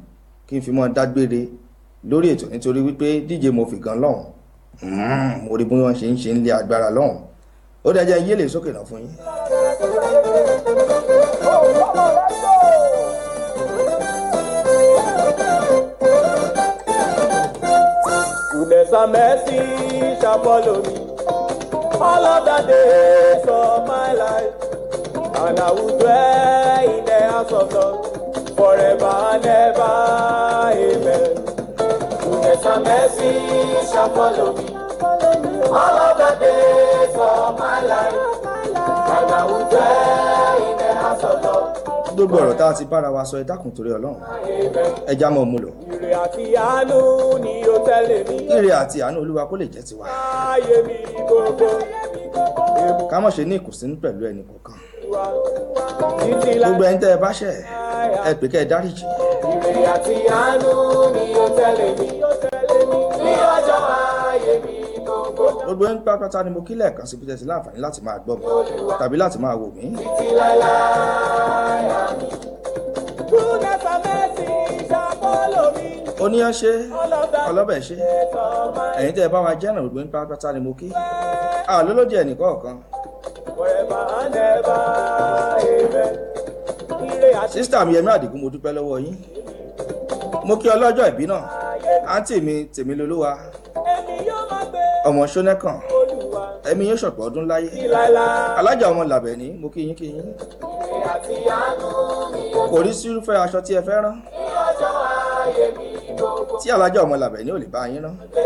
kí n fi mọ́ dágbére lórí ètò, nítorí wípé díje mo fi gan lọ́hùn. Mo rí bí wọ́n ṣe ń ṣe ń lé agbára lọ́hùn. Ó dájẹ́ yélè sókè náà fún yín. Goodness and mercy shall follow me all of the days of my life, and I will dwell in the house of Lord forever and ever. Amen. Goodness and mercy shall follow me all of the days of my life, and I will dwell in the house of Lord. Gbogbo ọ̀rọ̀ tá a ti bára wa sọ, ẹ dákun torí Ọlọ́run, ẹ já mọ́ mu lò. Ire àti àánú ni ó tẹ̀lé mi. Ire àti àánú Olúwa kó lè jẹ́ tiwa. Ayé mi gbogbo. Ká má ṣe ní ìkùnsínú pẹ̀lú ẹnì kọ̀ọ̀kan. Gbogbo ẹni tẹ́ ẹ bá ṣẹ̀, ẹ pè kẹ́ ẹ dáríjì. Ire àti àánú ni ó tẹ̀lé mi. Ní ọjọ́ ayé mi gbogbo. Gbogbo ẹni pátápátá ni mo kí lẹ́ẹ̀kan síbi tẹ́sí láǹfààní láti máa gbọ́ mi tàbí láti máa wò mí. Títí láéláé àmín. Goodness and mercy shall follow me. Oníyàn ṣe, ọlọ́bẹ̀ ṣe, ẹ̀yin tẹ́ ẹ bá wa jẹ́ràn, gbogbo ẹni pátápátá ni mo kí. Àlólódì ẹnì kọ̀ọ̀kan. Forever and ever, amen. Ire àti Sísítà mi Yẹmí Àdìgún, mo dúpẹ́ lọ́wọ́ yín. Mo kí ọlọ́jọ́ ìbí náà, àǹtí mi Tèmilolúwa, èmi yóò máa gbé ọmọ Ṣónẹ́kàn, Olúwa ẹ̀mí yóò ṣọ̀pọ̀ ọdún láyé. títí láéláé. Alájà ọmọ Làbẹ̀ní, mo kí yín kí yín. Ire àti àánú ni ó Kò rí sírúfẹ́ aṣọ tí ẹ fẹ́ rán ní ọjọ́ ayé mi gbogbo. tí alájà ọmọ Làbẹ̀ní ò lè bá yín rán. Gbé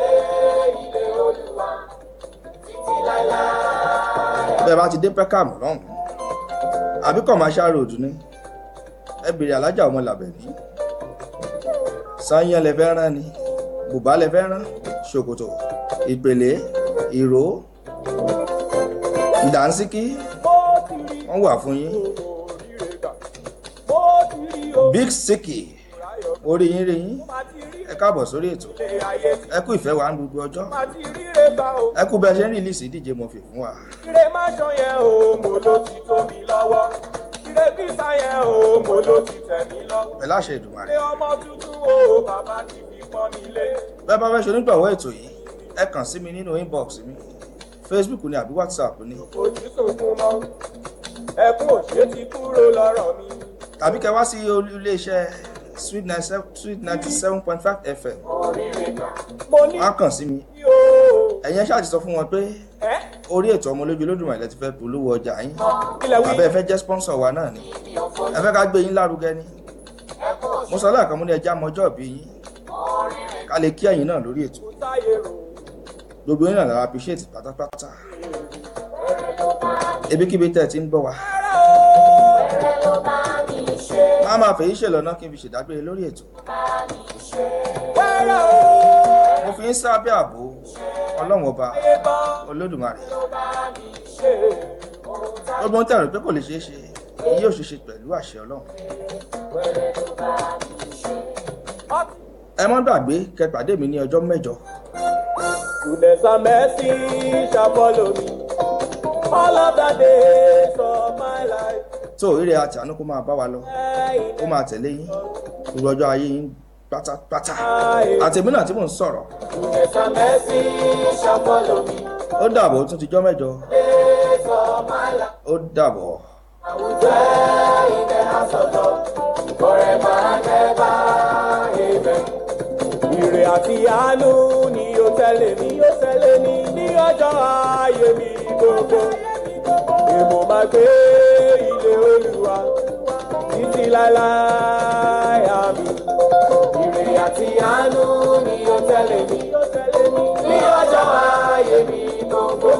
ilé Olúwa títí láéláé. Bẹ́ẹ̀ bá ti dé Peckham lọ́hùn àbí commercial road ni, ẹ bèrè alájà ọmọ Làbẹ̀ní. Sanyán lẹ fẹ́ rán ni, bùbá lẹ fẹ́ rán, ṣòkòtò, ìpèlé, ìró, ìdànsíkí, Mo ti rí wọ́n wà fún yín. oríire gbà. Mo ti rí o. Big Siki, orí yín rí yín, Má ti rí ẹ káàbọ̀ sórí ètò. ilé ayé tí. Ẹ kú ìfẹ́ wa ń gbogbo ọjọ́. Má ti ríre gbà o. Ẹ kú bẹ́ẹ̀ ṣe ń rìlíìsì ìdíje Murphy fún wa. Ire má ṣan yẹn o, mo ló ti tó mi lọ́wọ́. Ire visa yẹn o, mo ló ti tẹ̀ mí lọ́wọ́. Pẹ̀lú àṣẹ Èdùmàrè. Ire ọmọ tuntun o, bàbá ti fi pọ́n mi lé. Bẹ́ẹ̀ bá fẹ́ ṣe onígbọ̀wọ́ ètò yìí, ẹ kàn sí mi nínú inbox mi, Facebook ni àbí WhatsApp ni, Ojú sunkún mọ́, ẹkún òṣè ti kúrò lọ́rọ̀ mi. tàbí kẹ́ wá sí olú iléeṣẹ́ Sweet 97.5 FM. Mo ní Wọ́n á kàn sí mi. kí o. Ẹ̀yin ẹ ṣáà ti sọ fún wọn pé Ẹ́ orí ètò ọmọ olójú Olódùmarè lẹ ti fẹ́ polówó ọjà yín, kílẹ̀ wí. àbẹ́ ẹ fẹ́ jẹ́ sponsor wa náà ni, ẹ fẹ́ ká gbé yín lárugẹ ni. Mo sọ lẹ́ẹ̀kan, mo ní ẹja mọjọ́ ìbí yín ká lè kí ẹ̀yin náà lórí ètò. Kò sáyé rò. Gbogbo yín náà la appreciate pátápátá. Ibikíbi tẹ́ ẹ ti ń gbọ́ wa, má máa fèyí ṣèlọ́nà kí n fi ṣèdágbére lórí ètò. Wẹ́rẹ́ o. Mo fi ń sábẹ́ ààbò Ọlọ́run ọba Olódùmarè. Gbogbo ohun tí a rò pé kò lè ṣeé ṣe yóò ṣeé ṣe pẹ̀lú àṣẹ Ọlọ́run. Ẹ má gbàgbé kẹ́ pàdé mi ní ọjọ́ mẹ́jọ. Goodness and mercy shall follow me all of the days of my life. Tó ire àti àánú kó máa bá wa lọ, kó máa tẹ̀lé yín gbogbo ọjọ́ ayé yín pátápátá. Àtẹ̀mí náà tí mò ń sọ̀rọ̀. Goodness and mercy shall follow me Ó dàbọ̀, ó tún ti jọ́ mẹ́jọ. days of my life. Ó dàbọ̀. I will dwell in the house of Lord. Forever and ever, amen. Ire àti àánú ni ó tẹ̀lé mi, ó tẹ̀lé mi ní ọjọ́ ayé mi gbogbo. Èmo máa gbé ilé Olúwa títí láéláé àmì. Ire àti àánú ni ó tẹ̀lé mi, ó tẹ̀lé mi ní ọjọ́ ayé mi gbogbo.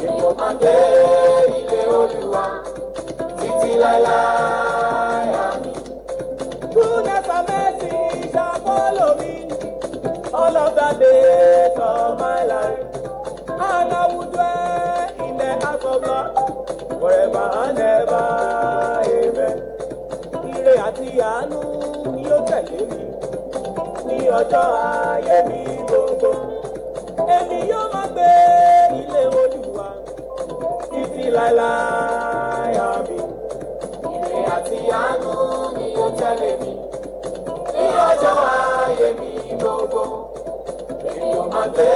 Èmo máa gbé ilé Olúwa títí láéláé àmì. Goodness and mercy shall follow me all of the days of my life, and I will dwell in the house of God forever and ever. Amen. Ire àti àánú ni ó tẹ̀lé mi ní ọjọ́ ayé mi gbogbo. Èmi yóò máa gbé ilé Olúwa títí láéláé àmín. Ire àti àánú ni ó tẹ̀lé mi ní ọjọ́ ayé mi gbogbo. Èmi yóò máa gbé